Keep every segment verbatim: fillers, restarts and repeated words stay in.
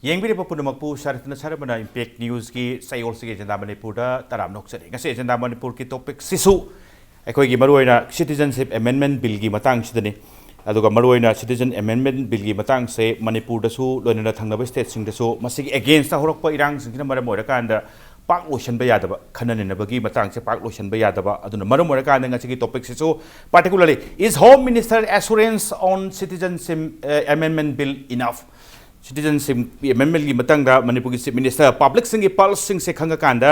ꯌꯦꯡꯕꯤꯔꯤꯕ ꯄꯨꯝꯅꯃꯛꯄꯨ ꯁꯔꯠꯅ ꯁꯔꯕꯅ impact ꯅ꯭ꯌꯨꯁꯀꯤ ꯆꯌꯣꯜꯁꯤꯒꯤ agenda ꯃꯅꯤꯄꯨꯔꯗ ꯇꯔꯥꯝꯅ ꯑꯣꯛꯆꯔꯤ꯫ ꯉꯁꯤ ꯑꯦꯖꯦꯟꯗꯥ ꯃꯅꯤꯄꯨꯔꯒꯤ ꯇꯣꯄꯤꯛꯁꯤꯁꯨ ꯑꯩꯈꯣꯏꯒꯤ ꯃꯔꯨꯑꯣꯏꯅ ꯁꯤꯇꯤꯖꯟꯁꯤꯞ ꯑꯦꯃꯦꯟꯃꯦꯟ ꯕꯤꯜꯒꯤ ꯃꯇꯥꯡꯁꯤꯗꯅꯤ꯫ ꯑꯗꯨꯒ ꯃꯔꯨꯑꯣꯏꯅ ꯁꯤꯇꯤꯖꯟ ꯑꯦꯃꯦꯟꯃꯦꯟ ꯕꯤꯜꯒꯤ ꯃꯇꯥꯡꯁꯦ ꯃꯅꯤꯄꯨꯔꯗꯁꯨ ꯂꯣꯏꯅꯅ ꯊꯪꯅꯕ ꯁ꯭ꯇꯦꯠꯁꯤꯡꯗꯁꯨ ꯃꯁꯤꯒꯤ ꯑꯦꯒꯦꯟꯁꯇ ꯍꯧꯔꯛꯄ ꯏꯔꯥꯡꯁꯤꯡꯁꯤꯅ ꯃꯔꯝ ꯑꯣꯏꯔꯀꯥꯟꯗ ꯄꯥꯛ ꯂꯣꯏꯁꯤꯟꯕ ꯌꯥꯗꯕ, ꯈꯟꯅ ꯅꯩꯅꯕꯒꯤ ꯃꯇꯥꯡꯁꯦ ꯄꯥꯛ ꯂꯣꯏꯁꯤꯟꯕ ꯌꯥꯗꯕ꯫ ꯑꯗꯨꯅ ꯃꯔꯝ ꯑꯣꯏꯔꯀꯥꯟꯗ ꯉꯁꯤꯒꯤ ꯇꯣꯄꯤꯛꯁꯤꯁꯨ particularly, is Home Minister assurance on citizenship, uh, amendment bill enough? Citizenship ꯑꯦꯃꯦꯟꯃꯦꯟꯒꯤ ꯃꯇꯥꯡꯗ ꯃꯅꯤꯄꯨꯔꯒꯤ ꯆꯤꯐ ꯃꯤꯅꯤꯁꯇꯔ ꯄꯕ꯭ꯂꯤꯛꯁꯤꯡꯒꯤ ꯄꯜꯁꯁꯤꯡꯁꯦ ꯈꯪꯉꯀꯥꯟꯗ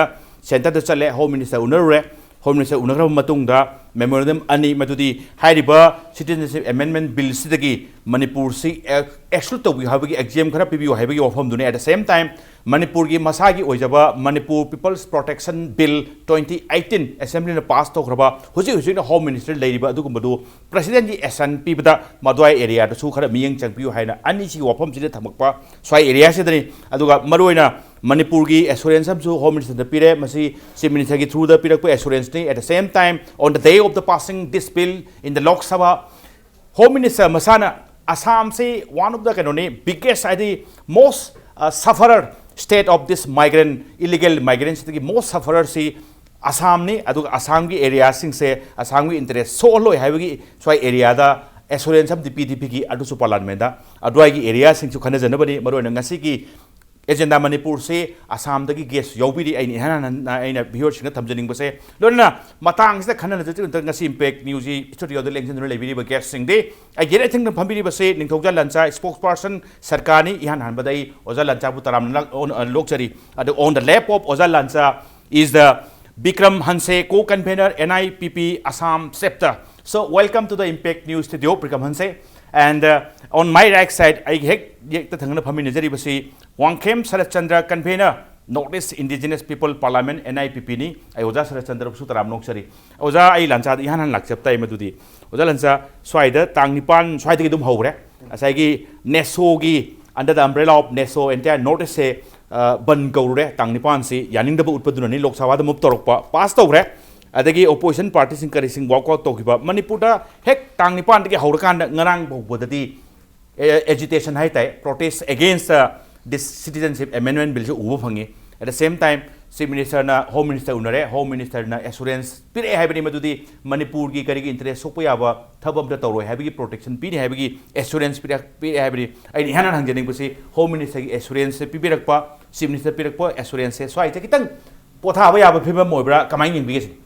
ꯁꯦꯟꯇꯔꯗ ꯆꯠꯂꯦ, ꯍꯣꯝ ꯃꯤꯅꯤꯁꯇꯔ ꯎꯅꯔꯨꯔꯦ꯫ ꯍꯣꯝ ꯃꯤꯅꯤꯁꯇꯔ ꯎꯅꯈ꯭ꯔꯕ ꯃꯇꯨꯡꯗ ꯃꯦꯃꯣꯔꯦꯟꯗꯝ ꯑꯅꯤ, ꯃꯗꯨꯗꯤ ꯍꯥꯏꯔꯤꯕ ꯁꯤꯇꯤꯖꯟꯁꯤꯞ ꯑꯦꯃꯦꯟꯃꯦꯟ ꯕꯤꯜꯁꯤꯗꯒꯤ ꯃꯅꯤꯄꯨꯔꯁꯤ ꯑꯦꯛꯁꯀ꯭ꯂꯨꯗ ꯇꯧꯕꯤꯌꯨ ꯍꯥꯏꯕꯒꯤ, ꯑꯦꯛꯖꯦꯝ ꯈꯔ ꯄꯤꯕꯤꯌꯨ ꯍꯥꯏꯕꯒꯤ ꯋꯥꯐꯝꯗꯨꯅꯤ꯫ At the same time, ꯃꯅꯤꯄꯨꯔꯒꯤ ꯃꯁꯥꯒꯤ ꯑꯣꯏꯖꯕ Manipur people's protection bill twenty eighteen ꯑꯦꯁꯦꯝꯕ꯭ꯂꯤꯅ ꯄꯥꯁ ꯇꯧꯈ꯭ꯔꯕ, ꯍꯧꯖꯤꯛ ꯍꯧꯖꯤꯛꯅ ꯍꯣꯝ ꯃꯤꯅꯤꯁꯇꯔ ꯂꯩꯔꯤꯕ ꯑꯗꯨꯒꯨꯝꯕꯗꯨ ꯄ꯭ꯔꯁꯤꯗꯦꯟꯒꯤ ꯑꯦꯁꯟ ꯄꯤꯕꯗ ꯃꯗꯨꯋꯥꯏ ꯑꯦꯔꯤꯌꯥꯗꯁꯨ ꯈꯔ ꯃꯤꯠꯌꯦꯡ ꯆꯪꯕꯤꯌꯨ ꯍꯥꯏꯅ ꯑꯅꯤꯁꯤꯒꯤ ꯋꯥꯐꯝꯁꯤꯗ ꯊꯝꯃꯛꯄ ꯁ꯭ꯋꯥꯏ ꯑꯦꯔꯤꯌꯥꯁꯤꯗꯅꯤ꯫ ꯑꯗꯨꯒ ꯃꯔꯨꯑꯣꯏꯅ ꯃꯅꯤꯄꯨꯔꯒꯤ ꯑꯦꯁꯨꯔꯦꯟꯁ ꯑꯃꯁꯨ ꯍꯣꯝ ꯃꯤꯅꯤꯁꯇꯔꯗ ꯄꯤꯔꯦ꯫ ꯃꯁꯤ ꯆꯤꯐ ꯃꯤꯅꯤꯁꯇꯔꯒꯤ ꯊ꯭ꯔꯨꯗ ꯄꯤꯔꯛꯄ ꯑꯦꯁꯨꯔꯦꯟꯁꯅꯤ꯫ At the same time, on the day of the passing this bill in the Lok Sabha, home minister ꯃꯁꯥꯅ ꯑꯁꯥꯝꯁꯤ one of the ꯀꯩꯅꯣꯅꯤ, ꯕꯤꯒꯦꯁ ꯍꯥꯏꯗꯤ most sufferer state of this migrant, illegal migrantꯁꯤꯗꯒꯤ most suffererꯁꯤ ꯑꯁꯥꯝꯅꯤ꯫ ꯑꯗꯨꯒ ꯑꯁꯥꯝꯒꯤ ꯑꯦꯔꯤꯌꯥꯁꯤꯡꯁꯦ ꯑꯁꯥꯝꯒꯤ interest ꯁꯣꯛꯍꯜꯂꯣꯏ ꯍꯥꯏꯕꯒꯤ ꯁ꯭ꯋꯥꯏ ꯑꯦꯔꯤꯌꯥꯗ assurance ꯑꯃꯗꯤ ꯄꯤꯗꯤ ꯄꯤꯈꯤ꯫ ꯑꯗꯨꯁꯨ ꯄꯥꯔꯂꯥꯃꯦꯟꯗ ꯑꯗꯨꯋꯥꯏꯒꯤ ꯑꯦꯔꯤꯌꯥꯁꯤꯡꯁꯨ ꯈꯟꯅꯖꯅꯕꯅꯤ꯫ ꯃꯔꯨꯑꯣꯏꯅ ꯉꯁꯤꯒꯤ ꯑꯦꯖꯦꯟꯗꯥ ꯃꯅꯤꯄꯨꯔꯁꯤ ꯑꯁꯥꯝꯗꯒꯤ ꯒꯦꯁ ꯌꯥꯎꯕꯤꯔꯤ꯫ ꯑꯩꯅ ꯏꯍꯥꯟ ꯍꯥꯟꯅ ꯑꯩꯅ ꯚꯤꯌꯨꯋꯔꯁꯤꯡꯗ ꯊꯝꯖꯅꯤꯡꯕꯁꯦ, ꯂꯣꯏꯅꯅ ꯃꯇꯥꯡꯁꯤꯗ ꯈꯟꯅꯅꯖꯗ꯭ꯔꯤꯉꯩꯗ ꯉꯁꯤ ꯏꯝꯄꯦꯛ ꯅ꯭ꯌꯨꯁꯀꯤ ꯁ꯭ꯇꯨꯗꯤꯑꯣꯗ ꯂꯦꯡꯁꯤꯟꯗꯨꯅ ꯂꯩꯕꯤꯔꯤꯕ ꯒꯦꯁꯁꯤꯡꯗꯤ ꯑꯩꯒꯤ ꯌꯦꯠ ꯑꯊꯪꯅ ꯐꯝꯕꯤꯔꯤꯕꯁꯤ ꯅꯤꯡꯊꯧꯖꯥ ꯂꯥꯟꯆꯥ, ꯁ꯭ꯄꯣꯛꯁ ꯄꯥꯔꯁꯟ ꯁꯔꯀꯥꯔꯅꯤ꯫ ꯏꯍꯥꯟ ꯍꯥꯟꯕꯗ ꯑꯩ ꯑꯣꯖꯥ ꯂꯥꯟꯆꯥꯕꯨ ꯇꯔꯥꯝꯅ ꯂꯥꯛ-, ꯑꯣꯟ-, ꯑ, ꯂꯣꯛꯆꯔꯤ꯫ ꯑꯗꯨ on the left of ꯑꯣꯖꯥ ꯂꯥꯟꯆꯥ is the Bikram Hanse, co-convener N I P P Assam chapter. So welcome to the Impact News studio, Bikram Hanse. And uh, on my right side, ꯑꯩꯒꯤ ꯍꯦꯛ ꯌꯦꯛꯇ ꯊꯪꯅꯅ ꯐꯝꯃꯤꯟꯅꯖꯔꯤꯕꯁꯤ Wangkhem Saratchandra, convener North East Indigenous People Parliament, N I P P ꯅꯤ꯫ ꯑꯩ ꯑꯣꯖꯥ ꯁꯔꯠꯆꯟꯗ꯭ꯔꯕꯨꯁꯨ ꯇꯔꯥꯝꯅ ꯑꯣꯛꯆꯔꯤ꯫ ꯑꯣꯖꯥ, ꯑꯩ ꯂꯥꯟꯆꯥꯗ ꯏꯍꯥꯟ ꯍꯥꯟꯅ ꯂꯥꯛꯆꯕ ꯇꯥꯏ꯫ ꯃꯗꯨꯗꯤ ꯑꯣꯖꯥ ꯂꯥꯟꯆꯥ, ꯁ꯭ꯋꯥꯏꯗ ꯇꯥꯡ ꯅꯤꯄꯥꯟ ꯁ꯭ꯋꯥꯏꯗꯒꯤ ꯑꯗꯨꯝ ꯍꯧꯈ꯭ꯔꯦ꯫ ꯉꯁꯥꯏꯒꯤ ꯅꯦꯁꯣꯒꯤ, under the umbrella of ꯅꯦꯁꯣ, entire North East ꯁꯦ, ꯑ, ꯕꯟ ꯀꯧꯔꯨꯔꯦ꯫ ꯇꯥꯡ ꯅꯤꯄꯥꯟꯁꯤ ꯌꯥꯅꯤꯡꯗꯕ ꯎꯠꯄꯗꯨꯅꯅꯤ ꯂꯣꯛ ꯁꯚꯥꯗ ꯃꯨꯚ ꯇꯧꯔꯛꯄ, ꯄꯥꯁ ꯇꯧꯈ꯭ꯔꯦ꯫ ꯑꯗꯒꯤ ꯑꯣꯄꯣꯖꯤꯁꯟ ꯄꯥꯔꯇꯤꯁꯤꯡ ꯀꯔꯤꯁꯤꯡ ꯋꯥꯛ ꯑꯥꯎꯠ ꯇꯧꯈꯤꯕ꯫ ꯃꯅꯤꯄꯨꯔꯗ ꯍꯦꯛ ꯇꯥꯡ ꯅꯤꯄꯥꯟꯗꯒꯤ ꯍꯧꯔꯀꯥꯟꯗ ꯉꯔꯥꯡ ꯐꯥꯎꯕꯗꯗꯤ ꯑꯦ-, ꯑꯦꯖꯤꯇꯦꯁꯟ ꯍꯥꯏ ꯇꯥꯏ, protest against the This Citizenship Amendment Bill ꯁꯤ ꯎꯕ ꯐꯪꯉꯤ꯫ At the same time, Chief Minister ꯅ Home Minister ꯎꯅꯔꯦ, Home Minister ꯅ assurance ꯄꯤꯔꯛꯑꯦ ꯍꯥꯏꯕꯅꯤ, ꯃꯗꯨꯗꯤ ꯃꯅꯤꯄꯨꯔꯒꯤ ꯀꯔꯤꯒꯤ interest ꯁꯣꯛꯄ ꯌꯥꯕ ꯊꯕꯛ ꯑꯝꯇ ꯇꯧꯔꯣꯏ ꯍꯥꯏꯕꯒꯤ protection ꯄꯤꯅꯤ ꯍꯥꯏꯕꯒꯤ assurance ꯄꯤꯔꯛ-, ꯄꯤꯔꯛꯑꯦ ꯍꯥꯏꯕꯅꯤ꯫ ꯑꯩꯅ ꯏꯍꯥꯟ ꯍꯥꯟꯅ ꯍꯪꯖꯅꯤꯡꯕꯁꯤ Home Minister ꯒꯤ assurance ꯁꯦ ꯄꯤꯕꯤꯔꯛꯄ, Chief Minister ꯄꯤꯔꯛꯄ assurance ꯁꯦ ꯁ꯭ꯋꯥꯏꯗ ꯈꯤꯇꯪ ꯄꯣꯊꯥꯕ ꯌꯥꯕ ꯐꯤꯕꯝ ꯑꯣꯏꯕ꯭ꯔꯥ, ꯀꯃꯥꯏꯅ ꯌꯦꯡꯕꯤꯒꯦ ꯁꯤꯅꯤ?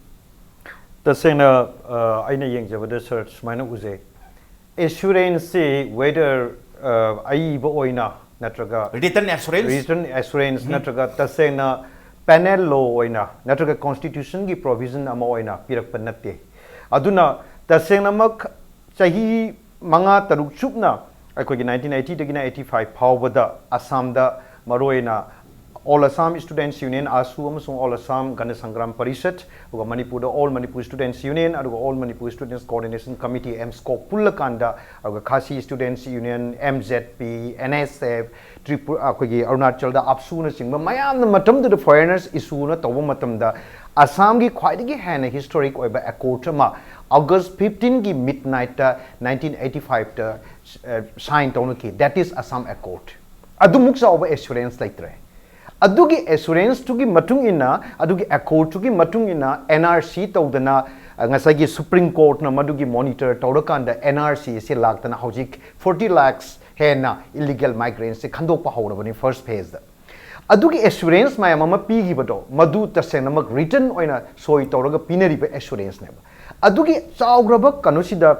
ꯇꯁꯦꯡꯅ ꯑ, ꯑꯩꯅ ꯌꯦꯡꯖꯕꯗ ꯁꯥꯔ ꯁꯨꯃꯥꯏꯅ ꯎꯖꯩ꯫ Assurance ꯁꯤ whether ꯑ, ꯑꯏꯕ ꯑꯣꯏꯅ ꯅꯠꯇ꯭ꯔꯒ Written assurance? Written assurance ꯅꯠꯇ꯭ꯔꯒ ꯇꯁꯦꯡꯅ penal law ꯑꯣꯏꯅ ꯅꯠꯇ꯭ꯔꯒ constitution ꯒꯤ provision ꯑꯃ ꯑꯣꯏꯅ ꯄꯤꯔꯛꯄ ꯅꯠꯇꯦ꯫ ꯑꯗꯨꯅ ꯇꯁꯦꯡꯅꯃꯛ ꯆꯍꯤ ꯃꯉꯥ ꯇꯔꯨꯛ ꯆꯨꯞꯅ ꯑꯩꯈꯣꯏꯒꯤ nineteen eighty ꯗꯒꯤꯅ eighty five ꯐꯥꯎꯕꯗ ꯑꯁꯥꯝꯗ ꯃꯔꯨꯑꯣꯏꯅ All Assam Students Union, AASU, ꯑꯃꯁꯨꯡ All Assam Gana Sangram Parishad, ꯑꯗꯨꯒ ꯃꯅꯤꯄꯨꯔꯗ All Manipur Students Union, ꯑꯗꯨꯒ All Manipur Students Coordination Committee, ꯑꯦꯝꯁ꯭ꯀꯣ, ꯄꯨꯜꯂꯀꯥꯟꯗ, ꯑꯗꯨꯒ Khasi Students Union, M Z P, N S F, Tripura, ꯑꯩꯈꯣꯏꯒꯤ ꯑꯔꯨꯅꯥꯆꯜꯗ AAPSU ꯅꯆꯤꯡꯕ ꯃꯌꯥꯝꯅ ꯃꯇꯝꯗꯨꯗ foreigners issue ꯅ ꯇꯧꯕ ꯃꯇꯝꯗ ꯑꯁꯥꯝꯒꯤ ꯈ꯭ꯋꯥꯏꯗꯒꯤ ꯍꯦꯟꯅ historic ꯑꯣꯏꯕ accord ꯑꯃ August fifteen ꯒꯤ midnight ꯇ nineteen eighty five ꯇ, ꯑ, sign ꯇꯧꯅꯈꯤ, that is Assam Accord꯫ ꯑꯗꯨꯃꯨꯛ ꯆꯥꯎꯕ assurance ꯂꯩꯇ꯭ꯔꯦ꯫ ꯑꯗꯨꯒꯤ assurance ꯇꯨꯒꯤ ꯃꯇꯨꯡ ꯏꯟꯅ, ꯑꯗꯨꯒꯤ accord ꯇꯨꯒꯤ ꯃꯇꯨꯡ ꯏꯟꯅ N R C ꯇꯧꯗꯅ, ꯑ, ꯉꯁꯥꯏꯒꯤ Supreme Court ꯅ ꯃꯗꯨꯒꯤ monitor ꯇꯧꯔꯀꯥꯟꯗ N R C ꯑꯁꯤ ꯂꯥꯛꯇꯅ ꯍꯧꯖꯤꯛ forty lakhs ꯍꯦꯟꯅ illegal migrants ꯁꯦ ꯈꯟꯗꯣꯛꯄ ꯍꯧꯔꯕꯅꯤ first phase ꯇ꯫ ꯑꯗꯨꯒꯤ assurance ꯃꯌꯥꯝ ꯑꯃ ꯄꯤꯈꯤꯕꯗꯣ, ꯃꯗꯨ ꯇꯁꯦꯡꯅꯃꯛ written ꯑꯣꯏꯅ ꯁꯣꯏ ꯇꯧꯔꯒ ꯄꯤꯅꯔꯤꯕ assurance ꯅꯦꯕ꯫ ꯑꯗꯨꯒꯤ ꯆꯥꯎꯈ꯭ꯔꯕ ꯀꯩꯅꯣꯁꯤꯗ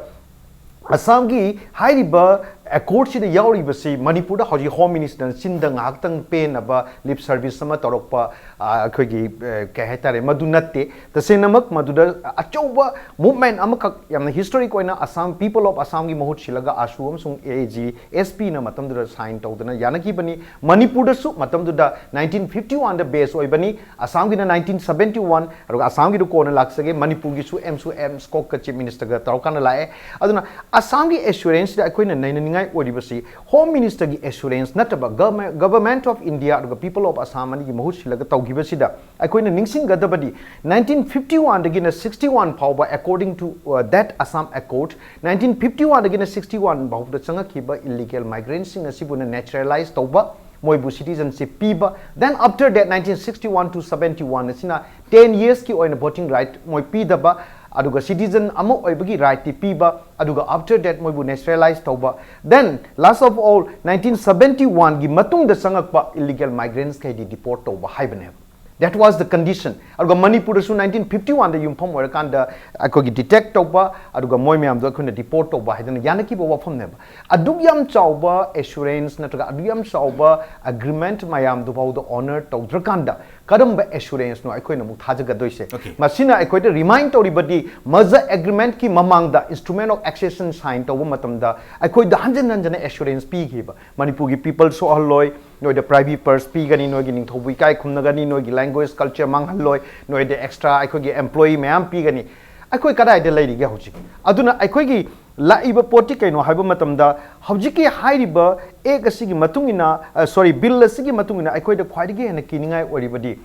ꯑꯁꯥꯝꯒꯤ ꯍꯥꯏꯔꯤꯕ accord ꯁꯤꯗ ꯌꯥꯎꯔꯤꯕꯁꯤ ꯃꯅꯤꯄꯨꯔꯗ ꯍꯧꯖꯤꯛ Home Minister ꯅ ꯆꯤꯟꯗ ꯉꯥꯏꯍꯥꯛꯇꯪ ꯄꯦꯟꯅꯕ lip service ꯑꯃ ꯇꯧꯔꯛꯄ, ꯑ, ꯑꯩꯈꯣꯏꯒꯤ, ꯑ, ꯀꯩ ꯍꯥꯏꯇꯥꯔꯦ, ꯃꯗꯨ ꯅꯠꯇꯦ꯫ ꯇꯁꯦꯡꯅꯃꯛ ꯃꯗꯨꯗ ꯑꯆꯧꯕ movement ꯑꯃꯈꯛ, ꯌꯥꯝꯅ historic ꯑꯣꯏꯅ Assam, People of Assam ꯒꯤ ꯃꯍꯨꯠ ꯁꯤꯜꯂꯒ AASU ꯑꯃꯁꯨꯡ A A G S P ꯅ ꯃꯇꯝꯗꯨꯗ sign ꯇꯧꯗꯅ ꯌꯥꯅꯈꯤꯕꯅꯤ꯫ ꯃꯅꯤꯄꯨꯔꯗꯁꯨ ꯃꯇꯝꯗꯨꯗ nineteen fifty one ꯗ base ꯑꯣꯏꯕꯅꯤ꯫ ꯑꯁꯥꯝꯒꯤꯅ nineteen seventy one, ꯑꯗꯨꯒ ꯑꯁꯥꯝꯒꯤꯗꯨ ꯀꯣꯟꯅ ꯂꯥꯛꯆꯒꯦ꯫ ꯃꯅꯤꯄꯨꯔꯒꯤꯁꯨ ꯑꯦꯝꯁꯨ ꯑꯦꯝꯁ꯭ꯀꯣꯛꯀ Chief Minister ꯒ ꯇꯧꯔꯀꯥꯟꯗ ꯂꯥꯛꯑꯦ꯫ ꯑꯗꯨꯅ ꯑꯁꯥꯝꯒꯤ assurance ꯁꯤꯗ ꯑꯩꯈꯣꯏꯅ ꯅꯩꯅꯅꯤꯡꯉꯥꯏ ꯑꯣꯏꯔꯤꯕꯁꯤ Home Minister ꯒꯤ assurance ꯅꯠꯇꯕ Government, Government of India ꯑꯗꯨꯒ People of Assam ꯑꯅꯤꯒꯤ ꯃꯍꯨꯠ ꯁꯤꯜꯂꯒ ꯇꯧꯈꯤꯕꯁꯤꯗ ꯑꯩꯈꯣꯏꯅ ꯅꯤꯡꯁꯤꯡꯒꯗꯕꯗꯤ nineteen fifty one ꯗꯒꯤꯅ sixty one ꯐꯥꯎꯕ, according to, uh, that Assam Accord, nineteen fifty one ꯗꯒꯤꯅ sixty one ꯐꯥꯎꯕꯗ ꯆꯪꯉꯛꯈꯤꯕ illegal migrants ꯁꯤꯡ ꯑꯁꯤꯕꯨꯅ naturalize ꯇꯧꯕ, ꯃꯣꯏꯕꯨ citizenship ꯄꯤꯕ, then after that nineteen sixty one to seventy one ꯑꯁꯤꯅ ten years ꯀꯤ ꯑꯣꯏꯅ voting right ꯃꯣꯏ ꯄꯤꯗꯕ, ꯑꯗꯨꯒ citizen ꯑꯃ ꯑꯣꯏꯕꯒꯤ right ꯇꯤ ꯄꯤꯕ, ꯑꯗꯨꯒ after that ꯃꯣꯏꯕꯨ naturalize ꯇꯧꯕ, then last of all nineteen seventy one ꯒꯤ ꯃꯇꯨꯡꯗ ꯆꯪꯉꯛꯄ illegal migrants ꯈꯩꯗꯤ deport ꯇꯧꯕ ꯍꯥꯏꯕꯅꯦꯕ꯫ That was the condition. ꯑꯗꯨꯒ ꯃꯅꯤꯄꯨꯔꯗꯁꯨ nineteen fifty one ꯗ ꯌꯨꯝꯐꯝ ꯑꯣꯏꯔꯀꯥꯟꯗ ꯑꯩꯈꯣꯏꯒꯤ detect ꯇꯧꯕ, ꯑꯗꯨꯒ ꯃꯣꯏ ꯃꯌꯥꯝꯗꯣ ꯑꯩꯈꯣꯏꯅ deport ꯇꯧꯕ ꯍꯥꯏꯗꯅ ꯌꯥꯅꯈꯤꯕ ꯋꯥꯐꯝꯅꯦꯕ꯫ ꯑꯗꯨꯛ ꯌꯥꯝ ꯆꯥꯎꯕ assurance ꯅꯠꯇ꯭ꯔꯒ ꯑꯗꯨꯛ ꯌꯥꯝ ꯆꯥꯎꯕ agreement ꯃꯌꯥꯝꯗꯨ ꯐꯥꯎꯗ honor ꯇꯧꯗ꯭ꯔꯀꯥꯟꯗ ꯀꯔꯝꯕ assurance ꯅꯣ ꯑꯩꯈꯣꯏꯅ ꯑꯃꯨꯛ ꯊꯥꯖꯒꯗꯣꯏꯁꯦ? Okay. ꯃꯁꯤꯅ ꯑꯩꯈꯣꯏꯗ remind ꯇꯧꯔꯤꯕꯗꯤ, ꯃꯖ agreement ꯀꯤ ꯃꯃꯥꯡꯗ instrument of accession sign ꯇꯧꯕ ꯃꯇꯝꯗ ꯑꯩꯈꯣꯏꯗ ꯍꯟꯖꯤꯟ ꯍꯟꯖꯤꯟꯅ assurance ꯄꯤꯈꯤꯕ, ꯃꯅꯤꯄꯨꯔꯒꯤ people ꯁꯣꯛꯍꯜꯂꯣꯏ, ꯅꯣꯏꯗ privy purse ꯄꯤꯒꯅꯤ, ꯅꯣꯏꯒꯤ ꯅꯤꯡꯊꯧꯕꯨ ꯏꯀꯥꯏ ꯈꯨꯝꯅꯒꯅꯤ, ꯅꯣꯏꯒꯤ language culture ꯃꯥꯡꯍꯜꯂꯣꯏ, ꯅꯣꯏꯗ extra ꯑꯩꯈꯣꯏꯒꯤ employee ꯃꯌꯥꯝ ꯄꯤꯒꯅꯤ꯫ ꯑꯩꯈꯣꯏ ꯀꯗꯥꯏꯗ ꯂꯩꯔꯤꯒꯦ ꯍꯧꯖꯤꯛ? ꯑꯗꯨꯅ ꯑꯩꯈꯣꯏꯒꯤ ꯂꯥꯛꯏꯕ ꯄꯣꯠꯇꯤ ꯀꯩꯅꯣ ꯍꯥꯏꯕ ꯃꯇꯝꯗ, ꯍꯧꯖꯤꯛꯀꯤ ꯍꯥꯏꯔꯤꯕ act ꯑꯁꯤꯒꯤ ꯃꯇꯨꯡ ꯏꯟꯅ, sorry, bill ꯑꯁꯤꯒꯤ ꯃꯇꯨꯡ ꯏꯟꯅ ꯑꯩꯈꯣꯏꯗ ꯈ꯭ꯋꯥꯏꯗꯒꯤ ꯍꯦꯟꯅ ꯀꯤꯅꯤꯡꯉꯥꯏ ꯑꯣꯏꯔꯤꯕꯗꯤ,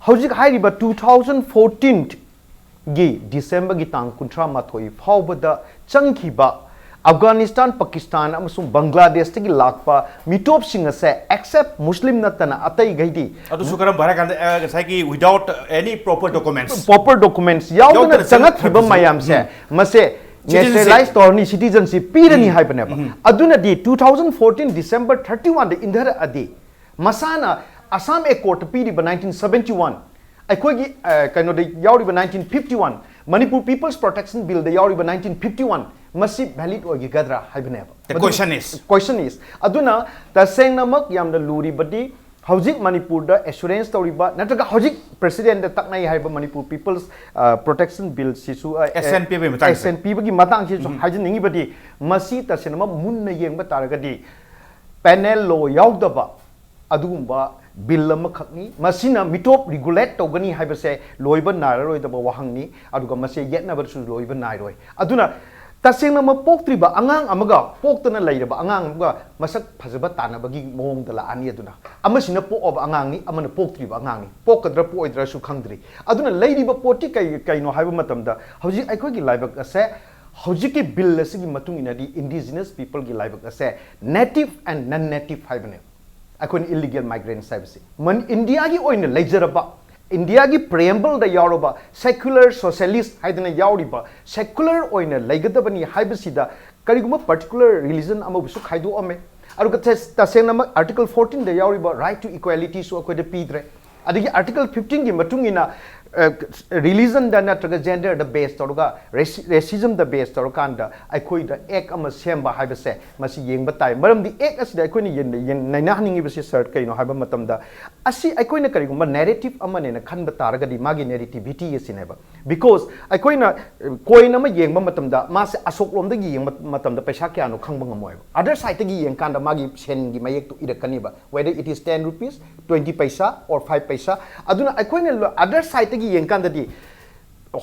ꯍꯧꯖꯤꯛ ꯍꯥꯏꯔꯤꯕ two thousand fourteen ꯒꯤ December ꯒꯤ ꯇꯥꯡ ꯀꯨꯟꯊ꯭ꯔꯥ ꯃꯥꯊꯣꯏ ꯐꯥꯎꯕꯗ ꯆꯪꯈꯤꯕ ꯑꯐꯒꯥꯅꯤꯁꯇꯥꯟ, ꯄꯥꯀꯤꯁꯇꯥꯟ ꯑꯃꯁꯨꯡ ꯕꯪꯒ꯭ꯂꯥꯗꯦꯁꯇꯒꯤ ꯂꯥꯛꯄ ꯃꯤꯇꯣꯞꯁꯤꯡ ꯑꯁꯦ, except ꯃꯨꯁꯂꯤꯝ ꯅꯠꯇꯅ ꯑꯇꯩꯈꯩꯗꯤ, ꯑꯗꯨꯁꯨ ꯀꯔꯝꯕ ꯍꯥꯏꯔ ꯀꯥꯟꯗ ꯑ, ꯉꯁꯥꯏꯒꯤ without any proper documents. proper documents ꯌꯥꯎꯗꯅ ꯌꯥꯎꯗꯅ ꯆꯪꯉꯛꯈꯤꯕ ꯆꯪꯉꯛꯈꯤꯕꯁꯦ, ꯃꯌꯥꯝꯁꯦ, ꯎꯝ. ꯃꯁꯦ Citizenship. naturalize ꯇꯧꯔꯅꯤ, citizenship ꯄꯤꯔꯅꯤ ꯎꯝ. ꯍꯥꯏꯕꯅꯦꯕ꯫ ꯎꯝ. ꯑꯗꯨꯅꯗꯤ two thousand fourteen December thirty one ꯗ ꯏꯟꯊꯔꯛꯑꯗꯤ, ꯃꯁꯥꯅ Assam Accord ꯄꯤꯔꯤꯕ nineteen seventy one, ꯑꯩꯈꯣꯏꯒꯤ ꯑ, ꯀꯩꯅꯣꯗ ꯌꯥꯎꯔꯤꯕ nineteen fifty one, Manipur People's Protection Bill ꯗ ꯌꯥꯎꯔꯤꯕ nineteen fifty one, ꯃꯁꯤ valid ꯑꯣꯏꯒꯗ꯭ꯔꯥ ꯍꯥꯏꯕꯅꯦꯕ꯫ The question is. Question is. ꯑꯗꯨꯅ ꯇꯁꯦꯡꯅꯃꯛ ꯌꯥꯝꯅ ꯂꯨꯔꯤꯕꯗꯤ, ꯍꯧꯖꯤꯛ ꯃꯅꯤꯄꯨꯔꯗ assurance ꯇꯧꯔꯤꯕ ꯅꯠꯇ꯭ꯔꯒ ꯍꯧꯖꯤꯛ president ꯇꯛꯅꯩ ꯍꯥꯏꯕ Manipur People's, ꯑ, Protection Bill ꯁꯤꯁꯨ, ꯑ, S N ꯄꯤꯕꯒꯤ ꯃꯇꯥꯡꯁꯦ. S N ꯄꯤꯕꯒꯤ ꯃꯇꯥꯡꯁꯤꯁꯨ ꯍꯥꯏꯖꯅꯤꯡꯉꯤꯕꯗꯤ, ꯃꯁꯤ ꯇꯁꯦꯡꯅꯃꯛ ꯃꯨꯟꯅ ꯌꯦꯡꯕ ꯇꯥꯔꯒꯗꯤ, penal law ꯌꯥꯎꯗꯕ ꯑꯗꯨꯒꯨꯝꯕ bill ꯑꯃꯈꯛꯅꯤ꯫ ꯃꯁꯤꯅ ꯃꯤꯇꯣꯞ regulate ꯇꯧꯒꯅꯤ ꯍꯥꯏꯕꯁꯦ ꯂꯣꯏꯕ ꯅꯥꯏꯔꯔꯣꯏꯗꯕ ꯋꯥꯍꯪꯅꯤ, ꯑꯗꯨꯒ ꯃꯁꯤ ꯌꯦꯠꯅꯕꯁꯨ ꯂꯣꯏꯕ ꯅꯥꯏꯔꯣꯏ꯫ ꯑꯗꯨꯅ ꯇꯁꯦꯡꯅꯃꯛ ꯄꯣꯛꯇ꯭ꯔꯤꯕ ꯑꯉꯥꯡ ꯑꯃꯒ ꯄꯣꯛꯇꯅ ꯂꯩꯔꯕ ꯑꯉꯥꯡ ꯑꯃꯒ ꯃꯁꯛ ꯐꯖꯕ ꯇꯥꯟꯅꯕꯒꯤ ꯃꯑꯣꯡꯗ ꯂꯥꯛꯑꯅꯤ꯫ ꯑꯗꯨꯅ ꯑꯃꯁꯤꯅ ꯄꯣꯛꯑꯕ ꯑꯉꯥꯡꯅꯤ, ꯑꯃꯅ ꯄꯣꯛꯇ꯭ꯔꯤꯕ ꯑꯉꯥꯡꯅꯤ꯫ ꯄꯣꯛꯀꯗ꯭ꯔꯥ ꯄꯣꯛꯑꯣꯏꯗ꯭ꯔꯥꯁꯨ ꯈꯪꯗ꯭ꯔꯤ꯫ ꯑꯗꯨꯅ ꯂꯩꯔꯤꯕ ꯄꯣꯠꯇꯤ ꯀꯩ, ꯀꯩꯅꯣ ꯍꯥꯏꯕ ꯃꯇꯝꯗ, ꯍꯧꯖꯤꯛ ꯑꯩꯈꯣꯏꯒꯤ ꯂꯥꯏꯕꯛ ꯑꯁꯦ, ꯍꯧꯖꯤꯛꯀꯤ bill ꯑꯁꯤꯒꯤ ꯃꯇꯨꯡ ꯏꯟꯅꯗꯤ indigenous people ꯒꯤ ꯂꯥꯏꯕꯛ ꯑꯁꯦ native and non native ꯍꯥꯏꯕꯅꯦ꯫ ꯑꯩꯈꯣꯏꯅ ꯏꯜꯂꯤꯒꯦꯜ ꯃꯥꯏꯒ꯭ꯔꯦꯟꯁ ꯍꯥꯏꯕꯁꯤ ꯃꯟ ꯏꯟꯗꯤꯌꯥꯒꯤ ꯑꯣꯏꯅ ꯂꯩꯖꯔꯕ, ꯏꯟꯗꯤꯌꯥꯒꯤ ꯄ꯭ꯔꯤꯑꯦꯝꯕꯜꯗ ꯌꯥꯎꯔꯕ ꯁꯦꯀ꯭ꯌꯨꯂꯔ ꯁꯣꯁꯤꯌꯦꯂꯤꯁ ꯍꯥꯏꯗꯅ ꯌꯥꯎꯔꯤꯕ, ꯁꯦꯀ꯭ꯌꯨꯂꯔ ꯑꯣꯏꯅ ꯂꯩꯒꯗꯕꯅꯤ ꯍꯥꯏꯕꯁꯤꯗ ꯀꯔꯤꯒꯨꯝꯕ ꯄꯥꯔꯇꯤꯀꯨꯂꯔ ꯔꯤꯂꯤꯖꯟ ꯑꯃꯕꯨꯁꯨ ꯈꯥꯏꯗꯣꯛꯑꯝꯃꯦ꯫ ꯑꯗꯨꯒ ꯇꯁꯦꯡꯅꯃꯛ ꯑꯥꯔꯇꯤꯀꯜ ꯐꯣꯔꯇꯤꯟꯗ ꯌꯥꯎꯔꯤꯕ ꯔꯥꯏꯠ ꯇꯨ ꯏꯀ꯭ꯋꯦꯂꯤꯇꯤꯁꯨ ꯑꯩꯈꯣꯏꯗ ꯄꯤꯗ꯭ꯔꯦ꯫ ꯑꯗꯒꯤ ꯑꯥꯔꯇꯤꯀꯜ ꯐꯤꯐꯇꯤꯟꯒꯤ ꯃꯇꯨꯡ ꯏꯟꯅ ꯔꯤꯂꯤꯖꯟꯗ ꯅꯠꯇ꯭ꯔꯒ ꯖꯦꯟꯗꯔꯗ ꯕꯦꯁ ꯇꯧꯔꯒ, ꯔꯦꯁꯤꯖꯝꯗ ꯕꯦꯁ ꯇꯧꯔꯀꯥꯟꯗ ꯑꯩꯈꯣꯏꯗ ꯑꯦꯛ ꯑꯃ ꯁꯦꯝꯕ ꯍꯥꯏꯕꯁꯦ ꯃꯁꯤ ꯌꯦꯡꯕ ꯇꯥꯏ꯫ ꯃꯔꯝꯗꯤ ꯑꯦꯛ ꯑꯁꯤꯗ ꯑꯩꯈꯣꯏꯅ ꯌꯦꯡ- ꯌꯦꯡ- ꯅꯩꯅꯍꯟꯅꯤꯡꯉꯤꯕꯁꯤ ꯁꯥꯔ ꯀꯩꯅꯣ ꯍꯥꯏꯕ ꯃꯇꯝꯗ, ꯑꯁꯤ ꯑꯩꯈꯣꯏꯅ ꯀꯔꯤꯒꯨꯝꯕ ꯅꯦꯔꯦꯇꯤꯞ ꯑꯃꯅꯦꯅ ꯈꯟꯕ ꯇꯥꯔꯒꯗꯤ ꯃꯥꯒꯤ ꯅꯦꯔꯦꯇꯤꯚꯤꯇꯤ ꯑꯁꯤꯅꯦꯕ꯫ ꯕꯤꯀꯣꯁ ꯑꯩꯈꯣꯏꯅ ꯀꯣꯏꯟ ꯑꯃ ꯌꯦꯡꯕ ꯃꯇꯝꯗ ꯃꯥꯁꯦ ꯑꯁꯣꯛꯂꯣꯝꯗꯒꯤ ꯌꯦꯡꯕ ꯃꯇꯝꯗ ꯄꯩꯁꯥ ꯀꯌꯥꯅꯣ ꯈꯪꯕ ꯉꯝꯃꯣꯏꯕ꯫ ꯑꯗꯔ ꯁꯥꯏꯠꯇꯒꯤ ꯌꯦꯡꯀꯥꯟꯗ ꯃꯥꯒꯤ ꯁꯦꯟꯒꯤ ꯃꯌꯦꯛꯇꯨ ꯏꯔꯛꯀꯅꯤꯕ, whether it is ten rupees, twenty paisa or five paisa꯫ ꯑꯗꯨꯅ ꯑꯩꯈꯣꯏꯅ ꯑꯗꯔ ꯁꯥꯏꯠꯇꯒꯤ ꯌꯦꯡꯀꯥꯟꯗꯗꯤ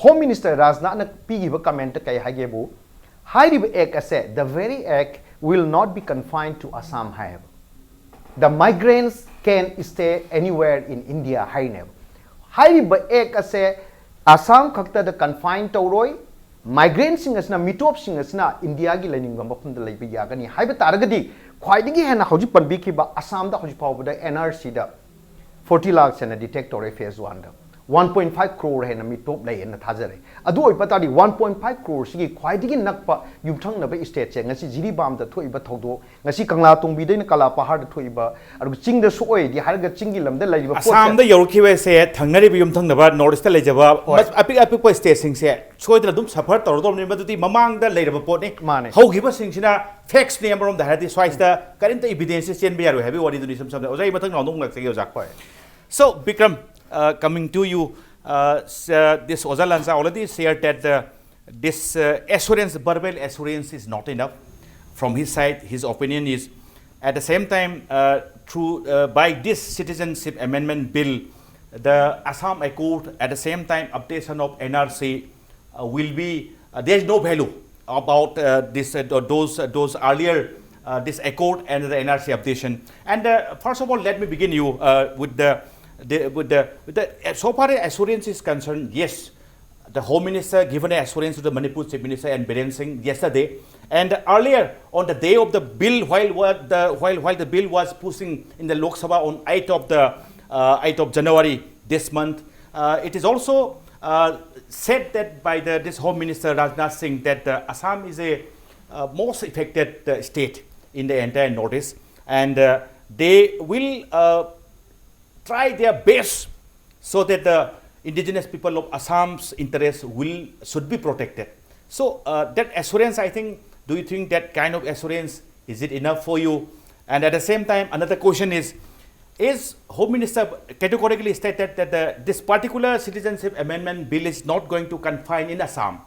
ꯍꯣꯝ ꯃꯤꯅꯤꯁꯇꯔ ꯔꯥꯖꯅꯥꯊꯅ ꯄꯤꯈꯤꯕ ꯀꯃꯦꯟꯠꯇ ꯀꯩ ꯍꯥꯏꯒꯦꯕꯨ, ꯍꯥꯏꯔꯤꯕ ꯑꯦꯛ ꯑꯁꯦ, "The very act will not be confined to Assam" ꯍꯥꯏꯌꯦꯕ꯫ "The migrants can stay anywhere in India" ꯍꯥꯏꯅꯦꯕ꯫ ꯍꯥꯏꯔꯤꯕ ꯑꯦꯛ ꯑꯁꯦ ꯑꯁꯥꯝ ꯈꯛꯇꯗ ꯀꯟꯐꯥꯏꯟ ꯇꯧꯔꯣꯏ, ꯃꯥꯏꯒ꯭ꯔꯦꯟꯁꯤꯡ ꯑꯁꯤꯅ, ꯃꯤꯇꯣꯞꯁꯤꯡ ꯑꯁꯤꯅ ꯏꯟꯗꯤꯌꯥꯒꯤ ꯂꯩꯅꯤꯡꯕ ꯃꯐꯝꯗ ꯂꯩꯕ ꯌꯥꯒꯅꯤ ꯍꯥꯏꯕ ꯇꯥꯔꯒꯗꯤ, ꯈ꯭ꯋꯥꯏꯗꯒꯤ ꯍꯦꯟꯅ ꯍꯧꯖꯤꯛ ꯄꯟꯕꯤꯈꯤꯕ ꯑꯁꯥꯝꯗ ꯍꯧꯖꯤꯛ ꯐꯥꯎꯕꯗ ꯑꯦꯟ ꯑꯥꯔ ꯁꯤꯗ ꯐꯣꯔꯇꯤ ꯂꯥꯛꯁ ꯍꯦꯟꯅ ꯗꯤꯇꯦꯛ ꯇꯧꯔꯦ ꯐꯦꯁ ꯋꯥꯟꯗ꯫ ꯋꯥꯟ ꯄꯣꯏꯟ ꯐꯥꯏꯚ ꯀ꯭ꯔꯣꯔ ꯍꯦꯟꯅ ꯃꯤꯇꯣꯞ ꯂꯩꯌꯦꯅ ꯊꯥꯖꯔꯦ꯫ ꯑꯗꯨ ꯑꯣꯏꯕ ꯇꯥꯔꯗꯤ ꯋꯥꯟ ꯄꯣꯏꯟ ꯐꯥꯏꯚ ꯀ꯭ꯔꯣꯔꯁꯤꯒꯤ ꯈ꯭ꯋꯥꯏꯗꯒꯤ ꯅꯛꯄ ꯌꯨꯝꯊꯪꯅꯕ ꯁ꯭ꯇꯦꯠꯁꯦ ꯉꯁꯤ ꯖꯤꯔꯤꯕꯥꯝꯗ ꯊꯣꯛꯏꯕ ꯊꯧꯗꯣꯛ, ꯉꯁꯤ ꯀꯪꯂꯥ ꯇꯣꯡꯕꯤꯗꯩꯅ ꯀꯂꯥ ꯄꯍꯥꯔꯗ ꯊꯣꯛꯏꯕ, ꯑꯗꯨꯒ ꯆꯤꯡꯗ ꯁꯣꯛꯑꯣꯏꯗꯤ ꯍꯥꯏꯔꯒ ꯆꯤꯡꯒꯤ ꯂꯝꯗ ꯂꯩꯔꯤꯕ ꯄꯣꯠꯁꯦ ꯑꯁꯥꯝꯗ ꯌꯧꯔꯛꯈꯤꯕꯁꯦ ꯊꯪꯅꯔꯤꯕ ꯌꯨꯝꯊꯪꯅꯕ ꯅꯣꯔꯠ ꯏꯁꯇ ꯂꯩꯖꯕ ꯍꯣꯏ꯫ ꯃ-, ꯑꯄꯤꯛ ꯑꯄꯤꯛꯄ ꯁ꯭ꯇꯦꯠꯁꯤꯡꯁꯦ ꯁꯣꯏꯗꯅ ꯑꯗꯨꯝ ꯁꯐꯔ ꯇꯧꯔꯗꯧꯕꯅꯤ, ꯃꯗꯨꯗꯤ ꯃꯃꯥꯡꯗ ꯂꯩꯔꯕ ꯄꯣꯠꯅꯤ꯫ ꯃꯥꯅꯦ꯫ ꯍꯧꯈꯤꯕꯁꯤꯡꯁꯤꯅ ꯐꯦꯛꯁꯅꯤ, ꯑꯃꯔꯣꯝꯗ ꯍꯥꯏꯔꯗꯤ ꯁ꯭ꯋꯥꯏꯁꯤꯗ ꯀꯔꯤꯝꯇ ꯏꯕꯤꯗꯦꯟꯁꯁꯦ ꯆꯦꯟꯕ ꯌꯥꯔꯣꯏ ꯍꯥꯏꯕꯒꯤ ꯋꯥꯔꯤꯗꯨꯅꯤ꯫ ꯁꯝ ꯁꯝꯅ ꯑꯣꯖꯥ, ꯑꯩ ꯃꯊꯪ ꯔꯥꯎꯟꯗ ꯑꯃꯨꯛ ꯂꯥꯛꯆꯒꯦ ꯑꯣꯖꯥ꯫ ꯍꯣꯏ꯫ So, Bikram, uh, coming to you, uh, s-, uh, this Oja Lanza already shared that, uh, this, uh, assurance, verbal assurance is not enough. From his side, his opinion is, at the same time, uh, through, uh, by this Citizenship Amendment Bill, the Assam Accord, at the same time, updation of N R C, uh, will be, uh, there is no value about, uh, this, uh, th-, those, uh, those earlier, uh, this accord and the N R C updation. And, uh, first of all, let me begin you, uh, with the, the, with the, with the, uh, so far as assurance is concerned, yes, the Home Minister given an assurance to the Manipur Chief Minister N Biren Singh yesterday. And earlier on the day of the bill, while wa- the while while the bill was pushing in the Lok Sabha on eighth of the uh, eighth of January this month, uh, it is also uh, said that by the this Home Minister Rajnath Singh that uh, Assam is a uh, most affected uh, state in the entire Northeast, and uh, they will uh, try their best so that the indigenous people of Assam's interests will should be protected. So uh, that assurance, I think, do you think that kind of assurance, is it enough for you? And at the same time, another question is: Is Home Minister categorically stated that the, this particular citizenship amendment bill is not going to confine in Assam?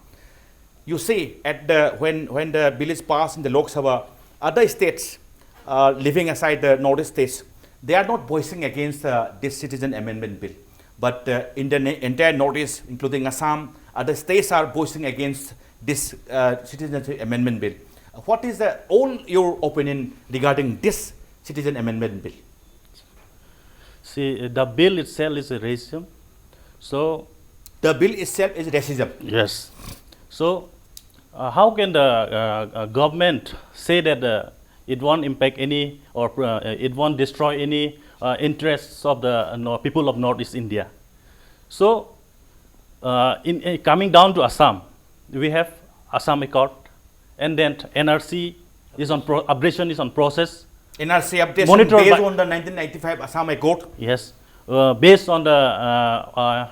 You see, at the when when the bill is passed in the Lok Sabha, other states, uh, leaving aside the Northeast states, they are not voicing against uh, this citizen amendment bill. But uh, in the na- entire Northeast, including Assam, other states are voicing against this uh, citizenship amendment bill. What is the all your opinion regarding this citizen amendment bill? See, the bill itself is a racism. So, The bill itself is racism. Yes. So, uh, how can the uh, uh, government say that uh, it won't impact any or uh, it won't destroy any uh, interests of the uh, no- people of Northeast India? So, uh, in, in coming down to Assam, we have Assam Accord, and then N R C is on pro- updation is on process. N R C updation Monitored based by- on the nineteen ninety-five Assam Accord. Yes, uh, based on the uh, uh,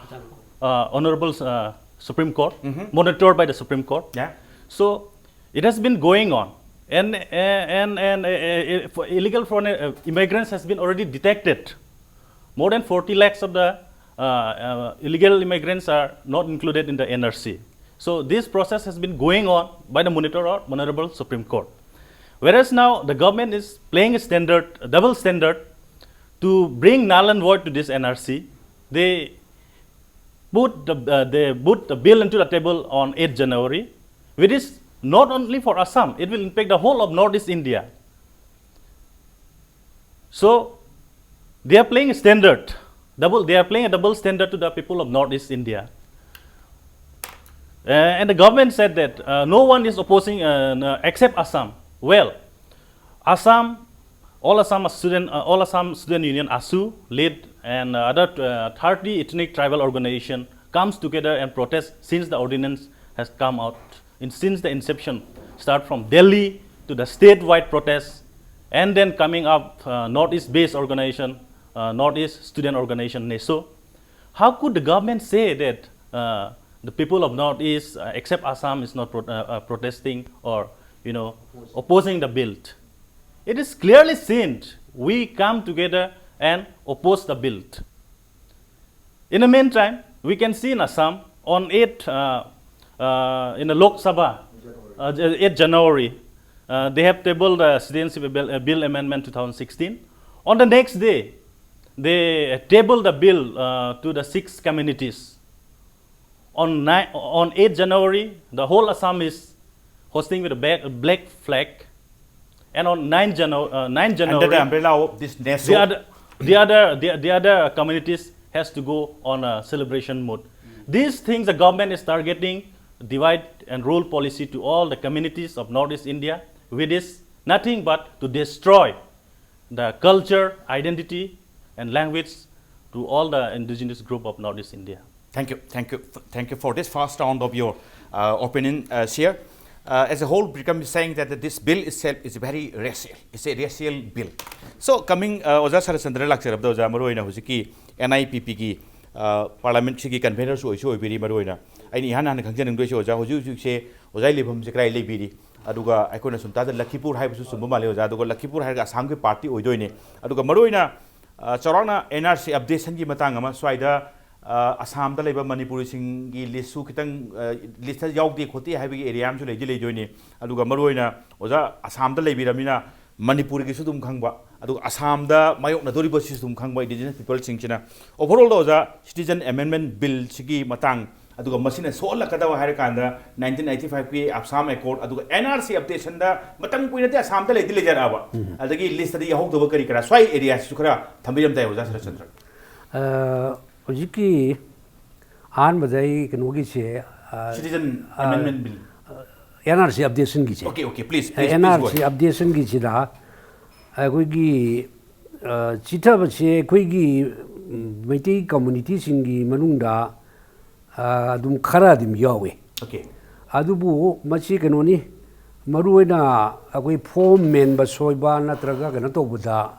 uh, Honorable uh, Supreme Court, Mhm. monitored by the Supreme Court. Yeah. So it has been going on, and and and uh, uh, for illegal foreign uh, immigrants has been already detected. More than forty lakhs of the uh, uh, illegal immigrants are not included in the N R C. So this process has been going on by the monitor or honorable Supreme Court. Whereas now the government is playing a standard, a double standard, to bring null and void to this N R C. They put the uh, they put the bill into the table on eighth January, which is not only for Assam; it will impact the whole of Northeast India. So they are playing a standard, double. They are playing a double standard to the people of Northeast India. Uh, and the government said that uh, no one is opposing uh, n- except Assam. Well, Assam, all Assam Student, uh, all Assam Student Union, ASU, led and other uh, thirty ethnic tribal organization comes together and protest since the ordinance has come out. And since the inception, start from Delhi to the statewide protests, and then coming up uh, Northeast-based organization, uh, Northeast Student Organization, NESO. How could the government say that uh, the people of Northeast, uh, except Assam, is not pro- uh, uh, protesting or, you know, opposing the bill? It is clearly seen we come together and oppose the bill. In the meantime, we can see in Assam on eighth, uh, uh, in the Lok Sabha, uh, eighth January, uh, they have tabled the Citizenship Bill, uh, Bill Amendment two thousand sixteen. On the next day, they tabled the bill uh, to the six communities. On, ni- on eighth January, the whole Assam is hosting with a ba- black flag. And on ninth, Janu- uh, ninth Under the January, umbrella of this the NESO. other, the other, the, the other communities has to go on a celebration mode. These things the government is targeting divide and rule policy to all the communities of Northeast India, which is nothing but to destroy the culture, identity, and language to all the indigenous group of Northeast India. Thank you, thank you, thank you for this fast round of your uh, opinion, uh, Sir. Uh, as a whole, become saying that this bill itself is very racial. It's a racial bill. So coming, uh, ꯑꯣꯖꯥ ꯁꯔꯠꯆꯟꯗ꯭ꯔ ꯂꯥꯛꯆꯔꯕꯗ ꯑꯣꯖꯥ, ꯃꯔꯨꯑꯣꯏꯅ ꯍꯧꯖꯤꯛꯀꯤ NIPPꯒꯤ ꯄꯥꯔꯂꯥꯃꯦꯟꯁꯤꯒꯤ ꯀꯟꯚꯦꯅꯔꯁꯨ ꯑꯣꯏꯁꯨ ꯑꯣꯏꯕꯤꯔꯤ꯫ ꯃꯔꯨꯑꯣꯏꯅ ꯑꯩꯅ ꯏꯍꯥꯟ ꯍꯥꯟꯅ ꯈꯪꯖꯅꯤꯡꯗꯣꯏꯁꯦ, ꯑꯣꯖꯥ, ꯍꯧꯖꯤꯛ ꯍꯧꯖꯤꯛꯁꯦ ꯑꯣꯖꯥꯒꯤ ꯂꯩꯐꯝꯁꯦ ꯀꯗꯥꯏ ꯂꯩꯕꯤꯔꯤ? ꯑꯗꯨꯒ ꯑꯩꯈꯣꯏꯅ ꯁꯨꯝ ꯇꯥꯗ ꯂꯈꯤꯄꯨꯔ ꯍꯥꯏꯕꯁꯨ ꯆꯨꯝꯕ ꯃꯥꯜꯂꯦ ꯑꯣꯖꯥ꯫ ꯑꯗꯨꯒ ꯂꯈꯤꯄꯨꯔ ꯍꯥꯏꯔꯒ ꯑꯁꯥꯝꯒꯤ ꯄꯥꯔꯠꯇꯤ ꯑꯣꯏꯗꯣꯏꯅꯦ꯫ ꯑꯗꯨꯒ ꯃꯔꯨꯑꯣꯏꯅ ꯑ, ꯆꯥꯎꯔꯥꯛꯅ NRC ꯑꯞꯗꯦꯁꯟꯒꯤ ꯃꯇꯥꯡ ꯑꯃ, ꯁ꯭ꯋꯥꯏꯗ ꯑ, ꯑꯁꯥꯝꯗ ꯂꯩꯕ ꯃꯅꯤꯄꯨꯔꯤꯁꯤꯡꯒꯤ ꯂꯤꯁꯁꯨ ꯈꯤꯇꯪ ꯂꯤꯁꯇ ꯌꯥꯎꯗꯦ ꯈꯣꯠꯇꯦ ꯍꯥꯏꯕꯒꯤ ꯑꯦꯔꯤꯌꯥ ꯑꯃꯁꯨ ꯂꯩꯗꯤ ꯂꯩꯗꯣꯏꯅꯤ꯫ ꯑꯗꯨꯒ ꯃꯔꯨꯑꯣꯏꯅ ꯑꯣꯖꯥ ꯑꯁꯥꯝꯗ ꯂꯩꯕꯤꯔꯕꯅꯤꯅ ꯃꯅꯤꯄꯨꯔꯒꯤꯁꯨ ꯑꯗꯨꯝ ꯈꯪꯕ, ꯑꯗꯨꯒ ꯑꯁꯥꯝꯗ ꯃꯥꯌꯣꯛꯅꯗꯣꯔꯤꯕꯁꯤꯁꯨ ꯑꯗꯨꯝ ꯈꯪꯕ indigenous peopleꯁꯤꯡꯁꯤꯅ꯫ Overallꯗ ꯑꯣꯖꯥ, Citizen Amendment Billꯁꯤꯒꯤ ꯃꯇꯥꯡ, ꯑꯗꯨꯒ ꯃꯁꯤꯅ ꯁꯣꯛꯍꯜꯂꯛꯀꯗꯕ ꯍꯥꯏꯔꯀꯥꯟꯗ nineteen eighty fiveꯀꯤ Assam Accord, ꯑꯗꯨꯒ NRC ꯑꯞꯗꯦꯁꯟꯗ ꯃꯇꯝ ꯀꯨꯏꯅꯗꯤ ꯑꯁꯥꯝꯗ ꯂꯩꯗꯤ ꯂꯩꯖꯔꯛꯑꯕ, ꯑꯗꯒꯤ ꯂꯤꯁꯇꯗꯤ ꯌꯥꯎꯍꯧꯗꯕ ꯀꯔꯤ ꯀꯔꯥ, ꯁ꯭ꯋꯥꯏ ꯑꯦꯔꯤꯌꯥꯁꯤꯁꯨ ꯈꯔ ꯊꯝꯕꯤꯔꯝ ꯇꯥꯏ ꯑꯣꯖꯥ ꯁꯔꯠꯆꯟꯗ꯭ꯔ꯫ ꯑ, ꯍꯧꯖꯤꯛꯀꯤ ꯑꯍꯥꯟꯕꯗ ꯑꯩ ꯀꯩꯅꯣꯒꯤꯁꯦ, Citizen Amendment Bill. N R C ꯑꯞꯗꯦꯁꯟꯒꯤꯁꯦ Okay, okay, please, please, N please R go C ahead. ꯑꯞꯗꯦꯁꯟꯒꯤꯁꯤꯗ ꯑꯩꯈꯣꯏꯒꯤ ꯑ, ꯆꯤꯊꯕꯁꯦ ꯑꯩꯈꯣꯏꯒꯤ ꯎꯝ, ꯃꯩꯇꯩ ꯀꯝꯃꯨꯅꯤꯇꯤꯁꯤꯡꯒꯤ ꯃꯅꯨꯡꯗ ꯑ, ꯑꯗꯨꯝ ꯈꯔ ꯑꯗꯨꯝ ꯌꯥꯎꯋꯤ꯫ Okay. ꯑꯗꯨꯕꯨ ꯃꯁꯤ ꯀꯩꯅꯣꯅꯤ, ꯃꯔꯨꯑꯣꯏꯅ ꯑꯩꯈꯣꯏ ꯐꯣꯝ ꯃꯦꯟꯕ ꯁꯣꯏꯕ ꯅꯠꯇ꯭ꯔꯒ ꯀꯩꯅꯣ ꯇꯧꯕꯗ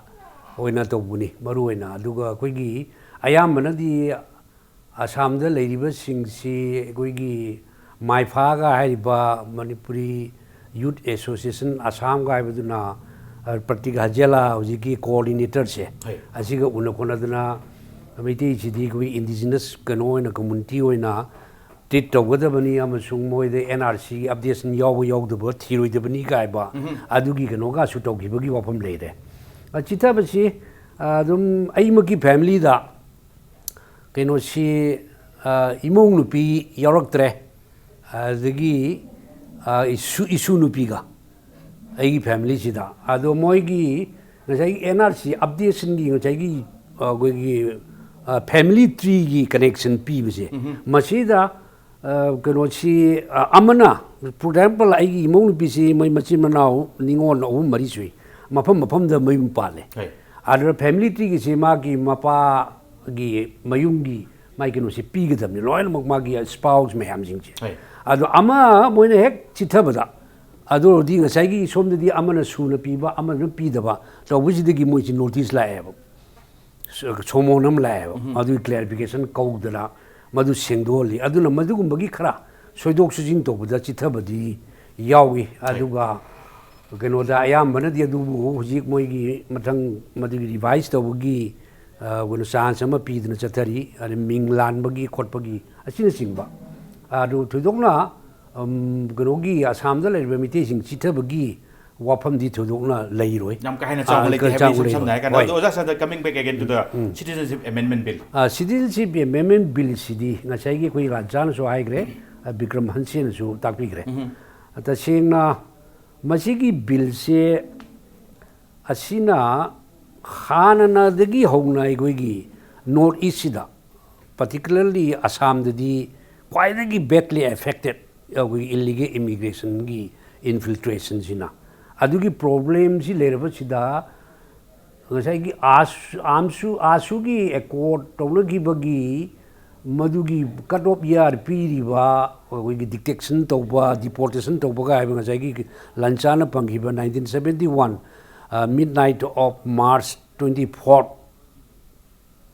ꯑꯣꯏꯅ ꯇꯧꯕꯅꯤ ꯃꯔꯨꯑꯣꯏꯅ꯫ ꯑꯗꯨꯒ ꯑꯩꯈꯣꯏꯒꯤ ꯑꯌꯥꯝꯕꯅꯗꯤ ꯑꯁꯥꯝꯗ ꯂꯩꯔꯤꯕꯁꯤꯡꯁꯤ ꯑꯩꯈꯣꯏꯒꯤ ꯃꯥꯏꯐꯥꯒ ꯍꯥꯏꯔꯤꯕ ꯃꯅꯤꯄꯨꯔꯤ ꯌꯨꯠ ꯑꯦꯁꯣꯁꯤꯌꯦꯁꯟ ꯑꯁꯥꯝꯒ ꯍꯥꯏꯕꯗꯨꯅ, ꯑ, ꯄ꯭ꯔꯇꯤꯛ ꯍꯖꯦꯂꯥ ꯍꯧꯖꯤꯛꯀꯤ ꯀꯣꯑꯣꯔꯗꯤꯅꯦꯇꯔꯁꯦ, ꯍꯣꯏ. ꯑꯁꯤꯒ ꯎꯅ ꯈꯣꯠꯅꯗꯅ ꯃꯩꯇꯩꯁꯤꯗꯤ ꯑꯩꯈꯣꯏ ꯏꯟꯗꯤꯖꯤꯅꯁ ꯀꯩꯅꯣ ꯑꯣꯏꯅ, ꯀꯝꯃꯨꯅꯤꯇꯤ ꯑꯣꯏꯅ ꯇ꯭ꯔꯤꯠ ꯇꯧꯒꯗꯕꯅꯤ ꯑꯃꯁꯨꯡ ꯃꯣꯏꯗ ꯑꯦꯟ ꯑꯥꯔ ꯁꯤ ꯑꯞꯗꯦꯁꯟ ꯌꯥꯎꯕ ꯌꯥꯎꯗꯕ ꯊꯤꯔꯣꯏꯗꯕꯅꯤ ꯀꯥꯏꯕ ꯑꯗꯨꯒꯤ ꯀꯩꯅꯣꯒꯁꯨ ꯇꯧꯈꯤꯕꯒꯤ ꯋꯥꯐꯝ ꯂꯩꯔꯦ꯫ ꯑ, ꯆꯤꯊꯕꯁꯤ, ꯑ, ꯑꯗꯨꯝ ꯑꯩꯃꯛꯀꯤ ꯐꯦꯃꯤꯂꯤꯗ ꯀꯩꯅꯣꯁꯤ, ꯑ, ꯏꯃꯧ ꯅꯨꯄꯤ ꯌꯥꯎꯔꯛꯇ꯭ꯔꯦ, ꯑꯗꯒꯤ, ꯑ, ꯏꯁꯨ, ꯏꯁꯨ ꯅꯨꯄꯤꯒ ꯑꯩꯒꯤ ꯐꯦꯃꯤꯂꯤꯁꯤꯗ꯫ ꯑꯗꯣ ꯃꯣꯏꯒꯤ ꯉꯁꯥꯏꯒꯤ ꯑꯦꯟ ꯑꯥꯔ ꯁꯤ ꯑꯞꯗꯦꯁꯟꯒꯤ ꯉꯁꯥꯏꯒꯤ, ꯑ, ꯑꯩꯈꯣꯏꯒꯤ, ꯑ, ꯐꯦꯃꯤꯂꯤ ꯇ꯭ꯔꯤꯒꯤ ꯀꯅꯦꯛꯁꯟ ꯄꯤꯕꯁꯦ, ꯃꯁꯤꯗ ꯑ, ꯀꯩꯅꯣꯁꯤ, ꯑ, ꯑꯃꯅ, for example, ꯑꯩꯒꯤ ꯏꯃꯧ ꯅꯨꯄꯤꯁꯤ ꯃꯣꯏ ꯃꯆꯤꯟ ꯃꯅꯥꯎ ꯅꯤꯉꯣꯜ ꯑꯍꯨꯝ ꯃꯔꯤ ꯁꯨꯏ, ꯃꯐꯝ ꯃꯐꯝꯗ ꯃꯌꯨꯝ ꯄꯥꯜꯂꯦ꯫ ꯍꯣꯏ. ꯑꯗꯨꯅ ꯐꯦꯃꯤꯂꯤ ꯇ꯭ꯔꯤꯒꯤꯁꯤ ꯃꯥꯒꯤ ꯃꯄꯥꯒꯤ ꯃꯌꯨꯝꯒꯤ ꯃꯥꯒꯤ ꯀꯩꯅꯣꯁꯤ ꯄꯤꯒꯗꯕꯅꯤ, ꯂꯣꯏꯅꯃꯛ ꯃꯥꯒꯤ ꯁ꯭ꯄꯥꯎꯁ ꯃꯌꯥꯝꯁꯤꯡꯁꯦ꯫ ꯍꯣꯏ. ꯑꯗꯣ ꯑꯃ ꯃꯣꯏꯅ ꯍꯦꯛ ꯆꯤꯊꯕꯗ, ꯑꯗꯨ ꯑꯣꯏꯔꯗꯤ ꯉꯁꯥꯏꯒꯤ ꯁꯣꯝꯗꯗꯤ ꯑꯃꯅ ꯁꯨꯅ ꯄꯤꯕ, ꯑꯃꯅ ꯄꯤꯗꯕ ꯇꯧꯕꯁꯤꯗꯒꯤ ꯃꯣꯏꯁꯤ ꯅꯣꯇꯤꯁ ꯂꯥꯛꯑꯦꯕ꯫ ꯁ-, ꯁꯣꯃꯣꯟ ꯑꯃ ꯂꯥꯛꯑꯦꯕ꯫ ꯑꯗꯨꯒꯤ ꯀ꯭ꯂꯦꯔꯤꯐꯤꯀꯦꯁꯟ ꯀꯧꯗꯅ ꯃꯗꯨ ꯁꯦꯡꯗꯣꯛꯍꯜꯂꯤ꯫ ꯑꯗꯨꯅ ꯃꯗꯨꯒꯨꯝꯕꯒꯤ ꯈꯔ ꯁꯣꯏꯗꯣꯛ ꯁꯣꯏꯖꯤꯟ ꯇꯧꯕꯗ ꯆꯤꯊꯕꯗꯤ ꯌꯥꯎꯏ꯫ ꯑꯗꯨꯒ ꯀꯩꯅꯣꯗ ꯑꯌꯥꯝꯕꯅꯗꯤ ꯑꯗꯨꯕꯨ ꯍꯧꯖꯤꯛ ꯃꯣꯏꯒꯤ ꯃꯊꯪ ꯃꯗꯨꯒꯤ ꯔꯤꯚꯥꯏꯁ ꯇꯧꯕꯒꯤ, ꯑ, ꯀꯩꯅꯣ ꯆꯥꯟꯁ ꯑꯃ ꯄꯤꯗꯨꯅ ꯆꯠꯊꯔꯤ꯫ ꯑꯗ ꯃꯤꯡ ꯂꯥꯟꯕꯒꯤ ꯈꯣꯠꯄꯒꯤ ꯑꯁꯤꯅꯆꯤꯡꯕ꯫ ꯑꯗꯨ ꯊꯣꯏꯗꯣꯛꯅ, ꯎꯝ, ꯀꯩꯅꯣꯒꯤ ꯑꯁꯥꯝꯗ ꯂꯩꯔꯤꯕ ꯃꯤꯇꯩꯁꯤꯡ ꯆꯤꯊꯕꯒꯤ ꯋꯥꯐꯝꯗꯤ ꯊꯣꯏꯗꯣꯛꯅ ꯂꯩꯔꯣꯏ꯫ ꯌꯥꯝ ꯀꯥ ꯍꯦꯟꯅ ꯆꯥꯎꯅ ꯑꯥ, ꯂꯩꯇꯦ ꯍꯥꯏꯕ ꯆꯥꯎꯅ ꯏꯁꯝ ꯂꯩꯔꯣꯏ꯫ ꯁꯝꯅ ꯍꯥꯏꯔ ꯀꯥꯟꯗ꯫ ꯍꯣꯏ꯫ ꯑꯗꯣ ꯑꯣꯖꯥ, ꯁꯥꯗ coming back again to the Citizenship Amendment Bill. ꯑ, ꯁꯤꯇꯤꯖꯟꯁꯤꯞ ꯑꯦꯃꯦꯟꯃꯦꯟ ꯕꯤꯜꯁꯤꯗꯤ ꯉꯁꯥꯏꯒꯤ ꯑꯩꯈꯣꯏ ꯔꯥꯖꯥꯅꯁꯨ ꯍꯥꯏꯈ꯭ꯔꯦ, ꯑ, ꯕꯤꯀ꯭ꯔꯝ ꯍꯟꯁꯦꯅꯁꯨ ꯇꯥꯛꯄꯤꯈ꯭ꯔꯦ꯫ ꯇꯁꯦꯡꯅ ꯃꯁꯤꯒꯤ ꯕꯤꯜꯁꯦ ꯑꯁꯤꯅ ꯍꯥꯟꯅꯅꯗꯒꯤ ꯍꯧꯅ ꯑꯩꯈꯣꯏꯒꯤ ꯅꯣꯔꯠ ꯏꯁꯁꯤꯗ, particularly ꯑꯁꯥꯝꯗꯗꯤ ꯈ꯭ꯋꯥꯏꯗꯒꯤ badly affected ꯑꯩꯈꯣꯏꯒꯤ ꯏꯜꯂꯤꯒꯦꯜ ꯏꯃꯤꯒ꯭ꯔꯦꯁꯟꯒꯤ ꯏꯟꯐꯤꯜꯇ꯭ꯔꯦꯁꯟꯁꯤꯅ꯫ ꯑꯗꯨꯒꯤ ꯄ꯭ꯔꯣꯕ꯭ꯂꯦꯝꯁꯤ ꯂꯩꯔꯕꯁꯤꯗ ꯉꯁꯥꯏꯒꯤ ꯑꯥꯁ-, ꯑꯥꯝꯁꯨ, ꯑꯥꯁꯨꯒꯤ ꯑꯦꯀꯣꯔꯠ ꯇꯧꯅꯈꯤꯕꯒꯤ ꯃꯗꯨꯒꯤ ꯀꯠ ꯑꯣꯐ ꯏꯌꯥꯔ ꯄꯤꯔꯤꯕ ꯑꯩꯈꯣꯏꯒꯤ ꯗꯤꯇꯦꯛꯁꯟ ꯇꯧꯕ, ꯗꯤꯄꯣꯔꯇꯦꯁꯟ ꯇꯧꯕꯒ ꯍꯥꯏꯕ ꯉꯁꯥꯏꯒꯤ ꯂꯟꯆꯥꯅ ꯄꯟꯈꯤꯕ nineteen seventy one, midnight of March twenty four,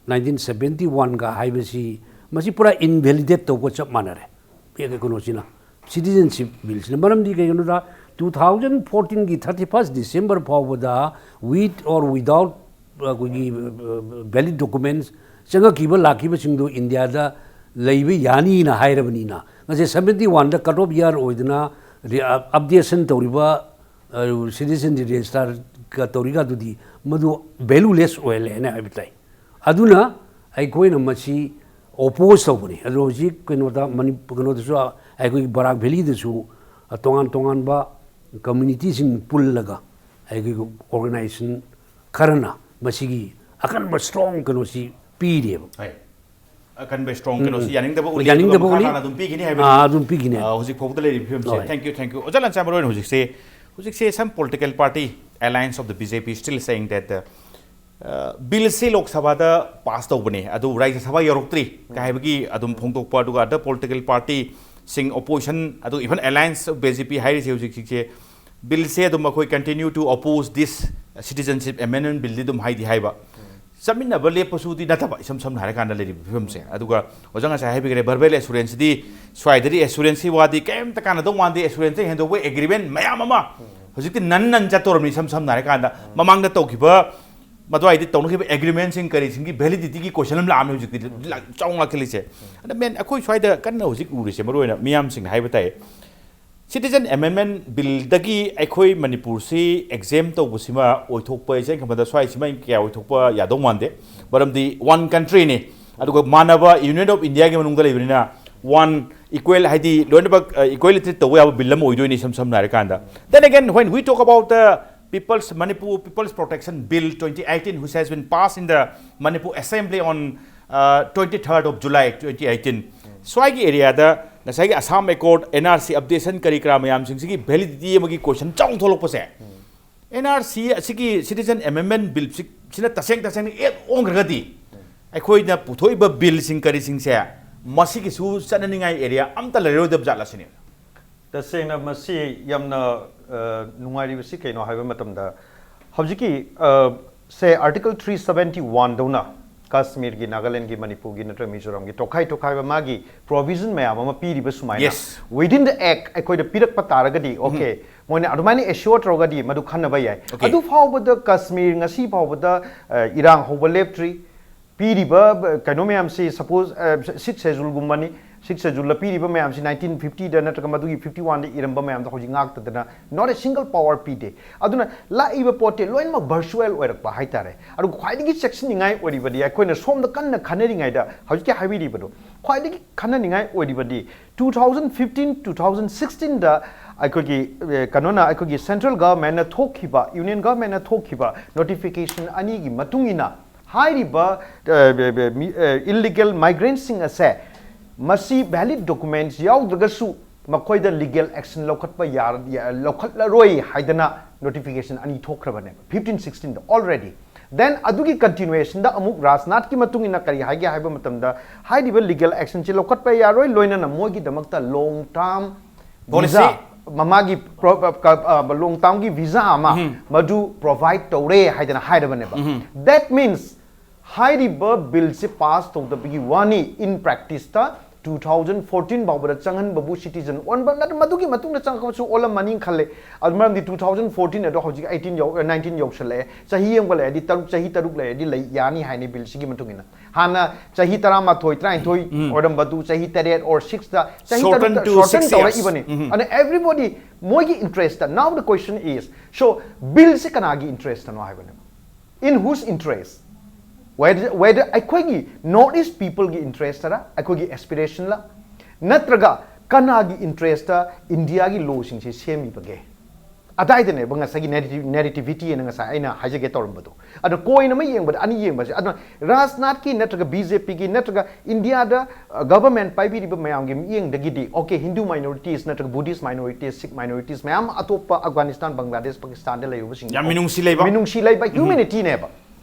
nineteen seventy one ꯒ ꯍꯥꯏꯕꯁꯤ ꯃꯁꯤ ꯄꯨꯔꯥ ꯏꯟꯚꯦꯂꯤꯗꯦꯠ ꯇꯧꯕ ꯆꯞ ꯃꯥꯟꯅꯔꯦ꯫ ꯑꯦ, ꯀꯩꯅꯣꯁꯤꯅ, ꯁꯤꯇꯤꯖꯟꯁꯤꯞ ꯕꯤꯜꯁꯤꯅ꯫ ꯃꯔꯝꯗꯤ ꯀꯩꯒꯤꯅꯣꯗ, two thousand fourteen ꯒꯤ thirty first December ꯐꯥꯎꯕꯗ, with or without ꯑꯩꯈꯣꯏꯒꯤ valid documents, ꯆꯪꯉꯛꯈꯤꯕ ꯂꯥꯛꯈꯤꯕꯁꯤꯡꯗꯣ ꯏꯟꯗꯤꯌꯥꯗ ꯂꯩꯕ ꯌꯥꯅꯤꯅ ꯍꯥꯏꯔꯕꯅꯤꯅ, ꯉꯁꯤ seventy one ꯗ ꯀꯠ ꯑꯣꯐ ꯏꯌꯥꯔ ꯑꯣꯏꯗꯅ ꯑꯞꯗꯦꯁꯟ ꯇꯧꯔꯤꯕ ꯁꯤꯇꯤꯖꯟ ꯔꯦꯖꯤꯁꯇꯥꯔꯒ ꯇꯧꯔꯤꯒ ꯑꯗꯨꯗꯤ ꯃꯗꯨ ꯚꯦꯂꯨꯂꯦꯁ ꯑꯣꯏꯍꯜꯂꯦ ꯍꯥꯏꯅ ꯍꯥꯏꯕ ꯇꯥꯏ꯫ ꯑꯗꯨꯅ ꯑꯩꯈꯣꯏꯅ ꯃꯁꯤ ꯑꯣꯄꯣꯖ ꯇꯧꯕꯅꯤ꯫ ꯑꯗꯣ ꯍꯧꯖꯤꯛ ꯀꯩꯅꯣꯗ, ꯃꯅꯤ-, ꯀꯩꯅꯣꯗꯁꯨ, ꯑꯩꯈꯣꯏꯒꯤ ꯕꯔꯥꯛ ꯚꯦꯂꯤꯗꯁꯨ ꯇꯣꯉꯥꯟ ꯇꯣꯉꯥꯟꯕ ꯀꯝꯃ꯭ꯌꯨꯅꯤꯇꯤꯁꯤꯡ ꯄꯨꯜꯂꯒ ꯑꯩꯈꯣꯏꯒꯤ ꯑꯣꯔꯒꯅꯥꯏꯖꯦꯁꯟ ꯈꯔꯅ ꯃꯁꯤꯒꯤ ꯑꯀꯟꯕ ꯁ꯭ꯇꯔꯣꯡ ꯀꯩꯅꯣꯁꯤ ꯄꯤꯔꯤꯑꯕ꯫ ꯍꯣꯏ꯫ ꯑꯀꯟꯕ ꯁ꯭ꯇꯔꯣꯡ ꯀꯩꯅꯣꯁꯤ ꯌꯥꯅꯤꯡꯗꯕ ꯎꯠꯂꯤ, ꯌꯥꯅꯤꯡꯗꯕ ꯑꯗꯨꯒ ꯃꯈꯥ ꯎꯠꯂꯤ꯫ ꯇꯥꯅ ꯑꯗꯨꯝ ꯄꯤꯈꯤꯅꯤ ꯍꯥꯏꯕꯅꯤ꯫ ꯑꯥ, ꯑꯗꯨꯝ ꯄꯤꯈꯤꯅꯤ꯫ ꯑꯥ, ꯍꯧꯖꯤꯛ ꯐꯥꯎꯕꯗ ꯂꯩꯔꯤꯕ ꯐꯤꯕꯝꯁꯦ꯫ ꯍꯣꯏ꯫ Thank you, thank you꯫ ꯑꯣꯖꯥ ꯂꯟꯆꯥ, ꯃꯔꯨ ꯑꯣꯏꯅ ꯍꯧꯖꯤꯛꯁꯦ, ꯍꯧꯖꯤꯛꯁꯦ some political party, alliance of the B J P, still saying that the, ꯑꯥ, ꯕꯤꯜꯁꯦ ꯂꯣꯛ ꯁꯚꯥꯗ ꯄꯥꯁ ꯇꯧꯕꯅꯦ, ꯑꯗꯨ ꯔꯥꯖ꯭ꯌ ꯁꯚꯥ ꯌꯧꯔꯛꯇ꯭ꯔꯤ ꯀꯥꯏ ꯍꯥꯏꯕꯒꯤ ꯑꯗꯨꯝ ꯐꯣꯡꯗꯣꯛꯄ, ꯑꯗꯨꯒ other political party ꯁꯤꯡ, ꯑꯣꯄꯣꯖꯤꯁꯟ, ꯑꯗꯨ even alliance of B J P ꯍꯥꯏꯔꯤꯁꯦ ꯍꯧꯖꯤꯛꯁꯦ, ꯕꯤꯜꯁꯦ ꯑꯗꯨꯝ ꯑꯩꯈꯣꯏ continue to oppose this citizenship amendment ꯕꯤꯜꯗꯤ ꯑꯗꯨꯝ ꯍꯥꯏꯗꯤ ꯍꯥꯏꯕ꯫ ꯆꯠꯃꯤꯟꯅꯕ ꯂꯦꯞꯄꯁꯨꯗꯤ ꯅꯠꯇꯕ, ꯏꯁꯝ ꯁꯝꯅ ꯍꯥꯏꯔꯀꯥꯟꯗ ꯂꯩꯔꯤꯕ ꯐꯤꯕꯝꯁꯦ꯫ ꯑꯗꯨꯒ ꯑꯣꯖꯥ ꯉꯁꯥꯏ ꯍꯥꯏꯕꯤꯈ꯭ꯔꯦ, ꯚꯔꯕꯦꯜ ꯑꯦꯁꯨꯔꯦꯟꯁꯗꯤ ꯁ꯭ꯋꯥꯏꯗꯗꯤ ꯑꯦꯁꯨꯔꯦꯟꯁꯀꯤ ꯋꯥꯗꯤ ꯀꯩꯝꯇ ꯀꯥꯟꯅꯗꯧ ꯃꯥꯟꯗꯦ, ꯑꯦꯁꯨꯔꯦꯟꯁꯇ ꯍꯦꯟꯗꯣꯛꯄ ꯑꯦꯒ꯭ꯔꯤꯃꯦꯟ ꯃꯌꯥꯝ ꯑꯃ ꯍꯧꯖꯤꯛꯇꯤ ꯅꯟ ꯅꯟ ꯆꯠꯇꯧꯔꯕꯅꯤ꯫ ꯏꯁꯝ ꯁꯝꯅ ꯍꯥꯏꯔꯀꯥꯟꯗ ꯃꯃꯥꯡꯗ ꯇꯧꯈꯤꯕ, ꯃꯗꯨꯋꯥꯏꯗꯤ ꯇꯧꯅꯈꯤꯕ ꯑꯦꯒ꯭ꯔꯤꯃꯦꯟꯁꯤꯡ ꯀꯔꯤꯁꯤꯡꯒꯤ ꯚꯦꯂꯤꯗꯤꯇꯤꯒꯤ ꯀꯣꯏꯁꯟ ꯑꯃ ꯂꯥꯛꯑꯝꯃꯤ ꯍꯧꯖꯤꯛꯇꯤ, ꯂꯥꯛ-, ꯆꯥꯎꯅ ꯂꯥꯛꯈꯠꯂꯤꯁꯦ꯫ ꯑꯗ ꯃꯦꯟ ꯑꯩꯈꯣꯏ ꯁ꯭ꯋꯥꯏꯗ ꯀꯟꯅ ꯍꯧꯖꯤꯛ ꯎꯔꯤꯁꯦ, ꯃꯔꯨꯑꯣꯏꯅ ꯃꯤꯌꯥꯝꯁꯤꯡꯅ ꯍꯥꯏꯕ ꯇꯥꯏ, ꯁꯤꯇꯤꯖꯟ ꯑꯦꯃꯦꯟꯃꯦꯟ ꯕꯤꯜꯗꯒꯤ ꯑꯩꯈꯣꯏ ꯃꯅꯤꯄꯨꯔꯁꯤ ꯑꯦꯛꯖꯦꯝ ꯇꯧꯕꯁꯤꯃ ꯑꯣꯏꯊꯣꯛꯄ ꯍꯥꯏꯁꯦ ꯑꯩꯅ ꯈꯟꯕꯗ ꯁ꯭ꯋꯥꯏꯁꯤꯃ ꯀꯌꯥ ꯑꯣꯏꯊꯣꯛꯄ ꯌꯥꯗꯧ ꯃꯥꯟꯗꯦ꯫ ꯃꯔꯝꯗꯤ ꯋꯥꯟ ꯀꯟꯇ꯭ꯔꯤꯅꯤ, ꯑꯗꯨꯒ ꯃꯥꯟꯅꯕ ꯌꯨꯅꯤꯌꯟ ꯑꯣꯐ ꯏꯟꯗꯤꯌꯥꯒꯤ ꯃꯅꯨꯡꯗ ꯂꯩꯕꯅꯤꯅ ꯋꯥꯟ ꯏꯀ꯭ꯋꯦꯜ, ꯍꯥꯏꯗꯤ ꯂꯣꯏꯅꯃꯛ ꯏꯀ꯭ꯋꯦꯂꯤ ꯇ꯭ꯔꯤꯠ ꯇꯧꯕ ꯌꯥꯕ ꯕꯤꯜ ꯑꯃ ꯑꯣꯏꯗꯣꯏꯅꯤ ꯏꯁꯝ ꯁꯝꯅ ꯍꯥꯏꯔꯀꯥꯟꯗ꯫ Then again, when we talk about the People's, Manipur People's Protection Bill twenty eighteen, which has been passed in the Manipur Assembly on, uh, twenty third of July twenty eighteen, ꯁ꯭ꯋꯥꯏꯒꯤ ꯑꯦꯔꯤꯌꯥꯗ ꯉꯁꯥꯏꯒꯤ Assam ꯑꯦꯀꯣꯔꯗ, and R ꯁꯤ ꯑꯞꯗꯦꯁꯟ ꯀꯔꯤ ꯀꯔꯥ ꯃꯌꯥꯝꯁꯤꯡꯁꯤꯒꯤ validity ꯑꯃꯒꯤ ꯀꯣꯏꯁꯟ ꯆꯥꯎꯅ ꯊꯣꯛꯂꯛꯄꯁꯦ, and R ꯁꯤ ꯑꯁꯤꯒꯤ ꯁꯤꯇꯤꯖꯟ ꯑꯦꯃꯦꯟꯃꯦꯟ ꯕꯤꯜꯁꯤ, ꯁꯤꯅ ꯇꯁꯦꯡ ꯇꯁꯦꯡꯅ ꯑꯦꯗ ꯑꯣꯟꯈ꯭ꯔꯒꯗꯤ ꯑꯩꯈꯣꯏꯅ ꯄꯨꯊꯣꯛꯏꯕ ꯕꯤꯜꯁꯤꯡ ꯀꯔꯤꯁꯤꯡꯁꯦ ꯃꯁꯤꯒꯤꯁꯨ ꯆꯠꯅꯅꯤꯡꯉꯥꯏ ꯑꯦꯔꯤꯌꯥ ꯑꯝꯇ ꯂꯩꯔꯣꯏꯗꯕ ꯖꯥꯠꯂ ꯁꯤꯅꯤ꯫ ꯇꯁꯦꯡꯅ ꯃꯁꯤ ꯌꯥꯝꯅ ꯑ, ꯅꯨꯡꯉꯥꯏꯔꯤꯕꯁꯤ ꯀꯩꯅꯣ ꯍꯥꯏꯕ ꯃꯇꯝꯗ, ꯍꯧꯖꯤꯛꯀꯤ ꯑ, ꯁꯦ ꯑꯥꯔꯇꯤꯀꯜ ꯊ꯭ꯔꯤ ꯁꯕꯦꯟꯇꯤ ꯋꯥꯟꯗꯧꯅ ꯀꯥꯁꯃꯤꯔꯒꯤ, ꯅꯥꯒꯥꯂꯦꯟꯒꯤ, ꯃꯅꯤꯄꯨꯔꯒꯤ ꯅꯠꯇ꯭ꯔꯒ ꯃꯤꯖꯣꯔꯥꯝꯒꯤ ꯇꯣꯈꯥꯏ ꯇꯣꯈꯥꯏꯕ ꯃꯥꯒꯤ ꯄ꯭ꯔꯣꯚꯤꯖꯟ ꯃꯌꯥꯝ ꯑꯃ ꯄꯤꯔꯤꯕ ꯁꯨꯃꯥꯏꯅ, Yes. Within the Act ꯑꯩꯈꯣꯏꯗ ꯄꯤꯔꯛꯄ ꯇꯥꯔꯒꯗꯤ, ꯑꯣꯀꯦ, ꯃꯣꯏꯅ ꯑꯗꯨꯃꯥꯏꯅ ꯑꯦꯁ꯭ꯌꯣꯔ ꯇꯧꯔꯒꯗꯤ ꯃꯗꯨ ꯈꯟꯅꯕ ꯌꯥꯏ꯫ Okay. ꯑꯗꯨ ꯐꯥꯎꯕꯗ ꯀꯥꯁꯃꯤꯔ ꯉꯁꯤ ꯐꯥꯎꯕꯗ ꯑ, ꯏꯔꯥꯡ ꯍꯧꯕ ꯂꯦꯞꯇ꯭ꯔꯤ꯫ ꯄꯤꯔꯤꯕ ꯀꯩꯅꯣ ꯃꯌꯥꯝꯁꯤ, ꯁꯄꯣꯖ, ꯁꯤꯛꯁ ꯁꯦꯖꯨꯜꯒꯨꯝꯕꯅꯤ꯫ ꯁꯤꯛꯁ ꯁꯦꯖꯨꯜꯗ ꯄꯤꯔꯤꯕ ꯃꯌꯥꯝꯁꯤ ꯅꯥꯏꯟꯇꯤꯟ ꯐꯤꯐꯇꯤꯗ ꯅꯠꯇ꯭ꯔꯒ ꯃꯗꯨꯒꯤ ꯐꯤꯐꯇꯤ ꯋꯥꯟꯗ ꯏꯔꯝꯕ ꯃꯌꯥꯝꯗꯣ ꯍꯧꯖꯤꯛ ꯉꯥꯛꯇꯗꯅ not a single power ꯄꯤꯗꯦ꯫ ꯑꯗꯨꯅ ꯂꯥꯛꯏꯕ ꯄꯣꯠꯇꯤ ꯂꯣꯏꯅꯃꯛ ꯚꯔꯆꯨꯋꯦꯜ ꯑꯣꯏꯔꯛꯄ ꯍꯥꯏꯇꯥꯔꯦ꯫ ꯑꯗꯨꯒ ꯈ꯭ꯋꯥꯏꯗꯒꯤ ꯆꯦꯛꯁꯤꯟꯅꯤꯡꯉꯥꯏ ꯑꯣꯏꯔꯤꯕꯗꯤ, ꯑꯩꯈꯣꯏꯅ ꯁꯣꯝꯗ ꯀꯟꯅ ꯈꯟꯅꯔꯤꯉꯩꯗ, ꯍꯧꯖꯤꯛꯀꯤ ꯍꯥꯏꯕꯤꯔꯤꯕꯗꯣ, ꯈ꯭ꯋꯥꯏꯗꯒꯤ ꯈꯟꯅꯅꯤꯡꯉꯥꯏ ꯑꯣꯏꯔꯤꯕꯗꯤ, two thousand fifteen, two thousand ꯁꯤꯛꯁꯇꯤꯟꯗ ꯑꯩꯈꯣꯏꯒꯤ ꯑ, ꯀꯩꯅꯣꯅ, ꯑꯩꯈꯣꯏꯒꯤ ꯁꯦꯟꯇ꯭ꯔꯦꯜ ꯒꯚꯔꯟꯃꯦꯟꯠꯅ ꯊꯣꯛꯈꯤꯕ, ꯌꯨꯅꯤꯌꯟ ꯒꯚꯔꯟꯃꯦꯟꯠꯅ ꯊꯣꯛꯈꯤꯕ ꯅꯣꯇꯤꯐꯤꯀꯦꯁꯟ ꯑꯅꯤꯒꯤ ꯃꯇꯨꯡ ꯏꯟꯅ, ꯍꯥꯏꯔꯤꯕ ꯏꯜꯂꯤꯒꯦꯜ ꯃꯥꯏꯒ꯭ꯔꯦꯟꯠꯁꯤꯡ ꯑꯁꯦ ꯃꯁꯤ ꯚꯦꯂꯤꯗ ꯗꯣꯀꯨꯃꯦꯟꯠꯁ ꯌꯥꯎꯗ꯭ꯔꯒꯁꯨ ꯃꯈꯣꯏꯗ ꯂꯤꯒꯦꯜ ꯑꯦꯛꯁꯟ ꯂꯧꯈꯠꯄ ꯌꯥꯔ-, ꯌꯥ-, ꯂꯧꯈꯠꯂꯔꯣꯏ ꯍꯥꯏꯗꯅ ꯅꯣꯇꯤꯐꯤꯀꯦꯁꯟ ꯑꯅꯤ ꯊꯣꯛꯈ꯭ꯔꯕꯅꯦꯕ, ꯐꯤꯐꯇꯤꯟ ꯁꯤꯛꯁꯇꯤꯟꯗ ꯑꯣꯜꯔꯦꯗꯤ꯫ ꯗꯦꯟ ꯑꯗꯨꯒꯤ ꯀꯟꯇꯤꯅ꯭ꯌꯨꯑꯦꯁꯟꯗ ꯑꯃꯨꯛ ꯔꯥꯖꯅꯥꯊꯀꯤ ꯃꯇꯨꯡ ꯏꯟꯅ ꯀꯔꯤ ꯍꯥꯏꯒꯦ ꯍꯥꯏꯕ ꯃꯇꯝꯗ, ꯍꯥꯏꯔꯤꯕ ꯂꯤꯒꯦꯜ ꯑꯦꯛꯁꯟꯁꯤ ꯂꯧꯈꯠꯄ ꯌꯥꯔꯣꯏ, ꯂꯣꯏꯅꯅ ꯃꯣꯏꯒꯤꯗꯃꯛꯇ ꯂꯣꯡ ꯇꯥꯔꯝ Policy. ꯚꯤꯖꯥ, ꯃꯃꯥꯒꯤ ꯂꯣꯡ ꯇꯥꯔꯝꯒꯤ ꯚꯤꯖꯥ ꯑꯃ ꯃꯗꯨ ꯄ꯭ꯔꯣꯚꯥꯏꯗ ꯇꯧꯔꯦ ꯍꯥꯏꯗꯅ ꯍꯥꯏꯔꯕꯅꯦꯕ꯫ That means ꯍꯥꯏꯔꯤꯕ ꯕꯤꯜꯁꯤ ꯄꯥꯁ ꯇꯧꯗꯕꯒꯤ ꯋꯥꯅꯤ꯫ ꯏꯟ ꯄ꯭ꯔꯦꯛꯇꯤꯁꯇ ꯇꯨ ꯊꯥꯎꯖꯟ ꯐꯣꯔꯇꯤꯟ ꯐꯥꯎꯕꯗ ꯆꯪꯍꯟꯕꯕꯨ ꯁꯤꯇꯤꯖꯟ ꯑꯣꯟꯕ ꯅꯠꯇ꯭ꯔ ꯃꯗꯨꯒꯤ ꯃꯇꯨꯡꯗ ꯆꯪꯉꯛꯄꯁꯨ ꯑꯣꯜꯂꯝꯃꯅꯤ ꯈꯜꯂꯦ꯫ ꯑꯗꯨ ꯃꯔꯝꯗꯤ ꯇꯨ ꯊꯥꯎꯖꯟ ꯐꯣꯔꯇꯤꯟ ꯑꯗꯣ ꯍꯧꯖꯤꯛ ꯑꯩꯇꯤꯟ ꯌꯧ-, ꯅꯥꯏꯟꯇꯤꯟ ꯌꯧꯁꯜꯂꯛꯑꯦ꯫ ꯆꯍꯤ ꯑꯃꯒ ꯂꯩꯔꯗꯤ ꯇꯔꯨꯛ, ꯆꯍꯤ ꯇꯔꯨꯛ ꯂꯩꯔꯗꯤ ꯂꯩ ꯌꯥꯅꯤ ꯍꯥꯏꯅꯤ ꯕꯤꯜꯁꯤꯒꯤ ꯃꯇꯨꯡ ꯏꯟꯅ꯫ ꯍꯥꯟꯅ ꯆꯍꯤ ꯇꯔꯥꯃꯥꯊꯣꯏ, ꯇꯔꯥꯅꯤꯊꯣꯏ ꯑꯣꯏꯔꯝꯕꯗꯨ ꯆꯍꯤ ꯇꯔꯦꯠ or sixꯇ, ꯆꯍꯤ Shorten ꯇꯔꯨꯛꯇ to shorten six ꯇꯧꯔ years. ꯏꯕꯅꯤ꯫ ꯑꯗꯨꯅ everybody ꯃꯣꯏꯒꯤ interest, now the question is, so ꯕꯤꯜꯁꯤ ꯀꯅꯥꯒꯤ ꯏꯟꯇꯔꯦꯁꯇꯅꯣ ꯍꯥꯏꯕꯅꯦꯕ? In whose interest? Whether, whether ꯑꯩꯈꯣꯏꯒꯤ ꯅꯣꯔꯠ ꯏꯁ ꯄꯤꯄꯜꯒꯤ ꯏꯟꯇꯔꯦꯁꯇꯔ, ꯑꯩꯈꯣꯏꯒꯤ ꯑꯦꯁꯄꯤꯔꯦꯁꯟꯂ, ꯅꯠꯇ꯭ꯔꯒ ꯀꯅꯥꯒꯤ ꯏꯟꯇꯔꯦꯁꯇ ꯏꯟꯗꯤꯌꯥꯒꯤ ꯂꯣꯁꯤꯡꯁꯦ ꯁꯦꯝꯃꯤꯕꯒꯦ? ꯑꯗꯥꯏꯗꯅꯦꯕ ꯉꯁꯥꯏꯒꯤ narrative- narrativity ꯍꯥꯏꯅ ꯉꯁꯥꯏ ꯑꯩꯅ ꯍꯥꯏꯖꯒꯦ ꯇꯧꯔꯝꯕꯗꯣ꯫ ꯑꯗꯣ ꯀꯣꯏꯟ ꯑꯃ ꯌꯦꯡꯕꯗ ꯑꯅꯤ ꯌꯦꯡꯕꯁꯦ, ꯑꯗꯨꯅ ꯔꯥꯖꯅꯥꯊꯀꯤ ꯅꯠꯇ꯭ꯔꯒ ꯕꯤ ꯖꯦ ꯄꯤꯒꯤ ꯅꯠꯇ꯭ꯔꯒ ꯏꯟꯗꯤꯌꯥꯗ ꯒꯚꯔꯟꯃꯦꯟꯠ ꯄꯥꯏꯕꯤꯔꯤꯕ ꯃꯌꯥꯝꯒꯤ ꯃꯤꯠꯌꯦꯡꯗꯒꯤꯗꯤ, okay, Hindu minorities ꯅꯠꯇ꯭ꯔꯒ Buddhist minorities, Sikh minorities ꯃꯌꯥꯝ ꯑꯇꯣꯞꯄ ꯑꯐꯒꯥꯅꯤꯁꯇꯥꯟ, ꯕꯪꯒ꯭ꯂꯥꯗꯦꯁ, ꯄꯥꯀꯤꯁꯇꯥꯟꯗ ꯂꯩꯔꯨꯕꯁꯤꯡ, ꯌꯥꯝ ꯃꯤꯅꯨꯡꯁꯤ ꯂꯩꯕ꯫ ꯃꯤꯅꯨꯡꯁꯤ ꯂꯩꯕ, humanityꯅꯦꯕ꯫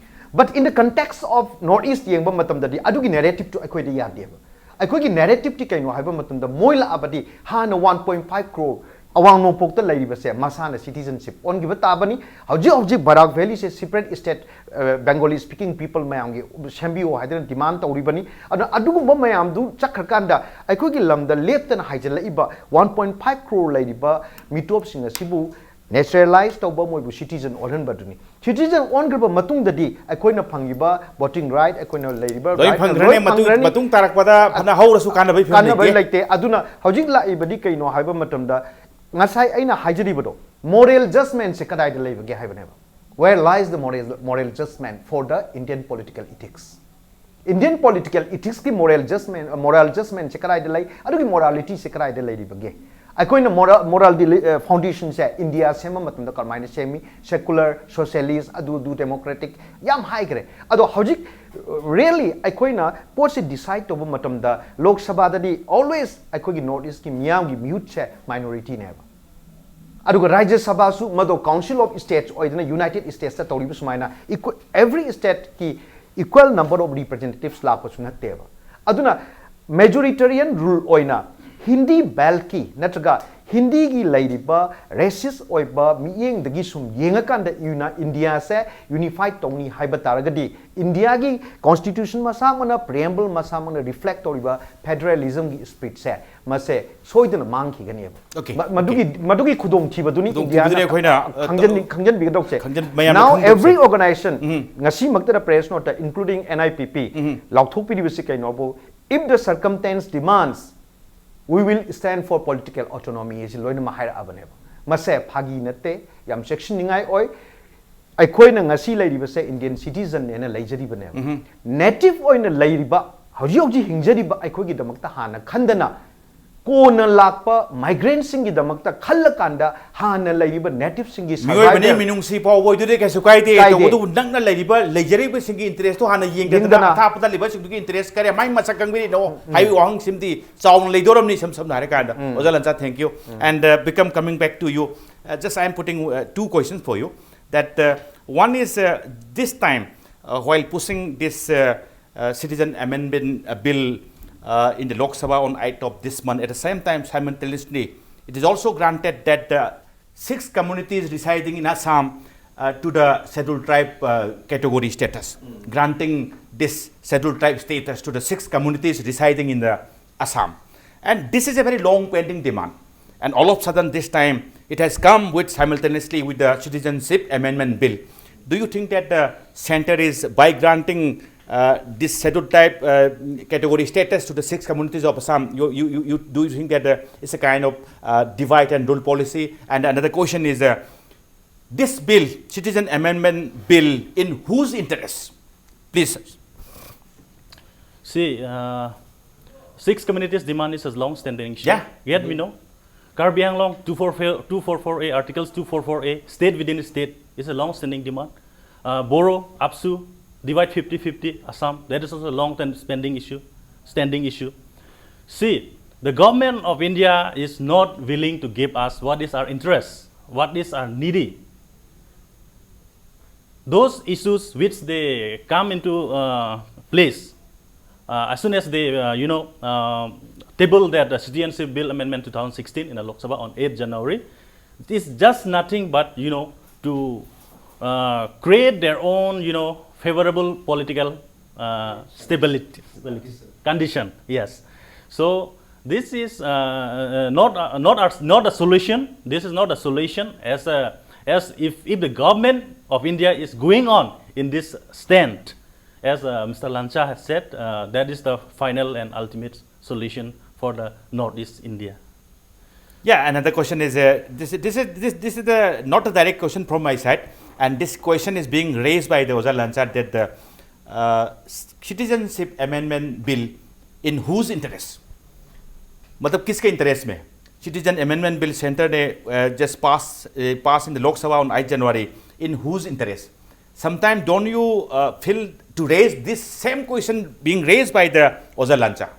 But in the context of North East ꯌꯦꯡꯕ ꯃꯇꯝꯗꯗꯤ ꯑꯗꯨꯒꯤ narrativeꯇꯨ ꯑꯩꯈꯣꯏꯗ ꯌꯥꯗꯦꯕ꯫ ꯑꯩꯈꯣꯏꯒꯤ narrativeꯇꯤ ꯀꯩꯅꯣ ꯍꯥꯏꯕ ꯃꯇꯝꯗ, ꯃꯣꯏ ꯂꯥꯛꯑꯕꯗꯤ ꯍꯥꯟꯅ one point five crore ꯑꯋꯥꯡ ꯅꯣꯡꯄꯣꯛꯇ ꯂꯩꯔꯤꯕꯁꯦ ꯃꯁꯥꯅ citizenship ꯑꯣꯟꯈꯤꯕ ꯇꯥꯕꯅꯤ꯫ ꯍꯧꯖꯤꯛ ꯍꯧꯖꯤꯛ ꯕꯔꯥꯛ ꯚꯦꯂꯤꯁꯦ separate state, ꯑ, Bengali speaking people ꯃꯌꯥꯝꯒꯤ ꯁꯦꯝꯕꯤꯌꯣ ꯍꯥꯏꯗꯅ demand ꯇꯧꯔꯤꯕꯅꯤ꯫ ꯑꯗꯨꯅ ꯑꯗꯨꯒꯨꯝꯕ ꯃꯌꯥꯝꯗꯨ ꯆꯠꯈ꯭ꯔꯀꯥꯟꯗ ꯑꯩꯈꯣꯏꯒꯤ ꯂꯝꯗ ꯂꯦꯞꯇꯅ ꯍꯥꯏꯖꯤꯜꯂꯛꯏꯕ one point five crore ꯂꯩꯔꯤꯕ ꯃꯤꯇꯣꯞꯁꯤꯡ ꯑꯁꯤꯕꯨ naturalize ꯇꯧꯕ, ꯃꯣꯏꯕꯨ citizen ꯑꯣꯜꯍꯟꯕꯗꯨꯅꯤ꯫ Citizen ꯑꯣꯟꯈ꯭ꯔꯕ ꯃꯇꯨꯡꯗꯗꯤ ꯑꯩꯈꯣꯏꯅ ꯐꯪꯉꯤꯕ voting right, ꯑꯩꯈꯣꯏꯅ ꯂꯩꯔꯤꯕ ꯂꯣꯏ right ꯐꯪꯈ꯭ꯔꯅꯤ꯫ ꯂꯣꯏ ꯃꯇꯨꯡ ꯐꯪꯈ꯭ꯔꯅꯤ꯫ ꯃꯇꯨꯡ ꯇꯥꯔꯛꯄꯗ ꯐꯅ ꯍꯧꯔꯁꯨ ꯀꯥꯟꯅꯕꯒꯤ ꯐꯤꯕꯝ ꯀꯥꯟꯅꯕ ꯂꯩꯇꯦ꯫ ꯂꯩꯇꯦ꯫ ꯑꯗꯨꯅ ꯍꯧꯖꯤꯛ ꯂꯥꯛꯏꯕꯗꯤ ꯀꯩꯅꯣ ꯍꯥꯏꯕ ꯃꯇꯝꯗ, ꯉꯁꯥꯏ ꯑꯩꯅ ꯍꯥꯏꯖꯔꯤꯕꯗꯣ, moral judgmentꯁꯦ ꯀꯗꯥꯏꯗ ꯂꯩꯕꯒꯦ ꯍꯥꯏꯕꯅꯦꯕ꯫ Where lies the moral, moral judgment for the Indian political ethics? Indian political ethicsꯀꯤ moral judgment, moral judgmentꯁꯦ ꯀꯗꯥꯏꯗ ꯂꯩ? ꯑꯗꯨꯒꯤ moralityꯁꯦ ꯀꯗꯥꯏꯗ ꯂꯩꯔꯤꯕꯒꯦ? ꯑꯩꯈꯣꯏꯅ moral, moral foundationꯁꯦ ꯏꯟꯗꯤꯌꯥ ꯁꯦꯝꯕ ꯃꯇꯝꯗ ꯀꯔꯝꯍꯥꯏꯅ ꯁꯦꯝꯃꯤ? Secular, socialist, ꯑꯗꯨ ꯑꯗꯨ democratic ꯌꯥꯝ ꯍꯥꯏꯈ꯭ꯔꯦ꯫ ꯑꯗꯣ ꯍꯧꯖꯤꯛ really ꯑꯩꯈꯣꯏꯅ ꯄꯣꯠꯁꯦ decide ꯇꯧꯕ ꯃꯇꯝꯗ, ꯂꯣꯛ ꯁꯚꯥꯗꯗꯤ always ꯑꯩꯈꯣꯏꯒꯤ North Eastꯀꯤ ꯃꯤꯌꯥꯝꯒꯤ ꯃꯤꯍꯨꯠꯁꯦ minorityꯅꯦꯕ꯫ ꯑꯗꯨꯒ ꯔꯥꯖ꯭ꯌ ꯁꯚꯥꯁꯨ ꯃꯗꯣ Council of States ꯑꯣꯏꯗꯅ United Statesꯇ ꯇꯧꯔꯤꯕ ꯁꯨꯃꯥꯏꯅ equa- every stateꯀꯤ equal number of representatives ꯂꯥꯛꯄꯁꯨ ꯅꯠꯇꯦꯕ꯫ ꯑꯗꯨꯅ majoritarian rule ꯑꯣꯏꯅ ꯍꯤꯟꯗꯤ beltꯀꯤ ꯅꯠꯇ꯭ꯔꯒ ꯍꯤꯟꯗꯤꯒꯤ ꯂꯩꯔꯤꯕ racist ꯑꯣꯏꯕ ꯃꯤꯠꯌꯦꯡꯗꯒꯤ ꯁꯨꯝ ꯌꯦꯡꯉꯀꯥꯟꯗ ꯌꯨꯅ-, ꯏꯟꯗꯤꯌꯥꯁꯦ unified ꯇꯧꯅꯤ ꯍꯥꯏꯕ ꯇꯥꯔꯒꯗꯤ, ꯏꯟꯗꯤꯌꯥꯒꯤ constitution ꯃꯁꯥꯃꯛꯅ, preamble ꯃꯁꯥꯃꯛꯅ reflect ꯇꯧꯔꯤꯕ federalismꯒꯤ spiritꯁꯦ ꯃꯁꯦ ꯁꯣꯏꯗꯅ ꯃꯥꯡꯈꯤꯒꯅꯦꯕ꯫ Okay, ꯃ-, ꯃꯗꯨꯒꯤ, ꯃꯗꯨꯒꯤ ꯈꯨꯗꯣꯡꯊꯤꯕꯗꯨꯅꯤ ꯈꯨꯗꯣꯡꯊꯤꯕꯗꯨꯅꯤ ꯏꯟꯗꯤꯌꯥꯅ ꯑꯩꯈꯣꯏꯅ, ꯈꯪꯖꯟ-, ꯈꯪꯖꯟꯕꯤꯒꯗꯧꯁꯦ꯫ ꯈꯪꯖꯟ-, ꯃꯌꯥꯝꯅ Now ꯈꯪꯗꯧꯁꯦ꯫ every organization, um. ꯉꯁꯤꯃꯛꯇꯗ press noteꯇ including N I P P, um. ꯂꯥꯎꯊꯣꯛꯄꯤꯔꯤꯕꯁꯤ ꯀꯩꯅꯣꯕꯨ, if the circumstance demands, we will stand for political autonomy ꯍꯥꯏꯁꯤ ꯂꯣꯏꯅꯃꯛ ꯍꯥꯏꯔꯛꯑꯕꯅꯦꯕ꯫ ꯃꯁꯦ ꯐꯥꯒꯤ ꯅꯠꯇꯦ, ꯌꯥꯝ ꯆꯦꯛꯁꯤꯟꯅꯤꯡꯉꯥꯏ ꯑꯣꯏ꯫ ꯑꯩꯈꯣꯏꯅ ꯉꯁꯤ ꯂꯩꯔꯤꯕꯁꯦ Indian citizenꯅꯦꯅ ꯂꯩꯖꯔꯤꯕꯅꯦꯕ꯫ ꯎꯝ꯫ Native ꯑꯣꯏꯅ ꯂꯩꯔꯤꯕ, ꯍꯧꯖꯤꯛ ꯍꯧꯖꯤꯛ ꯍꯤꯡꯖꯔꯤꯕ ꯑꯩꯈꯣꯏꯒꯤꯗꯃꯛꯇ ꯍꯥꯟꯅ ꯈꯟꯗꯅ ꯀꯣꯟꯅ ꯂꯥꯛꯄ migrantꯁꯤꯡꯒꯤꯗꯃꯛꯇ ꯈꯜꯂꯀꯥꯟꯗ ꯍꯥꯟꯅ ꯂꯩꯔꯤꯕ nativeꯁꯤꯡꯒꯤ ꯃꯤꯑꯣꯏꯕꯅꯤ, survival ꯃꯤꯅꯨꯡꯁꯤ ꯐꯥꯎꯕ ꯑꯣꯏꯗꯣꯏꯗꯤ ꯀꯩꯁꯨ ꯀꯥꯏꯗꯦ꯫ ꯀꯥꯏꯗꯦ꯫ ꯇꯧꯕꯇꯕꯨ ꯅꯛꯅ ꯂꯩꯔꯤꯕ, ꯂꯩꯖꯔꯤꯕꯁꯤꯡꯒꯤ interestꯇꯣ ꯍꯥꯟꯅ ꯌꯦꯡꯗꯗꯅ, ꯌꯦꯡꯗꯅ꯫ ꯑꯊꯥꯞꯄꯗ ꯂꯩꯕꯁꯤꯡꯗꯨꯒꯤ interest ꯀꯔꯤ, ꯃꯥꯏ ꯃꯁꯛ ꯈꯪꯕꯤꯔꯤꯅꯣ ꯍꯥꯏꯕꯒꯤ ꯋꯥꯍꯪꯁꯤꯃꯗꯤ ꯆꯥꯎꯅ ꯂꯩꯗꯣꯔꯝꯅꯤ꯫ ꯏꯁꯝ ꯁꯝꯅ ꯍꯥꯏꯔꯀꯥꯟꯗ, ꯑꯣꯖꯥ ꯂꯟꯆꯥ, thank you. And, uh, Bikram, coming back to you, uh, just I am putting, uh, two questions for you. That, uh, one is, uh, this time, uh, while pushing this, uh, uh, Citizen Amendment, uh, Bill, uh, in the Lok Sabha on eighth of this month, at the same time, simultaneously, it is also granted that the six communities residing in Assam, uh, to the Scheduled Tribe, uh, category status, granting this Scheduled Tribe status to the six communities residing in the Assam. And this is a very long pending demand. And all of a sudden, this time, it has come with, simultaneously with the Citizenship Amendment Bill. Do you think that the center is, by granting, uh, this Scheduled Tribe, uh, category status to the six communities of Assam, you, you, you, you, do you think that, uh, it's a kind of, uh, divide and rule policy? And another question is, uh, this bill, Citizen Amendment Bill, in whose interest? Please. See, uh, six communities' demand is a long-standing issue. Yeah. Yet we know. Karbi Anglong, two four four, two four four A, Articles two four four A, state within state, is a long-standing demand. Uh, Boro, AAPSU, divide fifty fifty, Assam, that is also a long-standing issue, standing issue. See, the government of India is not willing to give us what is our interest, what is our needy. Those issues which they come into, uh, place, uh, as soon as they, uh, you know, uh, table that, uh, Citizenship Bill Amendment two thousand sixteen in the Lok Sabha on eighth January, it is just nothing but, you know, to, uh, create their own, you know, favorable political, uh, stability, stability condition. Yes. So this is, uh, uh, not, uh, not a, not a solution. This is not a solution as a, as if, if the government of India is going on in this stand, as, uh, Mister Lancha has said, uh, that is the final and ultimate solution for the Northeast India. Yeah, another question is, uh, this, this is, this, this is the, not a direct question from my side, and this question is being raised by the Oja Lanchar, that the, uh, Citizenship Amendment Bill, in whose interest? मतलब किसके interest में? Citizen Amendment Bill Centre ने uh, just pass uh, pass in the Lok Sabha on eight January. In whose interest? Sometimes don't you uh, feel to raise this same question being raised by the Oza Lancha?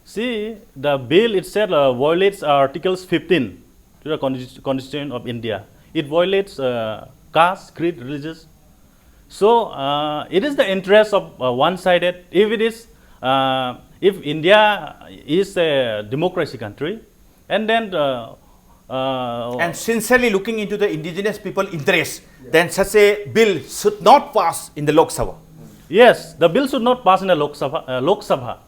See, the bill itself uh, violates Articles fifteen to the Constitu- Constitution of India. It violates uh, caste, creed, religious. So uh, it is the interest of uh, one-sided. If it is, uh, if India is a democracy country, and then uh, uh, And sincerely looking into the indigenous people interest, then such a bill should not pass in the Lok Sabha. Yes, the bill should not pass in the Lok Sabha, uh, Lok Sabha.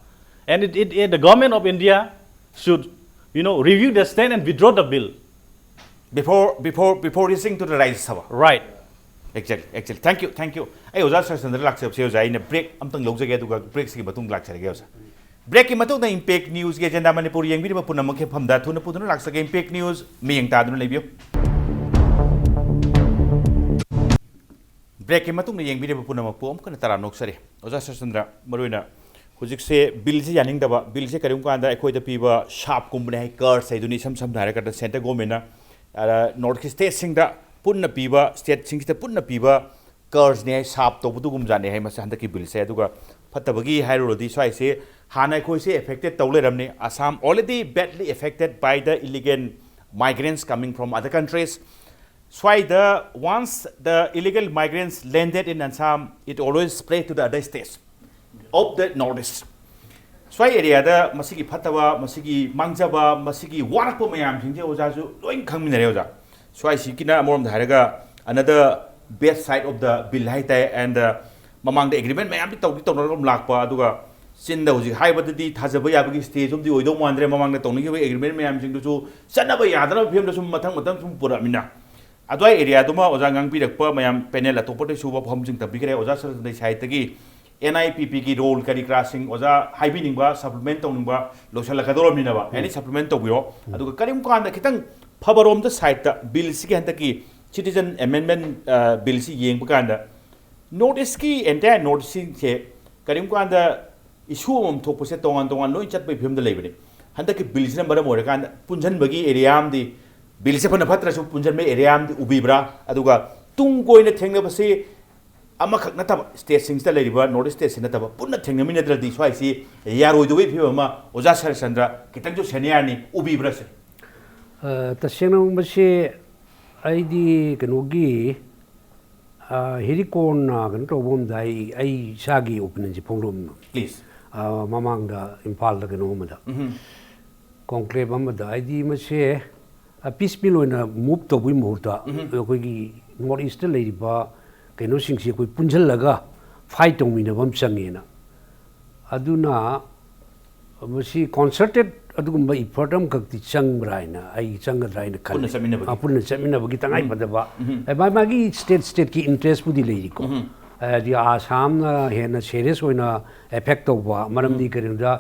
And it, it, it, the government of India should, you know, review the stand and withdraw the bill. Before before before reaching to the Rajya Sabha. Right. Exactly, exactly. Thank you, thank you. ꯑꯩ ꯑꯣꯖꯥ ꯁꯔꯆꯟꯗ꯭ꯔ ꯂꯥꯛꯆꯕꯁꯦ ꯑꯣꯖꯥ ꯑꯩꯅ break ꯑꯝꯇꯪ ꯂꯧꯖꯒꯦ, ꯑꯗꯨꯒ ꯕ꯭ꯔꯦꯛꯁꯤꯒꯤ ꯃꯇꯨꯡꯗ ꯂꯥꯛꯆꯔꯒꯦ ꯑꯣꯖꯥ꯫ ꯕ꯭ꯔꯦꯛꯀꯤ ꯃꯇꯨꯡꯗ ꯏꯝꯄꯦꯛ ꯅ꯭ꯌꯨꯁꯀꯤ ꯑꯦꯖꯦꯟꯗꯥ ꯃꯅꯤꯄꯨꯔ ꯌꯦꯡꯕꯤꯔꯤꯕ ꯄꯨꯝꯅꯃꯛꯀꯤ ꯃꯐꯝꯗ ꯊꯨꯅ ꯄꯨꯗꯨꯅ ꯂꯥꯛꯆꯒꯦ꯫ ꯏꯝꯄꯦꯛ ꯅ꯭ꯌꯨꯁ ꯃꯤꯠꯌꯦꯡ ꯇꯥꯗꯨꯅ ꯂꯩꯕꯤꯌꯨ꯫ ꯕ꯭ꯔꯦꯛꯀꯤ ꯃꯇꯨꯡꯗ ꯌꯦꯡꯕꯤꯔꯤꯕ ꯄꯨꯝꯅꯃꯛꯄꯨ ꯑꯃꯨꯛ ꯍꯟꯅ ꯇꯔꯥꯝꯅ ꯑꯣꯛꯆꯔꯤ꯫ ꯑꯣꯖꯥ ꯁꯔꯆꯟꯗ꯭ꯔ, ꯃꯔꯨꯑꯣꯏꯅ ꯍꯧꯖꯤꯛꯁꯦ ꯕꯤꯜꯁꯦ ꯌꯥꯅꯤꯡꯗꯕ, ꯕꯤꯜꯁꯦ ꯀꯔꯤꯒꯨꯝꯕ ꯀꯥꯟꯗ ꯑꯩꯈꯣꯏꯗ ꯄꯤꯕ ꯁꯥꯞꯀꯨꯝꯕꯅꯦ ꯍꯥꯏ, ꯀꯔꯁ ꯍꯥꯏꯗꯨꯅꯤ꯫ ꯏꯁꯝ ꯁꯝꯅ ꯍꯥꯏꯔꯀꯥꯟꯗ ꯁꯦꯟꯇ꯭ꯔꯦꯜ ꯒꯣꯔꯃꯦꯟꯅ ꯅꯣꯔꯠ ꯏꯁꯀꯤ ꯁ꯭ꯇꯦꯠꯁꯤꯡꯗ ꯄꯨꯟꯅ ꯄꯤꯕ, ꯁ꯭ꯇꯦꯠꯁꯤꯡꯁꯤꯗ ꯄꯨꯟꯅ ꯄꯤꯕ ꯀꯔꯁꯅꯦ ꯍꯥꯏ, ꯁꯥꯞ ꯇꯧꯕꯗꯨꯒꯨꯝꯖꯥꯠꯅꯦ ꯍꯥꯏ ꯃꯁꯤ ꯍꯟꯗꯛꯀꯤ ꯕꯤꯜꯁꯦ꯫ ꯑꯗꯨꯒ ꯐꯠꯇꯕꯒꯤ ꯍꯥꯏꯔꯨꯔꯗꯤ ꯁ꯭ꯋꯥꯏꯁꯦ ꯍꯥꯟꯅ ꯑꯩꯈꯣꯏꯁꯦ ꯑꯦꯐꯦꯛꯇꯦꯠ ꯇꯧ ꯂꯩꯔꯝꯅꯤ꯫ Assam already badly affected by the illegal migrants coming from other countries. ꯁ꯭ꯋꯥꯏꯗ once the illegal migrants landed in Assam, it always spread to the other states of the Northeast. ꯁ꯭ꯋꯥꯏ ꯑꯦꯔꯤꯌꯥꯗ ꯃꯁꯤꯒꯤ ꯐꯠꯇꯕ, ꯃꯁꯤꯒꯤ ꯃꯥꯡꯖꯕ, ꯃꯁꯤꯒꯤ ꯋꯥꯔꯛꯄ ꯃꯌꯥꯝꯁꯤꯡꯁꯦ ꯑꯣꯖꯥꯁꯨ ꯂꯣꯏ ꯈꯪꯃꯤꯟꯅꯔꯦ ꯑꯣꯖꯥ꯫ ꯁ꯭ꯋꯥꯏꯁꯤꯒꯤꯅ ꯑꯃꯔꯣꯝꯗ ꯍꯥꯏꯔꯒ another bad side of the bill ꯍꯥꯏꯇꯥꯔꯦ꯫ And uh, ꯃꯃꯥꯡꯗ ꯑꯦꯒ꯭ꯔꯤꯃꯦꯟ ꯃꯌꯥꯝꯗꯤ ꯇꯧꯗꯤ ꯇꯧꯅꯔꯒ ꯑꯗꯨꯝ ꯂꯥꯛꯄ, ꯑꯗꯨꯒ ꯆꯤꯟꯗ ꯍꯧꯖꯤꯛ ꯍꯥꯏꯕꯗꯗꯤ ꯊꯥꯖꯕ ꯌꯥꯕꯒꯤ ꯁ꯭ꯇꯦꯖ ꯑꯃꯗꯤ ꯑꯣꯏꯗꯧ ꯃꯥꯟꯗ꯭ꯔꯦ꯫ ꯃꯃꯥꯡꯗ ꯇꯧꯅꯈꯤꯕ ꯑꯦꯒ꯭ꯔꯤꯃꯦꯟ ꯃꯌꯥꯝꯁꯤꯡꯗꯨꯁꯨ ꯆꯠꯅꯕ ꯌꯥꯗꯅꯕ ꯐꯤꯕꯝꯗ ꯁꯨꯝ ꯃꯊꯪ ꯃꯊꯪ ꯁꯨꯝ ꯄꯨꯔꯛꯑꯃꯤꯅ꯫ ꯑꯗꯨꯋꯥꯏ ꯑꯦꯔꯤꯌꯥꯗꯨꯃ ꯑꯣꯖꯥ ꯉꯥꯡꯕꯤꯔꯛꯄ ꯃꯌꯥꯝ ꯄꯦꯅꯦꯜ ꯑꯇꯣꯞꯄꯗꯁꯨ ꯋꯥꯐꯝꯁꯤꯡ ꯇꯝꯕꯤꯈ꯭ꯔꯦ꯫ ꯑꯣꯖꯥ ꯁꯔꯆꯟꯗ꯭ꯔꯒꯤ ꯁꯥꯏꯠꯇꯒꯤ ꯑꯦꯟ ꯑꯥꯏ ꯄꯤ ꯄꯤꯒꯤ ꯔꯣꯜ ꯀꯔꯤ ꯀꯔꯥꯁꯤꯡ ꯑꯣꯖꯥ ꯍꯥꯏꯕꯤꯅꯤꯡꯕ, ꯁꯄ꯭ꯂꯤꯃꯦꯟ ꯇꯧꯅꯤꯡꯕ ꯂꯣꯏꯁꯤꯜꯂꯛꯀꯗꯧꯔꯕꯅꯤꯅꯕ꯫ ꯑꯦꯅꯤ ꯁꯄ꯭ꯂꯤꯃꯦꯟ ꯇꯧꯕꯤꯔꯣ꯫ ꯑꯗꯨꯒ ꯀꯔꯤꯒꯨꯝꯕ ꯀꯥꯟꯗ ꯈꯤꯇꯪ ꯐꯕꯔꯣꯝꯗ ꯁꯥꯏꯠꯇ ꯕꯤꯜꯁꯤꯒꯤ ꯍꯟꯗꯛꯀꯤ ꯁꯤꯇꯤꯖꯟ ꯑꯦꯃꯦꯟꯃꯦꯟ ꯕꯤꯜꯁꯤ ꯌꯦꯡꯕ ꯀꯥꯟꯗ ꯅꯣꯔꯠ ꯏꯁꯀꯤ, ꯑꯦꯟꯇꯥꯌꯔ ꯅꯣꯔꯠ ꯏꯁꯁꯤꯡꯁꯦ ꯀꯔꯤꯒꯨꯝꯕ ꯀꯥꯟꯗ ꯏꯁꯨ ꯑꯃꯃꯝ ꯊꯣꯛꯄꯁꯦ ꯇꯣꯉꯥꯟ ꯇꯣꯉꯥꯟ ꯂꯣꯏ ꯆꯠꯄꯒꯤ ꯐꯤꯕꯝꯗ ꯂꯩꯕꯅꯤ꯫ ꯍꯟꯗꯛꯀꯤ ꯕꯤꯜꯁꯤꯅ ꯃꯔꯝ ꯑꯣꯏꯔꯀꯥꯟꯗ ꯄꯨꯟꯁꯤꯟꯕꯒꯤ ꯑꯦꯔꯤꯌꯥ ꯑꯃꯗꯤ, ꯕꯤꯜꯁꯦ ꯐꯅ ꯐꯠꯇ꯭ꯔꯁꯨ ꯄꯨꯟꯁꯤꯟꯕꯒꯤ ꯑꯦꯔꯤꯌꯥ ꯑꯃꯗꯤ ꯎꯕꯤꯕ꯭ꯔꯥ? ꯑꯗꯨꯒ ꯇꯨꯡ ꯀꯣꯏꯅ ꯊꯦꯡꯅꯕꯁꯤ ꯑꯃꯈꯛ ꯅꯠꯇꯕ, ꯁ꯭ꯇꯦꯠꯁꯤꯡꯁꯤꯗ ꯂꯩꯔꯤꯕ ꯅꯣꯔꯠ ꯏꯁ ꯁ꯭ꯇꯦꯠꯁꯤ ꯅꯠꯇꯕ ꯄꯨꯟꯅ ꯊꯦꯡꯅꯃꯤꯟꯅꯗ꯭ꯔꯗꯤ ꯁ꯭ꯋꯥꯏꯁꯤ ꯌꯥꯔꯣꯏꯗꯧꯕꯒꯤ ꯐꯤꯕꯝ ꯑꯃ, ꯑꯣꯖꯥ ꯁꯔꯠꯆꯟꯗ꯭ꯔ, ꯈꯤꯇꯪꯁꯨ ꯁꯦꯅꯤꯌꯔꯅꯤ, ꯎꯕꯤꯕ꯭ꯔꯥ ꯁꯦ? ꯑ, ꯇꯁꯦꯡꯅ ꯃꯁꯤ ꯑꯩꯗꯤ ꯀꯩꯅꯣꯒꯤ, ꯑ, ꯍꯦꯔꯤꯀꯣꯟꯅ ꯀꯩꯅꯣ ꯇꯧꯕ ꯑꯃꯗ ꯑꯩ, ꯑꯩ ꯏꯁꯥꯒꯤ ꯑꯣꯄꯤꯅꯤꯌꯟꯁꯦ ꯐꯣꯡꯗꯣꯛꯑꯝꯃꯤ꯫ ꯄ꯭ꯂꯤꯖ꯫ ꯑ, ꯃꯃꯥꯡꯗ ꯏꯝꯐꯥꯜꯗ ꯀꯩꯅꯣ ꯑꯃꯗ, ꯀꯣꯟꯀ꯭ꯂꯦꯕ ꯑꯃꯗ, ꯍꯥꯏꯗꯤ ꯃꯁꯦ ꯄꯤꯁ ꯃꯤꯜ ꯑꯣꯏꯅ ꯃꯨꯚ ꯇꯧꯕꯒꯤ ꯃꯍꯨꯠꯇ ꯑꯩꯈꯣꯏꯒꯤ ꯅꯣꯔꯠ ꯏꯁꯇ ꯂꯩꯔꯤꯕ ꯀꯩꯅꯣꯁꯤꯡꯁꯤ ꯑꯩꯈꯣꯏ ꯄꯨꯟꯁꯤꯜꯂꯒ ꯐꯥꯏꯠ ꯇꯧꯃꯤꯟꯅꯕ ꯑꯃ ꯆꯪꯉꯦꯅ꯫ ꯑꯗꯨꯅ ꯃꯁꯤ ꯀꯣꯟꯁꯔꯇꯦꯠ ꯑꯗꯨꯒꯨꯝꯕ ꯏꯐꯔꯠ ꯑꯃꯈꯛꯇꯤ ꯆꯪꯕ꯭ꯔꯥ ꯍꯥꯏꯅ ꯑꯩ ꯆꯪꯒꯗ꯭ꯔꯥ ꯍꯥꯏꯅ ꯈꯜꯂꯤ꯫ ꯄꯨꯟꯅ ꯆꯠꯃꯤꯟꯅꯕꯒꯤ꯫ ꯑ, ꯄꯨꯟꯅ ꯆꯠꯃꯤꯟꯅꯕꯒꯤ ꯇꯉꯥꯏ ꯐꯗꯕ, ꯑꯦ, ꯃꯥ-, ꯃꯥꯒꯤ ꯁ꯭ꯇꯦꯠ ꯁ꯭ꯇꯦꯠꯀꯤ ꯏꯟꯇꯔꯦꯁꯄꯨꯗꯤ ꯂꯩꯔꯤꯀꯣ꯫ ꯍꯥꯏꯗꯤ ꯑꯁꯥꯝꯅ ꯍꯦꯟꯅ ꯁꯦꯔꯤꯌꯁ ꯑꯣꯏꯅ ꯑꯦꯐꯦꯛ ꯇꯧꯕ ꯃꯔꯝꯗꯤ ꯀꯔꯤꯒꯤꯅꯣꯗ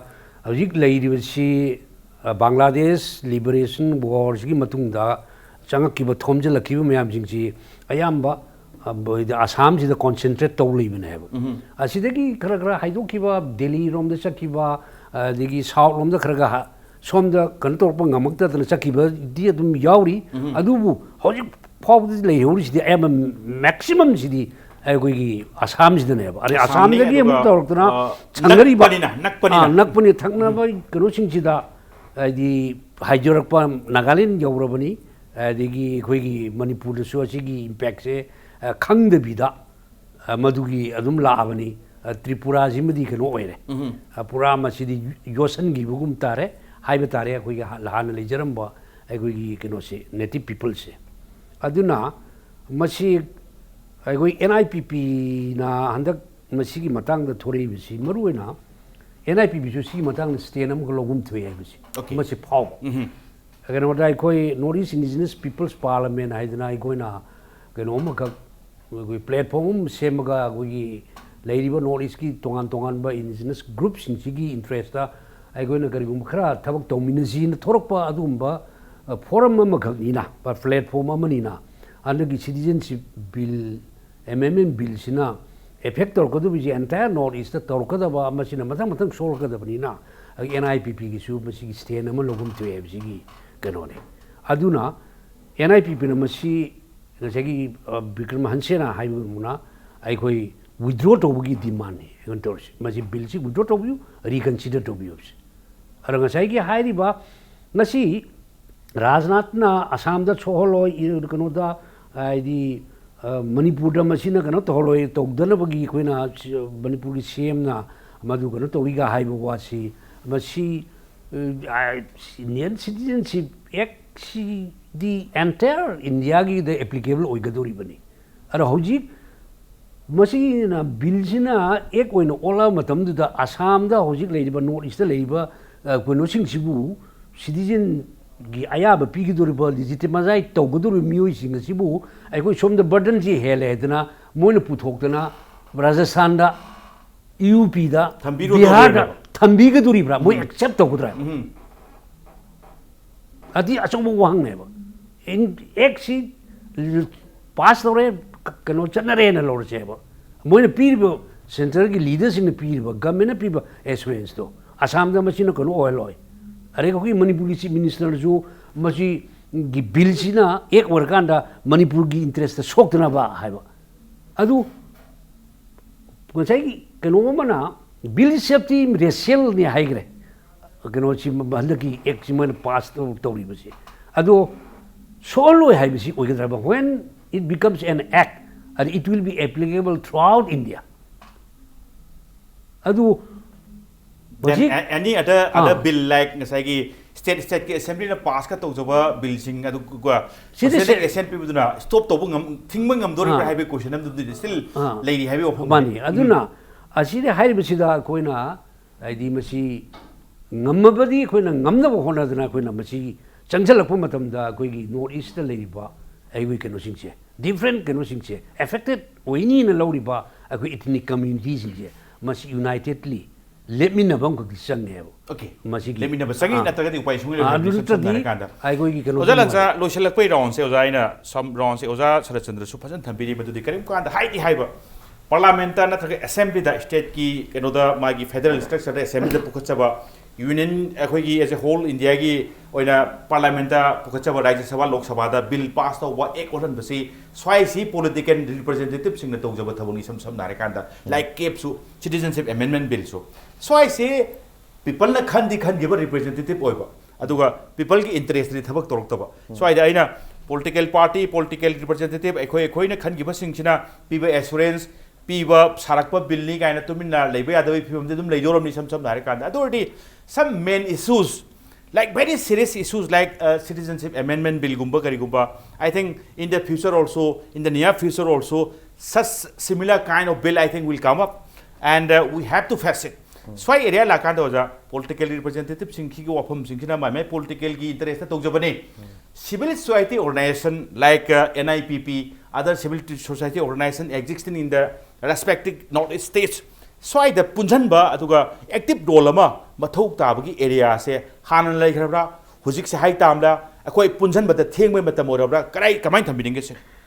ꯍꯧꯖꯤꯛ ꯂꯩꯔꯤꯕꯁꯤ, ꯑ, ꯕꯪꯒ꯭ꯂꯥꯗꯦꯁ ꯂꯤꯕꯔꯦꯁꯟ ꯋꯥꯔꯁꯤꯒꯤ ꯃꯇꯨꯡꯗ ꯆꯪꯉꯛꯈꯤꯕ, ꯊꯣꯝꯖꯤꯜꯂꯛꯈꯤꯕ ꯃꯌꯥꯝꯁꯤꯡꯁꯤ ꯑꯌꯥꯝꯕ, ꯑ, ꯕ-, ꯑꯁꯥꯝꯁꯤꯗ ꯀꯣꯟꯁꯦꯟꯇ꯭ꯔꯦꯠ ꯇꯧ ꯂꯩꯕꯅꯦꯕ꯫ ꯑꯁꯤꯗꯒꯤ ꯈꯔ ꯈꯔ ꯍꯥꯏꯗꯣꯛꯈꯤꯕ, ꯗꯦꯜꯂꯤ ꯔꯣꯝꯗ ꯆꯠꯈꯤꯕ, ꯑꯗꯒꯤ ꯁꯥꯎꯠ ꯂꯣꯝꯗ ꯈꯔ ꯈꯔ ꯍꯥ-, ꯁꯣꯝꯗ ꯀꯩꯅꯣ ꯇꯧꯔꯛꯄ ꯉꯝꯃꯛꯇꯗꯅ ꯆꯠꯈꯤꯕꯗꯤ ꯑꯗꯨꯝ ꯌꯥꯎꯔꯤ꯫ ꯑꯗꯨꯕꯨ ꯍꯧꯖꯤꯛ ꯐꯥꯎꯕꯗ ꯂꯩꯍꯧꯔꯤꯁꯤꯗꯤ ꯑꯌꯥꯝꯕ ꯃꯦꯛꯁꯤꯃꯝꯁꯤꯗꯤ ꯑꯩꯈꯣꯏꯒꯤ ꯑꯁꯥꯝꯁꯤꯗꯅꯦꯕ꯫ ꯑꯗꯩ ꯑꯁꯥꯝꯅꯤ, ꯑꯁꯥꯝꯗꯒꯤ ꯑꯃꯨꯛ ꯑꯗꯨꯒ, ꯇꯧꯔꯛꯇꯅ ꯑ, ꯆꯪꯅꯔꯤꯕ, ꯅꯛꯄꯅꯤꯅ, ꯅꯛꯄꯅꯤꯅ꯫ ꯑ, ꯅꯛꯄꯅꯤ, ꯊꯪꯅꯕ ꯀꯩꯅꯣꯁꯤꯡꯁꯤꯗ ꯍꯥꯏꯗꯤ ꯍꯥꯏꯖꯔꯛꯄ, ꯅꯥꯒꯥꯂꯦꯟ ꯌꯧꯔꯕꯅꯤ, ꯑꯗꯒꯤ ꯑꯩꯈꯣꯏꯒꯤ ꯃꯅꯤꯄꯨꯔꯗꯁꯨ ꯑꯁꯤꯒꯤ ꯏꯝꯄꯦꯛꯁꯦ, ꯑ, ꯈꯪꯗꯕꯤꯗ, ꯑ, ꯃꯗꯨꯒꯤ ꯑꯗꯨꯝ ꯂꯥꯛꯑꯕꯅꯤ꯫ ꯑ, ꯇ꯭ꯔꯤꯄꯨꯔꯥꯁꯤꯃꯗꯤ ꯀꯩꯅꯣ ꯑꯣꯏꯔꯦ꯫ ꯑ, ꯄꯨꯔꯥ ꯃꯁꯤꯗꯤ ꯌꯣꯠꯁꯟꯈꯤꯕꯒꯨꯝ ꯇꯥꯔꯦ ꯍꯥꯏꯕ ꯇꯥꯔꯦ, ꯑꯩꯈꯣꯏꯒꯤ ꯍꯥ-, ꯍꯥꯟꯅ ꯂꯩꯖꯔꯝꯕ ꯑꯩꯈꯣꯏꯒꯤ ꯀꯩꯅꯣꯁꯦ, ꯅꯦꯇꯤꯚ ꯄꯤꯄꯜꯁꯦ꯫ ꯑꯗꯨꯅ ꯃꯁꯤ ꯑꯩꯈꯣꯏ ꯑꯦꯟ ꯑꯥꯏ ꯄꯤ ꯄꯤꯅ ꯍꯟꯗꯛ ꯃꯁꯤꯒꯤ ꯃꯇꯥꯡꯗ ꯊꯣꯔꯛꯏꯕꯁꯤ, ꯃꯔꯨꯑꯣꯏꯅ ꯑꯦꯟ ꯑꯥꯏ ꯄꯤ ꯄꯤꯁꯨ ꯁꯤꯒꯤ ꯃꯇꯥꯡꯗ ꯁ꯭ꯇꯦꯟ ꯑꯃꯈꯛ ꯂꯧꯐꯝ ꯊꯣꯛꯑꯦ ꯍꯥꯏꯕꯁꯤ, Okay. ꯃꯁꯤ ꯐꯥꯎꯕ꯫ ꯀꯩꯅꯣꯗ ꯑꯩꯈꯣꯏ ꯅꯣꯔꯠ ꯏꯁ ꯏꯟꯗꯤꯖꯤꯅꯁ ꯄꯤꯄꯜꯁ ꯄꯥꯔꯂꯃꯦꯟ ꯍꯥꯏꯗꯅ ꯑꯩꯈꯣꯏꯅ ꯀꯩꯅꯣ ꯑꯃꯈꯛ, ꯑꯩꯈꯣꯏ ꯄ꯭ꯂꯦꯠꯐꯣꯝ ꯑꯃ ꯁꯦꯝꯃꯒ ꯑꯩꯈꯣꯏꯒꯤ ꯂꯩꯔꯤꯕ ꯅꯣꯔꯠ ꯏꯁꯀꯤ ꯇꯣꯉꯥꯟ ꯇꯣꯉꯥꯟꯕ ꯏꯟꯗꯤꯖꯤꯅꯁ ꯒ꯭ꯔꯨꯞꯁꯤꯡꯁꯤꯒꯤ ꯏꯟꯇꯔꯦꯁꯇ ꯑꯩꯈꯣꯏꯅ ꯀꯔꯤꯒꯨꯝꯕ ꯈꯔ ꯊꯕꯛ ꯇꯧꯃꯤꯟꯅꯁꯤꯅ ꯊꯣꯔꯛꯄ ꯑꯗꯨꯒꯨꯝꯕ, ꯑ, ꯐꯣꯔꯝ ꯑꯃꯈꯛꯅꯤꯅ, ꯄ꯭ꯂꯦꯠꯐꯣꯝ ꯑꯃꯅꯤꯅ꯫ ꯍꯟꯗꯛꯀꯤ ꯁꯤꯇꯤꯖꯟꯁꯤꯞ ꯕꯤꯜ, ꯑꯦꯃꯦꯟꯃꯦꯟ ꯕꯤꯜꯁꯤꯅ ꯑꯦꯐꯦꯛ ꯇꯧꯔꯛꯀꯗꯧꯔꯤꯁꯦ ꯑꯦꯟꯇꯥꯌꯔ ꯅꯣꯔꯠ ꯏꯁꯇ ꯇꯧꯔꯛꯀꯗꯕ, ꯃꯁꯤꯅ ꯃꯊꯪ ꯃꯊꯪ ꯁꯣꯛꯂꯛꯀꯗꯕꯅꯤꯅ, ꯑꯗꯒꯤ ꯑꯦꯟ ꯑꯥꯏ ꯄꯤ ꯄꯤꯒꯤꯁꯨ ꯃꯁꯤꯒꯤ ꯁ꯭ꯇꯦꯟ ꯑꯃ ꯂꯧꯐꯝ ꯊꯣꯛꯑꯦ ꯍꯥꯏꯕꯁꯤꯒꯤ ꯀꯩꯅꯣꯅꯤ꯫ ꯑꯗꯨꯅ ꯑꯦꯟ ꯑꯥꯏ ꯄꯤ ꯄꯤꯅ ꯃꯁꯤ ꯉꯁꯥꯏꯒꯤ, ꯑ, ꯕꯤꯀ꯭ꯔꯝ ꯍꯟꯁꯦꯅ ꯍꯥꯏꯕꯒꯨꯝꯅ ꯑꯩꯈꯣꯏ ꯋꯤꯗ꯭ꯔꯣ ꯇꯧꯕꯒꯤ ꯗꯤꯃꯥꯟꯅꯤ ꯑꯩꯈꯣꯏꯅ ꯇꯧꯔꯤꯁꯤ꯫ ꯃꯁꯤ ꯕꯤꯜꯁꯤ ꯋꯤꯗ꯭ꯔꯣ ꯇꯧꯕꯤꯌꯨ, ꯔꯤꯀꯟꯁꯤꯗꯔ ꯇꯧꯕꯤꯌꯨ ꯍꯥꯏꯕꯁꯤ꯫ ꯑꯗ ꯉꯁꯥꯏꯒꯤ ꯍꯥꯏꯔꯤꯕ ꯉꯁꯤ ꯔꯥꯖꯅꯥꯊꯅ ꯑꯁꯥꯝꯗ ꯁꯣꯛꯍꯜꯂꯣꯏ, ꯏ-, ꯀꯩꯅꯣꯗ, ꯍꯥꯏꯗꯤ, ꯑ, ꯃꯅꯤꯄꯨꯔꯗ ꯃꯁꯤꯅ ꯀꯩꯅꯣ ꯇꯧꯍꯜꯂꯣꯏ, ꯇꯧꯗꯅꯕꯒꯤ ꯑꯩꯈꯣꯏꯅ ꯁꯤ-, ꯃꯅꯤꯄꯨꯔꯒꯤ ꯁꯤ ꯑꯦꯝꯅ ꯃꯗꯨ ꯀꯩꯅꯣ ꯇꯧꯏꯒ ꯍꯥꯏꯕ ꯋꯥꯁꯤ, ꯃꯁꯤ, ꯑ, ꯏꯟꯗꯤꯌꯟ ꯁꯤꯇꯤꯖꯦꯟꯁꯤꯞ ꯑꯦꯛꯁꯤꯗꯤ ꯑꯦꯟꯇꯥꯌꯔ ꯏꯟꯗꯤꯌꯥꯒꯤꯗ ꯑꯦꯄ꯭ꯂꯤꯀꯦꯕꯜ ꯑꯣꯏꯒꯗꯧꯔꯤꯕꯅꯤ꯫ ꯑꯗꯣ ꯍꯧꯖꯤꯛ ꯃꯁꯤꯅ, ꯕꯤꯜꯁꯤꯅ ꯑꯦꯛ ꯑꯣꯏꯅ ꯑꯣꯜꯂꯛꯑ ꯃꯇꯝꯗꯨꯗ ꯑꯁꯥꯝꯗ ꯍꯧꯖꯤꯛ ꯂꯩꯔꯤꯕ, ꯅꯣꯔꯠ ꯏꯁꯇ ꯂꯩꯔꯤꯕ, ꯑ, ꯀꯩꯅꯣꯁꯤꯡꯁꯤꯕꯨ ꯁꯤꯇꯤꯖꯦꯟꯒꯤ ꯑꯌꯥꯕ ꯄꯤꯒꯗꯧꯔꯤꯕ, ꯂꯤꯖꯤꯇꯤꯃꯥꯏꯖ ꯇꯧꯒꯗꯧꯔꯤꯕ ꯃꯤꯑꯣꯏꯁꯤꯡ ꯑꯁꯤꯕꯨ ꯑꯩꯈꯣꯏ ꯁꯣꯝꯗ ꯕꯔꯗꯟꯁꯤ ꯍꯦꯜꯂꯦ ꯍꯥꯏꯗꯅ ꯃꯣꯏꯅ ꯄꯨꯊꯣꯛꯇꯅ ꯔꯥꯖꯁꯊꯥꯟꯗ, ꯌꯨ ꯄꯤꯗ, ꯊꯝꯕꯤꯔꯣ ꯕꯤꯍꯥꯔꯗ ꯇꯧꯔꯤꯕ꯭ꯔꯥ? ꯊꯝꯕꯤꯒꯗꯧꯔꯤꯕ꯭ꯔꯥ? ꯃꯣꯏ ꯎꯝ꯫ ꯑꯦꯛꯁꯦꯞ ꯇꯧꯒꯗ꯭ꯔꯥ? ꯎꯝ꯫ ꯑꯗꯤ ꯑꯆꯧꯕ ꯋꯥꯍꯪꯅꯦꯕ꯫ ꯏꯟ-, ꯑꯦꯛꯁꯤ ꯄꯥꯁ ꯇꯧꯔꯦ, ꯀ-, ꯀꯩꯅꯣ ꯆꯠꯅꯔꯦꯅ ꯂꯧꯔꯁꯦꯕ꯫ ꯃꯣꯏꯅ ꯄꯤꯔꯤꯕ, ꯁꯦꯟꯇ꯭ꯔꯦꯜꯒꯤ ꯂꯤꯗꯔꯁꯤꯡꯅ ꯄꯤꯔꯤꯕ, ꯒꯃꯦꯟꯅ ꯄꯤꯕ ꯑꯦꯁꯨꯔꯦꯟꯁꯇꯣ ꯑꯁꯥꯝꯗ ꯃꯁꯤꯅ ꯀꯩꯅꯣ ꯑꯣꯏꯍꯜꯂꯣꯏ꯫ ꯑꯗꯩ ꯑꯩꯈꯣꯏꯒꯤ ꯃꯅꯤꯄꯨꯔꯒꯤ ꯆꯤꯐ ꯃꯤꯅꯤꯁꯇꯔꯁꯨ ꯃꯁꯤꯒꯤ ꯕꯤꯜꯁꯤꯅ ꯑꯦꯛ ꯑꯣꯏꯔꯀꯥꯟꯗ ꯃꯅꯤꯄꯨꯔꯒꯤ ꯏꯟꯇꯔꯦꯁꯇ ꯁꯣꯛꯇꯅꯕ ꯍꯥꯏꯕ꯫ ꯑꯗꯨ ꯉꯁꯥꯏꯒꯤ ꯀꯩꯅꯣ ꯑꯃꯅ ꯕꯤꯜ ꯁꯦꯐꯇꯤ ꯔꯦꯁꯤꯌꯦꯜꯅꯤ ꯍꯥꯏꯈ꯭ꯔꯦ꯫ ꯀꯩꯅꯣꯁꯤ ꯍꯟꯗꯛꯀꯤ ꯑꯦꯛꯁꯤ ꯃꯣꯏꯅ ꯄꯥꯁ ꯇꯧ-, ꯇꯧꯔꯤꯕꯁꯤ꯫ ꯑꯗꯣ ꯁꯣꯛꯍꯜꯂꯣꯏ ꯍꯥꯏꯕꯁꯤ ꯑꯣꯏꯒꯗ꯭ꯔꯕ? When it becomes an act, and it will be applicable throughout India. ꯑꯗꯨ Then ꯍꯧꯖꯤꯛ a-, any other, other ah. Bill, like ꯉꯁꯥꯏꯒꯤ state, stateꯀꯤ assemblyꯅ passꯀ ꯇꯧꯖꯕ billꯁꯤꯡ ꯑꯗꯨ ꯀꯣ, ꯁꯤꯗꯤ presidentꯅ ꯁꯦ-, assent ꯄꯤꯕꯗꯨꯅ stop ꯇꯧꯕ ꯉꯝ-, ꯊꯤꯡꯕ ꯉꯝꯗꯣꯔꯤꯕ꯭ꯔꯥ ꯑꯥ꯫ ꯍꯥꯏꯕꯒꯤ question ꯑꯃꯗꯨꯗꯤ still ꯑꯥ꯫ ꯂꯩꯔꯤ ꯍꯥꯏꯕꯒꯤ ꯋꯥꯐꯝꯅꯤ꯫ ꯃꯥꯅꯤ꯫ ꯎꯝ꯫ ꯑꯗꯨꯅ ꯑꯁꯤꯗꯤ ꯍꯥꯏꯔꯤꯕꯁꯤꯗ ꯑꯩꯈꯣꯏꯅ ꯍꯥꯏꯗꯤ ꯃꯁꯤ ꯉꯝꯃꯕꯗꯤ ꯑꯩꯈꯣꯏꯅ ꯉꯝꯅꯕ ꯍꯣꯠꯅꯗꯅ ꯑꯩꯈꯣꯏꯅ ꯃꯁꯤ ꯆꯪꯁꯤꯜꯂꯛꯄ ꯃꯇꯝꯗ ꯑꯩꯈꯣꯏꯒꯤ ꯅꯣꯔꯠ ꯏꯁꯇ ꯂꯩꯔꯤꯕ ꯑꯩꯈꯣꯏ ꯀꯩꯅꯣꯁꯤꯡꯁꯦ, ꯗꯤꯐ꯭ꯔꯦꯟ ꯀꯩꯅꯣꯁꯤꯡꯁꯦ affected ꯑꯣꯏꯅꯤꯅ ꯂꯧꯔꯤꯕ ꯑꯩꯈꯣꯏ ethnic communityꯁꯤꯡꯁꯦ ꯃꯁꯤ unitedly ꯂꯦꯞꯃꯤꯟꯅꯕ ꯑꯃꯈꯛꯇꯤ ꯆꯪꯉꯦꯕ꯫ Okay꯫ ꯃꯁꯤꯒꯤ ꯂꯦꯞꯃꯤꯟꯅꯕ ꯆꯪꯉꯤ, ꯑꯥ꯫ ꯅꯠꯇ꯭ꯔꯒꯗꯤ ꯎꯄꯥꯏ ꯁꯨꯡꯂꯩ ꯑꯥ, ꯂꯩꯇꯦ, ꯑꯗꯨ ꯁꯝꯅ ꯅꯠꯇ꯭ꯔꯗꯤ ꯍꯥꯏꯔꯀꯥꯟꯗ꯫ ꯑꯩꯈꯣꯏꯒꯤ ꯀꯩꯅꯣꯁꯤ ꯑꯣꯖꯥ ꯂꯟꯆꯥ, ꯅꯨꯡꯉꯥꯏ-, ꯂꯣꯏꯁꯤꯜꯂꯛꯄꯩ roundꯁꯦ ꯑꯣꯖꯥ, ꯑꯩꯅ ꯁꯝ roundꯁꯦ ꯑꯣꯖꯥ ꯁꯔꯠꯆꯟꯗ꯭ꯔꯁꯨ ꯐꯖꯅ ꯊꯝꯕꯤꯔꯤ, ꯃꯗꯨꯗꯤ ꯀꯔꯤꯒꯨꯝꯕ ꯀꯥꯟꯗ ꯍꯥꯏꯗꯤ ꯍꯥꯏꯕ parliamentꯇ ꯅꯠꯇ꯭ꯔꯒ assemblyꯗ stateꯀꯤ ꯀꯩꯅꯣꯗ ꯃꯥꯒꯤ federal structureꯗ assemblyꯗ ꯄꯨꯈꯠꯆꯕ ꯌꯨꯅꯤꯌꯟ ꯑꯩꯈꯣꯏꯒꯤ as a whole ꯏꯟꯗꯤꯌꯥꯒꯤ ꯑꯣꯏꯅ ꯄꯥꯔꯂꯥꯃꯦꯟꯇ ꯄꯨꯈꯠꯆꯕ, ꯔꯥꯖ꯭ꯌ ꯁꯚꯥ, ꯂꯣꯛ ꯁꯚꯥꯗ ꯕꯤꯜ ꯄꯥꯁ ꯇꯧꯕ, ꯑꯦꯛ ꯑꯣꯜꯍꯟꯕꯁꯤ ꯁ꯭ꯋꯥꯏꯁꯤ ꯄꯣꯂꯤꯇꯤꯀꯦꯜ ꯔꯤꯄ꯭ꯔꯖꯦꯟꯇꯦꯇꯤꯚꯁꯤꯡꯅ ꯇꯧꯖꯕ ꯊꯕꯛꯅꯤ꯫ ꯏꯁꯝ ꯁꯝꯅ ꯍꯥꯏꯔꯀꯥꯟꯗ ꯂꯥꯏꯛ ꯀꯦꯞꯁꯨ, ꯁꯤꯇꯤꯖꯟꯁꯤꯞ ꯑꯦꯃꯦꯟꯃꯦꯟ ꯕꯤꯜꯁꯨ ꯁ꯭ꯋꯥꯏꯁꯤ ꯄꯤꯄꯜꯅ ꯈꯟꯗꯤ ꯈꯟꯈꯤꯕ ꯔꯤꯄ꯭ꯔꯖꯦꯟꯇꯦꯇꯤꯚ ꯑꯣꯏꯕ, ꯑꯗꯨꯒ ꯄꯤꯄꯜꯒꯤ ꯏꯟꯇꯔꯦꯁꯇꯗꯤ ꯊꯕꯛ ꯇꯧꯔꯛꯇꯕ꯫ ꯁ꯭ꯋꯥꯏꯗ ꯑꯩꯅ ꯄꯣꯂꯤꯇꯤꯀꯦꯜ ꯄꯥꯔꯇꯤ, ꯄꯣꯂꯤꯇꯤꯀꯦꯜ ꯔꯤꯄ꯭ꯔꯖꯦꯟꯇꯦꯇꯤꯚ, ꯑꯩꯈꯣꯏ ꯑꯩꯈꯣꯏꯅ ꯈꯟꯈꯤꯕꯁꯤꯡꯁꯤꯅ ꯄꯤꯕ ꯑꯦꯁꯨꯔꯦꯟꯁ, ꯄꯤꯕ ꯁꯥꯔꯛꯄ ꯕꯤꯜꯅꯤ ꯀꯥꯏꯅ ꯇꯨꯃꯤꯟꯅ ꯂꯩꯕ ꯌꯥꯗꯕꯒꯤ ꯐꯤꯕꯝꯗꯤ ꯑꯗꯨꯝ ꯂꯩꯗꯧꯔꯕꯅꯤ ꯏꯁꯝ ꯁꯝꯅ ꯍꯥꯏꯔꯀꯥꯟꯗ꯫ ꯑꯗꯨ ꯑꯣꯏꯔꯗꯤ some main issues, like very serious issues like uh, citizenship amendment billꯒꯨꯝꯕ ꯀꯔꯤꯒꯨꯝꯕ, I think in the future also, in the near future also, such similar kind of bill I think will come up, and uh, we have to face it. ꯁ꯭ꯋꯥꯏ area ꯂꯥꯛꯀꯥꯟꯗ ꯑꯣꯖꯥ, political ꯔꯤꯄ꯭ꯔꯖꯦꯟꯇꯦꯇꯤꯚꯁꯤꯡꯒꯤ ꯋꯥꯐꯝꯁꯤꯡꯁꯤꯅ ꯃꯥꯏ ꯃꯥꯏ ꯄꯣꯂꯤꯇꯤꯀꯦꯜꯒꯤ interest ꯇꯧꯖꯕꯅꯤ꯫ Civil society organization like uh, N I P P, other civil society organization existing in the respective North East states, ꯁ꯭ꯋꯥꯏꯗ ꯄꯨꯟꯁꯤꯟꯕ ꯑꯗꯨꯒ active role ꯑꯃ ꯃꯊꯧ ꯇꯥꯕꯒꯤ ꯑꯦꯔꯤꯌꯥꯁꯦ ꯍꯥꯟꯅ ꯂꯩꯈ꯭ꯔꯕ꯭ꯔꯥ? ꯍꯧꯖꯤꯛꯁꯦ ꯍꯥꯏ ꯇꯥꯝꯂ ꯑꯩꯈꯣꯏ ꯄꯨꯟꯁꯤꯟꯕꯗ ꯊꯦꯡꯕꯒꯤ ꯃꯇꯝ ꯑꯣꯏꯔꯕ꯭ꯔꯥ? ꯀꯗꯥꯏ, ꯀꯃꯥꯏꯅ ꯊꯝꯕꯤꯅꯤꯡꯒꯦ ꯁꯦ?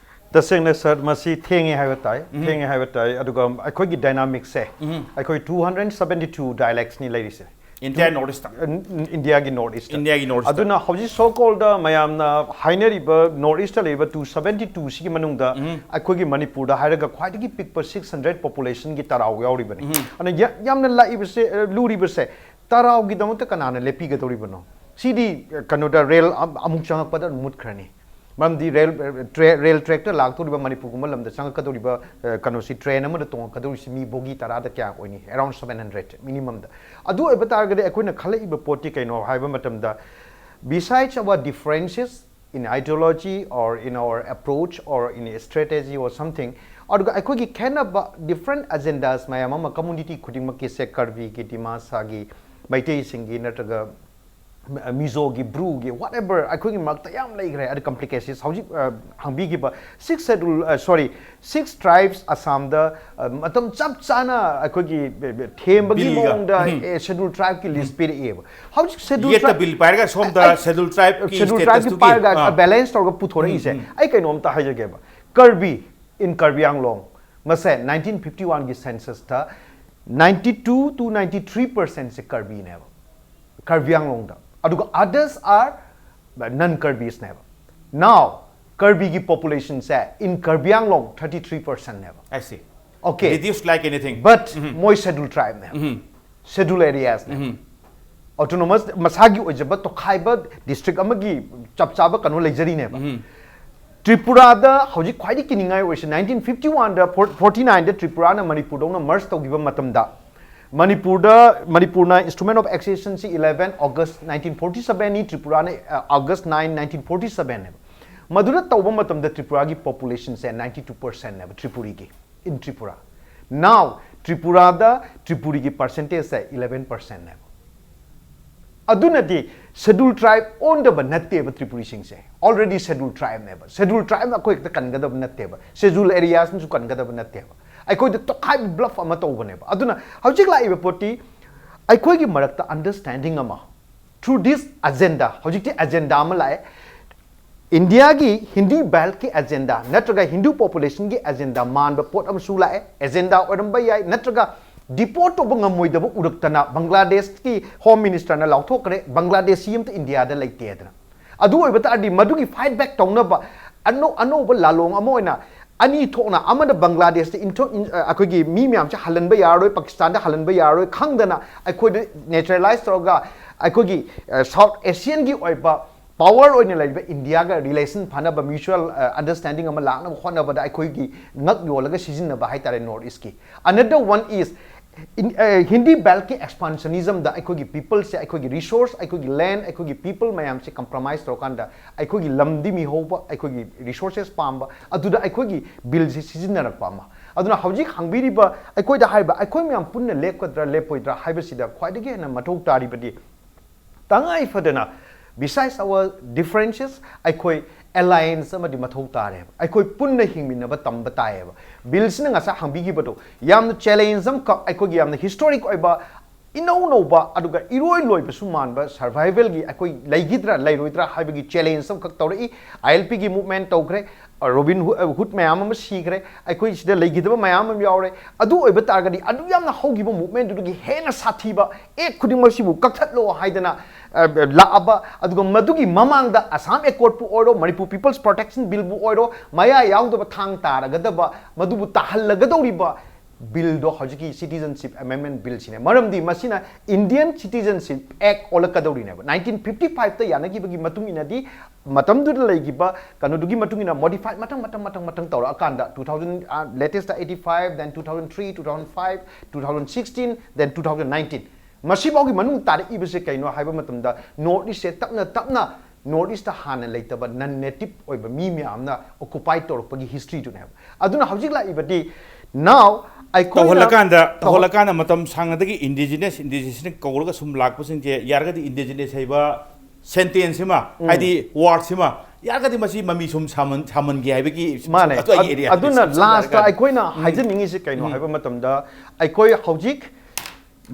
ꯇꯁꯦꯡꯅ ꯁꯥꯔ, ꯃꯁꯤ ꯊꯦꯡꯉꯦ ꯍꯥꯏꯕ ꯇꯥꯏ꯫ ꯊꯦꯡꯉꯦ ꯍꯥꯏꯕ ꯇꯥꯏ꯫ ꯑꯗꯨꯒ ꯑꯩꯈꯣꯏꯒꯤ ꯗꯥꯏꯅꯥꯃꯤꯛꯁꯦ, ꯑꯩꯈꯣꯏ two hundred seventy two dialectsꯅꯤ ꯂꯩꯔꯤꯁꯦ꯫ Entire North East. ꯏꯟꯗꯤꯌꯥꯒꯤ ꯅꯣꯔꯠ ꯏꯁ꯫ ꯏꯟꯗꯤꯌꯥꯒꯤ ꯅꯣꯔꯠ ꯏꯁ꯫ ꯑꯗꯨꯅ ꯍꯧꯖꯤꯛ so called ꯃꯌꯥꯝꯅ ꯍꯥꯏꯅꯔꯤꯕ ꯅꯣꯔꯠ ꯏꯁꯇ ꯂꯩꯔꯤꯕ two seventy two ꯁꯤꯒꯤ ꯃꯅꯨꯡꯗ ꯑꯩꯈꯣꯏꯒꯤ ꯃꯅꯤꯄꯨꯔꯗ ꯍꯥꯏꯔꯒ ꯈ꯭ꯋꯥꯏꯗꯒꯤ ꯄꯤꯛꯄ six hundred populationꯒꯤ ꯇꯔꯥꯎ ꯌꯥꯎꯔꯤꯕꯅꯤ꯫ ꯑꯗꯨꯅ ꯌꯥꯝꯅ ꯂꯥꯛꯏꯕꯁꯦ, ꯂꯨꯔꯤꯕꯁꯦ ꯇꯔꯥꯎꯒꯤꯗꯃꯛꯇ ꯀꯅꯥꯅ ꯂꯦꯞꯄꯤꯒꯗꯧꯔꯤꯕꯅꯣ? ꯁꯤꯗꯤ ꯀꯩꯅꯣꯗ ꯔꯦꯜ ꯑꯃꯨꯛ ꯆꯪꯉꯛꯄꯗ ꯃꯨꯠꯈ꯭ꯔꯅꯤ꯫ ꯃꯔꯝꯗꯤ ꯔꯦꯜ ꯔꯦꯜ ꯇ꯭ꯔꯦꯛꯇ ꯂꯥꯛꯇꯧꯔꯤꯕ ꯃꯅꯤꯄꯨꯔꯒꯨꯝꯕ ꯂꯝꯗ ꯆꯪꯉꯛꯀꯗꯧꯔꯤꯕ ꯀꯩꯅꯣꯁꯤ, ꯇ꯭ꯔꯦꯟ ꯑꯃꯗ ꯇꯣꯡꯉꯛꯀꯗꯧꯔꯤꯁꯤ ꯃꯤ ꯕꯣꯒꯤ ꯇꯔꯥꯗ ꯀꯌꯥ ꯑꯣꯏꯅꯤ? Around seven hundred minimumꯗ꯫ ꯑꯗꯨ ꯑꯣꯏꯕ ꯇꯥꯔꯒꯗꯤ ꯑꯩꯈꯣꯏꯅ ꯈꯜꯂꯛꯏꯕ ꯄꯣꯠꯇꯤ ꯀꯩꯅꯣ ꯍꯥꯏꯕ ꯃꯇꯝꯗ, besides our differences in ideology or in our approach or in strategy or something, ꯑꯗꯨꯒ ꯑꯩꯈꯣꯏꯒꯤ ꯈꯦꯠꯅꯕ different agendas ꯃꯌꯥꯝ ꯑꯃ community ꯈꯨꯗꯤꯡꯃꯛꯀꯤꯁꯦ, ꯀꯔꯕꯤꯒꯤ, ꯗꯤꯃꯥꯁꯥꯒꯤ, ꯃꯩꯇꯩꯁꯤꯡꯒꯤ ꯅꯠꯇ꯭ꯔꯒ ꯃꯤꯖꯣꯒꯤ, ꯕ꯭ꯔꯨꯒꯤ, whatever ꯑꯩꯈꯣꯏꯒꯤ ꯃꯔꯛꯇ ꯌꯥꯝ ꯂꯩꯈ꯭ꯔꯦ꯫ ꯑꯗꯨ complications ꯍꯧꯖꯤꯛ ꯍꯪꯕꯤꯈꯤꯕ six schedule, sorry, six tribes ꯑꯁꯥꯝꯗ ꯃꯇꯝ ꯆꯞ ꯆꯥꯅ ꯑꯩꯈꯣꯏꯒꯤ ꯊꯦꯝꯕꯒꯤ ꯃꯑꯣꯡꯗ schedule tribeꯀꯤ list ꯄꯤꯔꯛꯑꯦꯕ꯫ ꯍꯧꯖꯤꯛ schedule tribe, ꯕꯤꯜ ꯄꯥꯏꯔꯒ ꯁꯣꯝꯗ schedule tribeꯀꯤ schedule tribeꯀꯤ ꯄꯥꯏꯔꯒ balance ꯇꯧꯔꯒ ꯄꯨꯊꯣꯔꯛꯏꯁꯦ꯫ ꯑꯩ ꯀꯩꯅꯣꯝꯇ ꯍꯥꯏꯖꯒꯦꯕ, ꯀꯔꯕꯤ in Karbi Anglong ꯃꯁꯦ nineteen fifty oneꯒꯤ censusꯇ ninety two to ninety three percentꯁꯦ ꯀꯔꯕꯤꯅꯦꯕ꯫ Karbi Anglongꯗ, ꯑꯗꯨꯒ others are non Karbisꯅꯦꯕ. Now Karbiꯒꯤ populationꯁꯦ in Karbi Anglong thirty three percentꯅꯦꯕ. I see. Okay. Reduced like anything. But ꯃꯣꯏ schedule tribeꯅꯦꯕ. Schedule areasꯅꯦꯕ. Autonomous, ꯃꯁꯥꯒꯤ ꯑꯣꯏꯖꯕ ꯇꯣꯈꯥꯏꯕ district ꯑꯃꯒꯤ ꯆꯞ ꯆꯥꯕ ꯀꯩꯅꯣ ꯂꯩꯖꯔꯤꯅꯦꯕ. ꯇ꯭ꯔꯤꯄꯨꯔꯥꯗ ꯍꯧꯖꯤꯛ ꯈ꯭ꯋꯥꯏꯗꯒꯤ ꯀꯤꯅꯤꯡꯉꯥꯏ ꯑꯣꯏꯔꯤꯁꯦ nineteen fifty oneꯗ, forty nineꯗ ꯇ꯭ꯔꯤꯄꯨꯔꯥꯅ ꯃꯅꯤꯄꯨꯔꯗꯧꯅ merge ꯇꯧꯈꯤꯕ ꯃꯇꯝꯗ ꯃꯅꯤꯄꯨꯔꯗ, ꯃꯅꯤꯄꯨꯔꯅ instrument of accessionꯁꯤ eleven August nineteen forty sevenꯅꯤ, ꯇ꯭ꯔꯤꯄꯨꯔꯥꯅ August nine nineteen forty sevenꯅꯦꯕ. ꯃꯗꯨꯗ ꯇꯧꯕ ꯃꯇꯝꯗ ꯇ꯭ꯔꯤꯄꯨꯔꯥꯒꯤ populationꯁꯦ ninety two percentꯅꯦꯕ ꯇ꯭ꯔꯤꯄꯨꯔꯤꯒꯤ, in Tripura. Now ꯇ꯭ꯔꯤꯄꯨꯔꯥꯗ ꯇ꯭ꯔꯤꯄꯨꯔꯤꯒꯤ percentageꯁꯦ eleven percentꯅꯦꯕ. ꯑꯗꯨꯅꯗꯤ schedule tribe ꯑꯣꯟꯗꯕ ꯅꯠꯇꯦꯕ ꯇ꯭ꯔꯤꯄꯨꯔꯤꯁꯤꯡꯁꯦ, already schedule tribeꯅꯦꯕ. Schedule tribe ꯑꯩꯈꯣꯏ ꯍꯦꯛꯇ ꯀꯟꯒꯗꯕ ꯅꯠꯇꯦꯕ, schedule areasꯅꯁꯨ ꯀꯟꯒꯗꯕ ꯅꯠꯇꯦꯕ. ꯑꯩꯈꯣꯏꯗ ꯇꯣꯈꯥꯏꯕ bluff ꯑꯃ ꯇꯧꯕꯅꯦꯕ. ꯑꯗꯨꯅ ꯍꯧꯖꯤꯛ ꯂꯥꯛꯏꯕ ꯄꯣꯠꯇꯤ ꯑꯩꯈꯣꯏꯒꯤ ꯃꯔꯛꯇ understanding ꯑꯃ through this agenda, ꯍꯧꯖꯤꯛꯇꯤ agenda ꯑꯃ ꯂꯥꯛꯑꯦ, ꯏꯟꯗꯤꯌꯥꯒꯤ ꯍꯤꯟꯗꯤ beltꯀꯤ agenda ꯅꯠꯇ꯭ꯔꯒ ꯍꯤꯟꯗꯨ populationꯒꯤ agenda ꯃꯥꯟꯕ ꯄꯣꯠ ꯑꯃꯁꯨ ꯂꯥꯛꯑꯦ꯫ Agenda ꯑꯣꯏꯔꯝꯕ ꯌꯥꯏ, ꯅꯠꯇ꯭ꯔꯒ deport ꯇꯧꯕ ꯉꯝꯃꯣꯏꯗꯕ ꯎꯔꯛꯇꯅ ꯕꯪꯒ꯭ꯂꯥꯗꯦꯁꯀꯤ Home Ministerꯅ ꯂꯥꯎꯊꯣꯛꯈ꯭ꯔꯦ, ꯕꯪꯒ꯭ꯂꯥꯗꯦꯁꯤ ꯑꯝꯇ ꯏꯟꯗꯤꯌꯥꯗ ꯂꯩꯇꯦ ꯍꯥꯏꯗꯅ꯫ ꯑꯗꯨ ꯑꯣꯏꯕ ꯇꯥꯔꯗꯤ ꯃꯗꯨꯒꯤ fight back ꯇꯧꯅꯕ ꯑꯅꯧ ꯑꯅꯧꯕ ꯂꯥꯂꯣꯡ ꯑꯃ ꯑꯣꯏꯅ ꯑꯅꯤ ꯊꯣꯛꯅ, ꯑꯃꯅ ꯕꯪꯒ꯭ꯂꯥꯗꯦꯁꯇ ꯏꯟꯊꯣꯛ-, ꯏꯟ-, ꯑ, ꯑꯩꯈꯣꯏꯒꯤ ꯃꯤ ꯃꯌꯥꯝꯁꯦ ꯍꯜꯍꯟꯕ ꯌꯥꯔꯔꯣꯏ, ꯄꯥꯀꯤꯁꯇꯥꯟꯗ ꯍꯜꯍꯟꯕ ꯌꯥꯔꯔꯣꯏ ꯈꯪꯗꯅ ꯑꯩꯈꯣꯏꯗ neutralize ꯇꯧꯔꯒ ꯑꯩꯈꯣꯏꯒꯤ, ꯑ, South Asianꯒꯤ ꯑꯣꯏꯕ power ꯑꯣꯏꯅ ꯂꯩꯔꯤꯕ ꯏꯟꯗꯤꯌꯥꯒ relation ꯐꯅꯕ, mutual, ꯑ, understanding ꯑꯃ ꯂꯥꯛꯅꯕ ꯍꯣꯠꯅꯕꯗ ꯑꯩꯈꯣꯏꯒꯤ ꯉꯛ ꯌꯣꯜꯂꯒ ꯁꯤꯖꯤꯟꯅꯕ ꯍꯥꯏꯇꯥꯔꯦ North Eastꯀꯤ꯫ Another one is in, ꯑ, ꯍꯤꯟꯗꯤ beltꯀꯤ expansionismꯗ ꯑꯩꯈꯣꯏꯒꯤ peopleꯁꯦ, ꯑꯩꯈꯣꯏꯒꯤ resource, ꯑꯩꯈꯣꯏꯒꯤ land, ꯑꯩꯈꯣꯏꯒꯤ people ꯃꯌꯥꯝꯁꯦ compromise ꯇꯧꯔꯀꯥꯟꯗ ꯑꯩꯈꯣꯏꯒꯤ ꯂꯝꯗꯤ ꯃꯤꯍꯧꯕ, ꯑꯩꯈꯣꯏꯒꯤ resources ꯄꯥꯝꯕ, ꯑꯗꯨꯗ ꯑꯩꯈꯣꯏꯒꯤ billꯁꯦ ꯁꯤꯖꯤꯟꯅꯔꯛꯄ ꯑꯃ꯫ ꯑꯗꯨꯅ ꯍꯧꯖꯤꯛ ꯍꯪꯕꯤꯔꯤꯕ, ꯑꯩꯈꯣꯏꯗ ꯍꯥꯏꯕ, ꯑꯩꯈꯣꯏ ꯃꯌꯥꯝ ꯄꯨꯟꯅ ꯂꯦꯞꯀꯗ꯭ꯔꯥ ꯂꯦꯞꯄꯣꯏꯗ꯭ꯔꯥ ꯍꯥꯏꯕꯁꯤꯗ ꯈ꯭ꯋꯥꯏꯗꯒꯤ ꯍꯦꯟꯅ ꯃꯊꯧ ꯇꯥꯔꯤꯕꯗꯤ ꯇꯉꯥꯏ ꯐꯗꯅ, besides our differences, ꯑꯩꯈꯣꯏ alliance ꯑꯃꯗꯤ ꯃꯊꯧ ꯇꯥꯔꯦꯕ꯫ ꯑꯩꯈꯣꯏ ꯄꯨꯟꯅ ꯍꯤꯡꯃꯤꯟꯅꯕ ꯇꯝꯕ ꯇꯥꯏꯌꯦꯕ꯫ Billꯁꯤꯅ ꯉꯁꯥꯏ ꯍꯪꯕꯤꯈꯤꯕꯗꯣ ꯌꯥꯝꯅ challenge ꯑꯃꯈꯛ, ꯑꯩꯈꯣꯏꯒꯤ ꯌꯥꯝꯅ historic ꯑꯣꯏꯕ, ꯏꯅꯧ ꯅꯧꯕ, ꯑꯗꯨꯒ ꯏꯔꯣꯏ ꯂꯣꯏꯕꯁꯨ ꯃꯥꯟꯕ survivalꯒꯤ, ꯑꯩꯈꯣꯏ ꯂꯩꯈꯤꯗ꯭ꯔꯥ ꯂꯩꯔꯣꯏꯗ꯭ꯔꯥ ꯍꯥꯏꯕꯒꯤ challenge ꯑꯃꯈꯛ ꯇꯧꯔꯛꯏ꯫ ILPꯒꯤ movement ꯇꯧꯈ꯭ꯔꯦ, ꯔꯣꯕꯤꯟ ꯍꯨ- ꯍꯨꯠ ꯃꯌꯥꯝ ꯑꯃ ꯁꯤꯈ꯭ꯔꯦ, ꯑꯩꯈꯣꯏ ꯁꯤꯗ ꯂꯩꯈꯤꯗꯕ ꯃꯌꯥꯝ ꯑꯃ ꯌꯥꯎꯔꯦ꯫ ꯑꯗꯨ ꯑꯣꯏꯕ ꯇꯥꯔꯒꯗꯤ ꯑꯗꯨ ꯌꯥꯝꯅ ꯍꯧꯈꯤꯕ ꯃꯨꯚꯃꯦꯟꯗꯨꯗꯒꯤ ꯍꯦꯟꯅ ꯁꯥꯊꯤꯕ ꯑꯦꯛ ꯈꯨꯗꯤꯡꯃꯛꯁꯤꯕꯨ ꯀꯛꯊꯠꯂꯣ ꯍꯥꯏꯗꯅ ꯑ, ꯂꯥꯛꯑꯕ, ꯑꯗꯨꯒ ꯃꯗꯨꯒꯤ ꯃꯃꯥꯡꯗ ꯑꯁꯥꯝ ꯑꯦꯀꯣꯔꯗꯄꯨ ꯑꯣꯏꯔꯣ, ꯃꯅꯤꯄꯨꯔ ꯄꯤꯄꯜꯁ ꯄ꯭ꯔꯣꯇꯦꯛꯁꯟ ꯕꯤꯜꯕꯨ ꯑꯣꯏꯔꯣ, ꯃꯌꯥ ꯌꯥꯎꯗꯕ ꯊꯥꯡ ꯇꯥꯔꯒꯗꯕ ꯃꯗꯨꯕꯨ ꯇꯥꯍꯜꯂꯒꯗꯧꯔꯤꯕ ꯕꯤꯜꯗꯣ ꯍꯧꯖꯤꯛꯀꯤ ꯁꯤꯇꯤꯖꯟꯁꯤꯞ ꯑꯦꯃꯦꯟꯃꯦꯟ ꯕꯤꯜꯁꯤꯅꯦ꯫ ꯃꯔꯝꯗꯤ ꯃꯁꯤꯅ ꯏꯟꯗꯤꯌꯟ ꯁꯤꯇꯤꯖꯟꯁꯤꯞ ꯑꯦꯛ ꯑꯣꯜꯂꯛꯀꯗꯧꯔꯤꯅꯦꯕ꯫ ꯅꯥꯏꯟꯇꯤꯟ ꯐꯤꯐꯇꯤ ꯐꯥꯏꯚꯇ ꯌꯥꯅꯈꯤꯕꯒꯤ ꯃꯇꯨꯡ ꯏꯟꯅꯗꯤ, ꯃꯇꯝꯗꯨꯗ ꯂꯩꯈꯤꯕ ꯀꯩꯅꯣꯗꯨꯒꯤ ꯃꯇꯨꯡ ꯏꯟꯅ ꯃꯣꯗꯤꯐꯥꯏ ꯃꯊꯪ ꯃꯊꯪ ꯃꯊꯪ ꯃꯊꯪ ꯇꯧꯔꯛꯑꯀꯥꯟꯗ, two thousand, uh, latest eighty five, then two thousand three, two thousand five, two thousand sixteen, then two thousand nineteen, ꯃꯁꯤꯐꯥꯎꯒꯤ ꯃꯅꯨꯡ ꯇꯥꯔꯛꯏꯕꯁꯦ ꯀꯩꯅꯣ ꯍꯥꯏꯕ ꯃꯇꯝꯗ, ꯅꯣꯔꯠ ꯏꯁꯁꯦ ꯇꯞꯅ ꯇꯞꯅ ꯅꯣꯔꯠ ꯏꯁꯇ ꯍꯥꯟꯅ ꯂꯩꯇꯕ ꯅꯟ ꯅꯦꯇꯤꯞ ꯑꯣꯏꯕ ꯃꯤ ꯃꯌꯥꯝꯅ ꯑꯣꯀꯨꯄꯥꯏ ꯇꯧꯔꯛꯄꯒꯤ ꯍꯤꯁꯇ꯭ꯔꯤꯗꯨꯅꯦꯕ꯫ ꯑꯗꯨꯅ ꯍꯧꯖꯤꯛ ꯂꯥꯛꯏꯕꯗꯤ, now ꯑꯩꯈꯣꯏꯅ ꯇꯧꯍꯜꯂꯀꯥꯟꯗ ꯇꯧꯍꯜ- ꯇꯧꯍꯜꯂꯀꯥꯟꯗ ꯃꯇꯝ ꯁꯥꯡꯅꯗꯒꯤ ꯏꯟꯗꯤꯖꯤꯅꯁ ꯏꯟꯗꯤꯖꯤꯅꯁꯅ ꯀꯧꯔꯒ ꯁꯨꯝ ꯂꯥꯛꯄꯁꯤꯡꯁꯦ, ꯌꯥꯔꯒꯗꯤ ꯏꯟꯗꯤꯖꯤꯅꯁ ꯍꯥꯏꯕ ꯁꯦꯟꯇꯦꯟꯁ ꯑꯃ, ꯍꯥꯏꯗꯤ ꯋꯥꯔꯗꯁꯤꯃ ꯌꯥꯔꯒꯗꯤ ꯃꯁꯤ ꯃꯃꯤ ꯁꯨꯝ ꯁꯥꯃꯟ ꯁꯥꯃꯟꯒꯦ ꯍꯥꯏꯕꯒꯤ ꯃꯥꯅꯦ꯫ ꯑꯗꯨ ꯑꯩꯒꯤ ꯑꯗ- area ꯍꯥꯏꯕꯗꯤ ꯑꯗꯨꯅ ꯁꯝ- ꯂꯥꯁꯇ ꯁꯝꯅ ꯑꯩꯈꯣꯏꯅ ꯍꯥꯏꯖꯅꯤꯡꯉꯤꯁꯤ ꯀꯩꯅꯣ ꯍꯥꯏꯕ ꯃꯇꯝꯗ, ꯑꯩꯈꯣꯏ ꯍꯧꯖꯤꯛ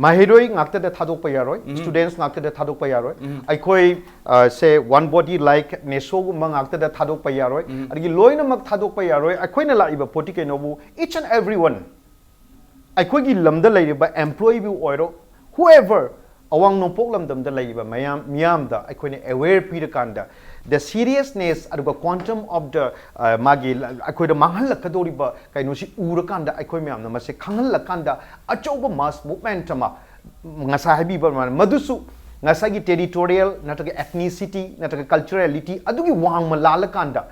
ꯃꯍꯩꯔꯣꯏ ꯉꯥꯛꯇꯗ ꯊꯥꯗꯣꯛꯄ ꯌꯥꯔꯣꯏ, ꯁ꯭ꯇꯨꯗꯦꯟꯠꯁ ꯉꯥꯛꯇꯗ ꯊꯥꯗꯣꯛꯄ ꯌꯥꯔꯣꯏ꯫ ꯑꯩꯈꯣꯏ, ꯑ, say, one body like ꯅꯦꯁꯣꯒꯨꯝꯕ ꯉꯥꯛꯇꯗ ꯊꯥꯗꯣꯛꯄ ꯌꯥꯔꯣꯏ꯫ ꯑꯗꯒꯤ ꯂꯣꯏꯅꯃꯛ ꯊꯥꯗꯣꯛꯄ ꯌꯥꯔꯣꯏ꯫ ꯑꯩꯈꯣꯏꯅ ꯂꯥꯛꯏꯕ ꯄꯣꯠꯇꯤ ꯀꯩꯅꯣꯕꯨ, each and every one, ꯑꯩꯈꯣꯏꯒꯤ ꯂꯝꯗ ꯂꯩꯔꯤꯕ ꯑꯦꯝꯄ꯭ꯂꯣꯌꯤꯕꯨ ꯑꯣꯏꯔꯣ, whoever, ꯑꯋꯥꯡ ꯅꯣꯡꯄꯣꯛ ꯂꯝꯗꯝꯗ ꯂꯩꯔꯤꯕ ꯃꯌꯥꯝ ꯃꯤꯌꯥꯝꯗ ꯑꯩꯈꯣꯏꯅ ꯑꯦꯋꯦꯌꯔ ꯄꯤꯔꯀꯥꯟꯗ, the seriousness ꯑꯗꯨꯒ quantum of the, ꯑ, ꯃꯥꯒꯤ ꯂ- ꯑꯩꯈꯣꯏꯗ ꯃꯥꯡꯍꯜꯂꯛꯀꯗꯧꯔꯤꯕ ꯀꯩꯅꯣꯁꯤ ꯎꯔꯀꯥꯟꯗ, ꯑꯩꯈꯣꯏ ꯃꯌꯥꯝꯅ ꯃꯁꯤ ꯈꯪꯍꯜꯂꯀꯥꯟꯗ, ꯑꯆꯧꯕ ꯃꯥꯁ ꯃꯨꯚꯃꯦꯟꯠ ꯑꯃ, ꯉꯁꯥꯏ ꯍꯥꯏꯕꯤꯕ ꯑꯗꯨꯃꯥꯏꯅ, ꯃꯗꯨꯁꯨ ꯉꯁꯥꯏꯒꯤ ꯇꯦꯔꯤꯇꯣꯔꯤꯌꯦꯜ ꯅꯠꯇ꯭ꯔꯒ ꯑꯦꯊꯅꯤꯁꯤꯇꯤ ꯅꯠꯇ꯭ꯔꯒ ꯀꯜꯆꯔꯦꯂꯤꯇꯤ ꯑꯗꯨꯒꯤ ꯋꯥꯡꯃ ꯂꯥꯜꯂꯀꯥꯟꯗ,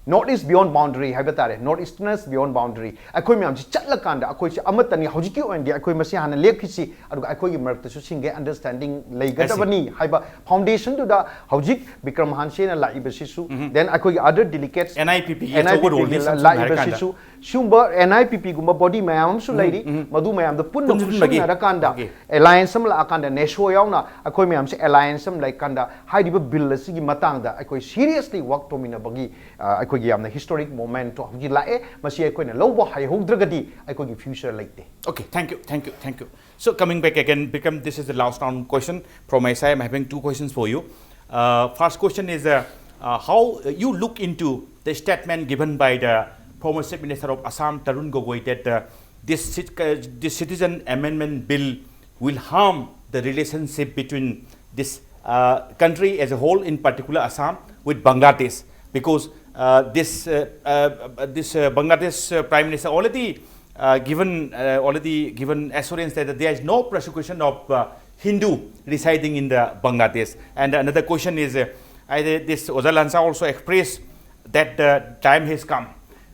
North East beyond boundary ꯍꯥꯏꯕ ꯇꯥꯔꯦ, North Easterners beyond boundary, ꯑꯩꯈꯣꯏ ꯃꯌꯥꯝꯁꯤ ꯆꯠꯂꯀꯥꯟꯗ ꯑꯩꯈꯣꯏꯁꯤ ꯑꯃꯠꯇꯅꯤ꯫ ꯍꯧꯖꯤꯛꯀꯤ ꯑꯣꯏꯅꯗꯤ ꯑꯩꯈꯣꯏ ꯃꯁꯤ ꯍꯥꯟꯅ ꯂꯦꯞꯈꯤꯁꯤ, ꯑꯗꯨꯒ ꯑꯩꯈꯣꯏꯒꯤ ꯃꯔꯛꯇꯁꯨ ꯁꯤꯡꯒꯦ ꯑꯟꯗꯔꯁ꯭ꯇꯦꯟꯗꯤꯡ ꯂꯩꯒꯗꯕꯅꯤ ꯍꯥꯏꯕ ꯐꯥꯎꯟꯗꯦꯁꯟꯗꯨꯗ ꯍꯧꯖꯤꯛ ꯕꯤꯀ꯭ꯔꯝ ꯍꯥꯟꯁꯦꯅ ꯂꯥꯛꯏꯕꯁꯤꯁꯨ, then ꯑꯩꯈꯣꯏꯒꯤ other delegates, N I P ꯄꯤꯒꯤ ꯑꯆꯧꯕ ꯔꯣꯜꯗꯤ ꯁꯝꯅ ꯍꯥꯏꯔꯀꯥꯟꯗ ꯂꯥꯛꯏꯕꯁꯤꯁꯨ, ꯁꯤꯒꯨꯝꯕ ꯑꯦꯟ ꯑꯥꯏ ꯄꯤ ꯄꯤꯒꯨꯝꯕ ꯕꯣꯗꯤ ꯃꯌꯥꯝ ꯑꯃꯁꯨ ꯂꯩꯔꯤ꯫ ꯃꯗꯨ ꯃꯌꯥꯝꯗꯣ ꯄꯨꯟꯅ ꯄꯨꯟꯁꯤꯟꯕꯒꯤ, ꯈꯨꯠꯁꯝꯅꯔꯀꯥꯟꯗ, okay. ꯑꯦꯂꯥꯏꯟꯁ ꯑꯃ ꯂꯥꯛꯑꯀꯥꯟꯗ, ꯅꯦꯁꯣ ꯌꯥꯎꯅ ꯑꯩꯈꯣꯏ ꯃꯌꯥꯝꯁꯦ ꯑꯦꯂꯥꯏꯟꯁ ꯑꯃ ꯂꯩꯀꯥꯟꯗ, ꯍꯥꯏꯔꯤꯕ ꯕꯤꯜ ꯑꯁꯤꯒꯤ ꯃꯇꯥꯡꯗ ꯑꯩꯈꯣꯏ ꯁꯤꯔꯤꯌꯁꯂꯤ ꯋꯥꯛ ꯇꯧꯃꯤꯟꯅꯕꯒꯤ, ꯑ, ꯑꯩꯈꯣꯏꯒꯤ ꯌꯥꯝꯅ ꯍꯤꯁꯇꯣꯔꯤꯛ ꯃꯣꯃꯦꯟꯠꯇꯣ ꯍꯧꯖꯤꯛ ꯂꯥꯛꯑꯦ꯫ ꯃꯁꯤ ꯑꯩꯈꯣꯏꯅ ꯂꯧꯕ ꯍꯩꯍꯧꯗ꯭ꯔꯒꯗꯤ ꯑꯩꯈꯣꯏꯒꯤ ꯐ꯭ꯌꯨꯆꯔ ꯂꯩꯇꯦ꯫ Okay, thank you, thank you, thank you. So coming back again, Bikram, this is the last round question from my side. I'm having two questions for you. Uh, first question is, uh, uh, how you look into the statement given by the former Chief Minister of Assam, Tarun Gogoi, that uh, this, cit- uh, this Citizen Amendment Bill will harm the relationship between this uh, country as a whole, in particular Assam, with Bangladesh, because uh, this uh, uh, this uh, Bangladesh uh, Prime Minister already uh, given uh, already given assurance that there is no persecution of uh, Hindu residing in the Bangladesh. And another question is, uh, I, this Ojal Hansing also expressed that the time has come.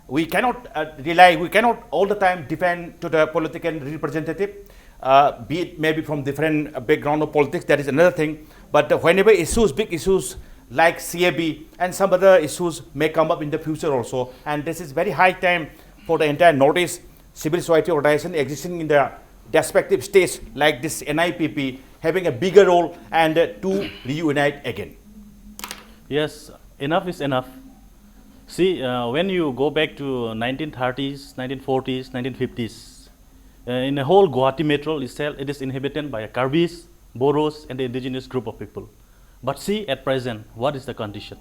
We cannot uh, rely, we cannot all the time depend to the political representative, uh, be it maybe from different uh, background of politics, that is another thing. But uh, whenever issues, big issues like C A B and some other issues may come up in the future also, and this is very high time for the entire Northeast civil society organization existing in the respective states like this N I P P having a bigger role and uh, to reunite again. Yes, enough is enough. See, uh, when you go back to nineteen thirties, nineteen forties, nineteen fifties, uh, in the whole Guwahati metro itself, it is inhabited by Karbis, Boros, and the indigenous group of people. But see, at present, what is the condition?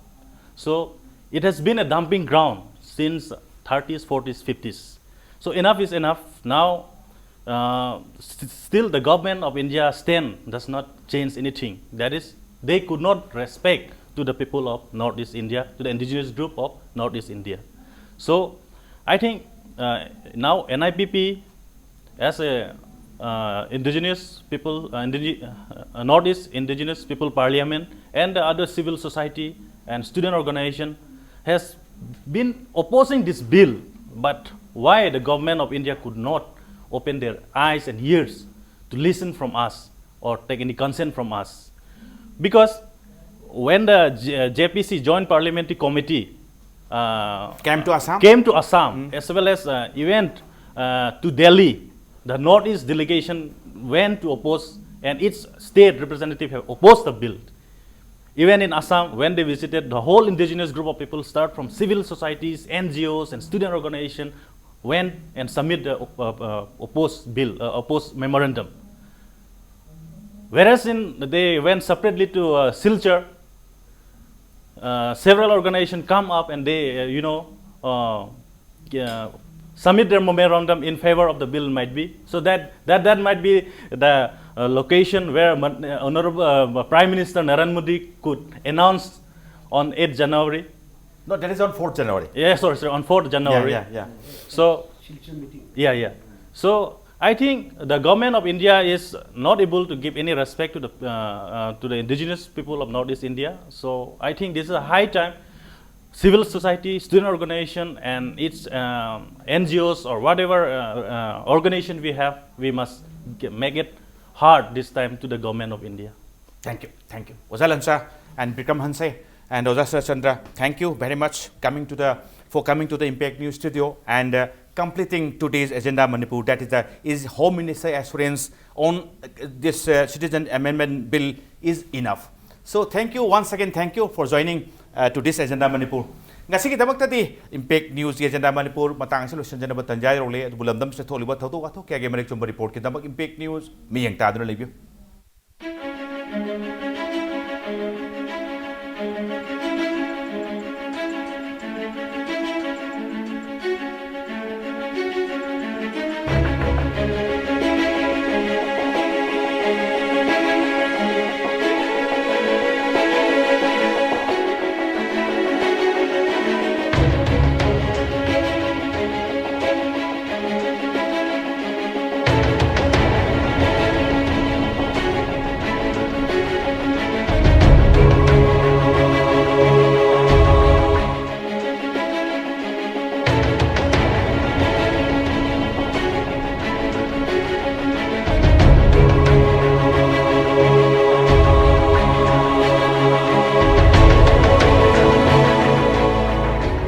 So, it has been a dumping ground since thirties, forties, fifties. So, enough is enough. Now, uh, st- still the government of India stand does not change anything. That is, they could not respect to the people of Northeast India, to the indigenous group of Northeast India. So, I think uh, now N I P P, as a uh, indigenous people, uh, indige- uh, Northeast Indigenous People Parliament, and the other civil society and student organization, has been opposing this bill. But why the government of India could not open their eyes and ears to listen from us or take any consent from us? Because when the J- J P C, Joint Parliamentary Committee, uh, Came to Assam? came to Assam, as well as uh, went uh, to Delhi, the Northeast delegation went to oppose, and its state representative have opposed the bill. Even in Assam, when they visited, the whole indigenous group of people, start from civil societies, N G Os, and student organization, went and submit the uh, uh, opposed bill, uh, opposed memorandum. Whereas in, they went separately to uh, Silchar, uh, several organizations come up and they, uh, you know, uh, uh, submit their memorandum in favor of the bill might be. So that, that, that might be the uh, location where Mon- uh, Honorable uh, Prime Minister Narendra Modi could announce on eighth January. No, that is on fourth January. Yeah, sorry, sorry, on fourth January. Yeah, yeah, yeah. So, yeah, yeah. So I think the government of India is not able to give any respect to the uh, uh, to the indigenous people of Northeast India. So I think this is a high time. Civil society, student organization, and its um, N G Os or whatever uh, uh, organization we have, we must g- make it hard this time to the government of India. Thank you, thank you. Oja Lalcha and Bikram Hanse and Oja Sarath Chandra, thank you very much coming to the for coming to the Impact News studio and uh, completing today's Agenda Manipur. That is the is Home Minister assurance on uh, this uh, Citizen Amendment Bill is enough. So thank you once again. Thank you for joining uh, to this Agenda Manipur. ꯉꯁꯤꯒꯤꯗꯃꯛꯇꯗꯤ Impact Newsꯀꯤ Agenda Manipur ꯃꯇꯥꯡ ꯑꯁꯤ ꯂꯣꯏꯁꯤꯟꯖꯅꯕ ꯇꯟꯖꯥ ꯌꯧꯔꯛꯂꯦ꯫ ꯑꯗꯨꯕꯨ ꯂꯝꯗꯝꯁꯤꯗ ꯊꯣꯛꯂꯤꯕ ꯊꯧꯗꯣꯛ ꯋꯥꯊꯣꯛ ꯀꯌꯥꯒꯤ ꯃꯔꯤꯛ ꯆꯨꯝꯕ reportꯀꯤꯗꯃꯛ Impact News ꯃꯤꯠꯌꯦꯡ ꯇꯥꯗꯨꯅ ꯂꯩꯕꯤꯌꯨ꯫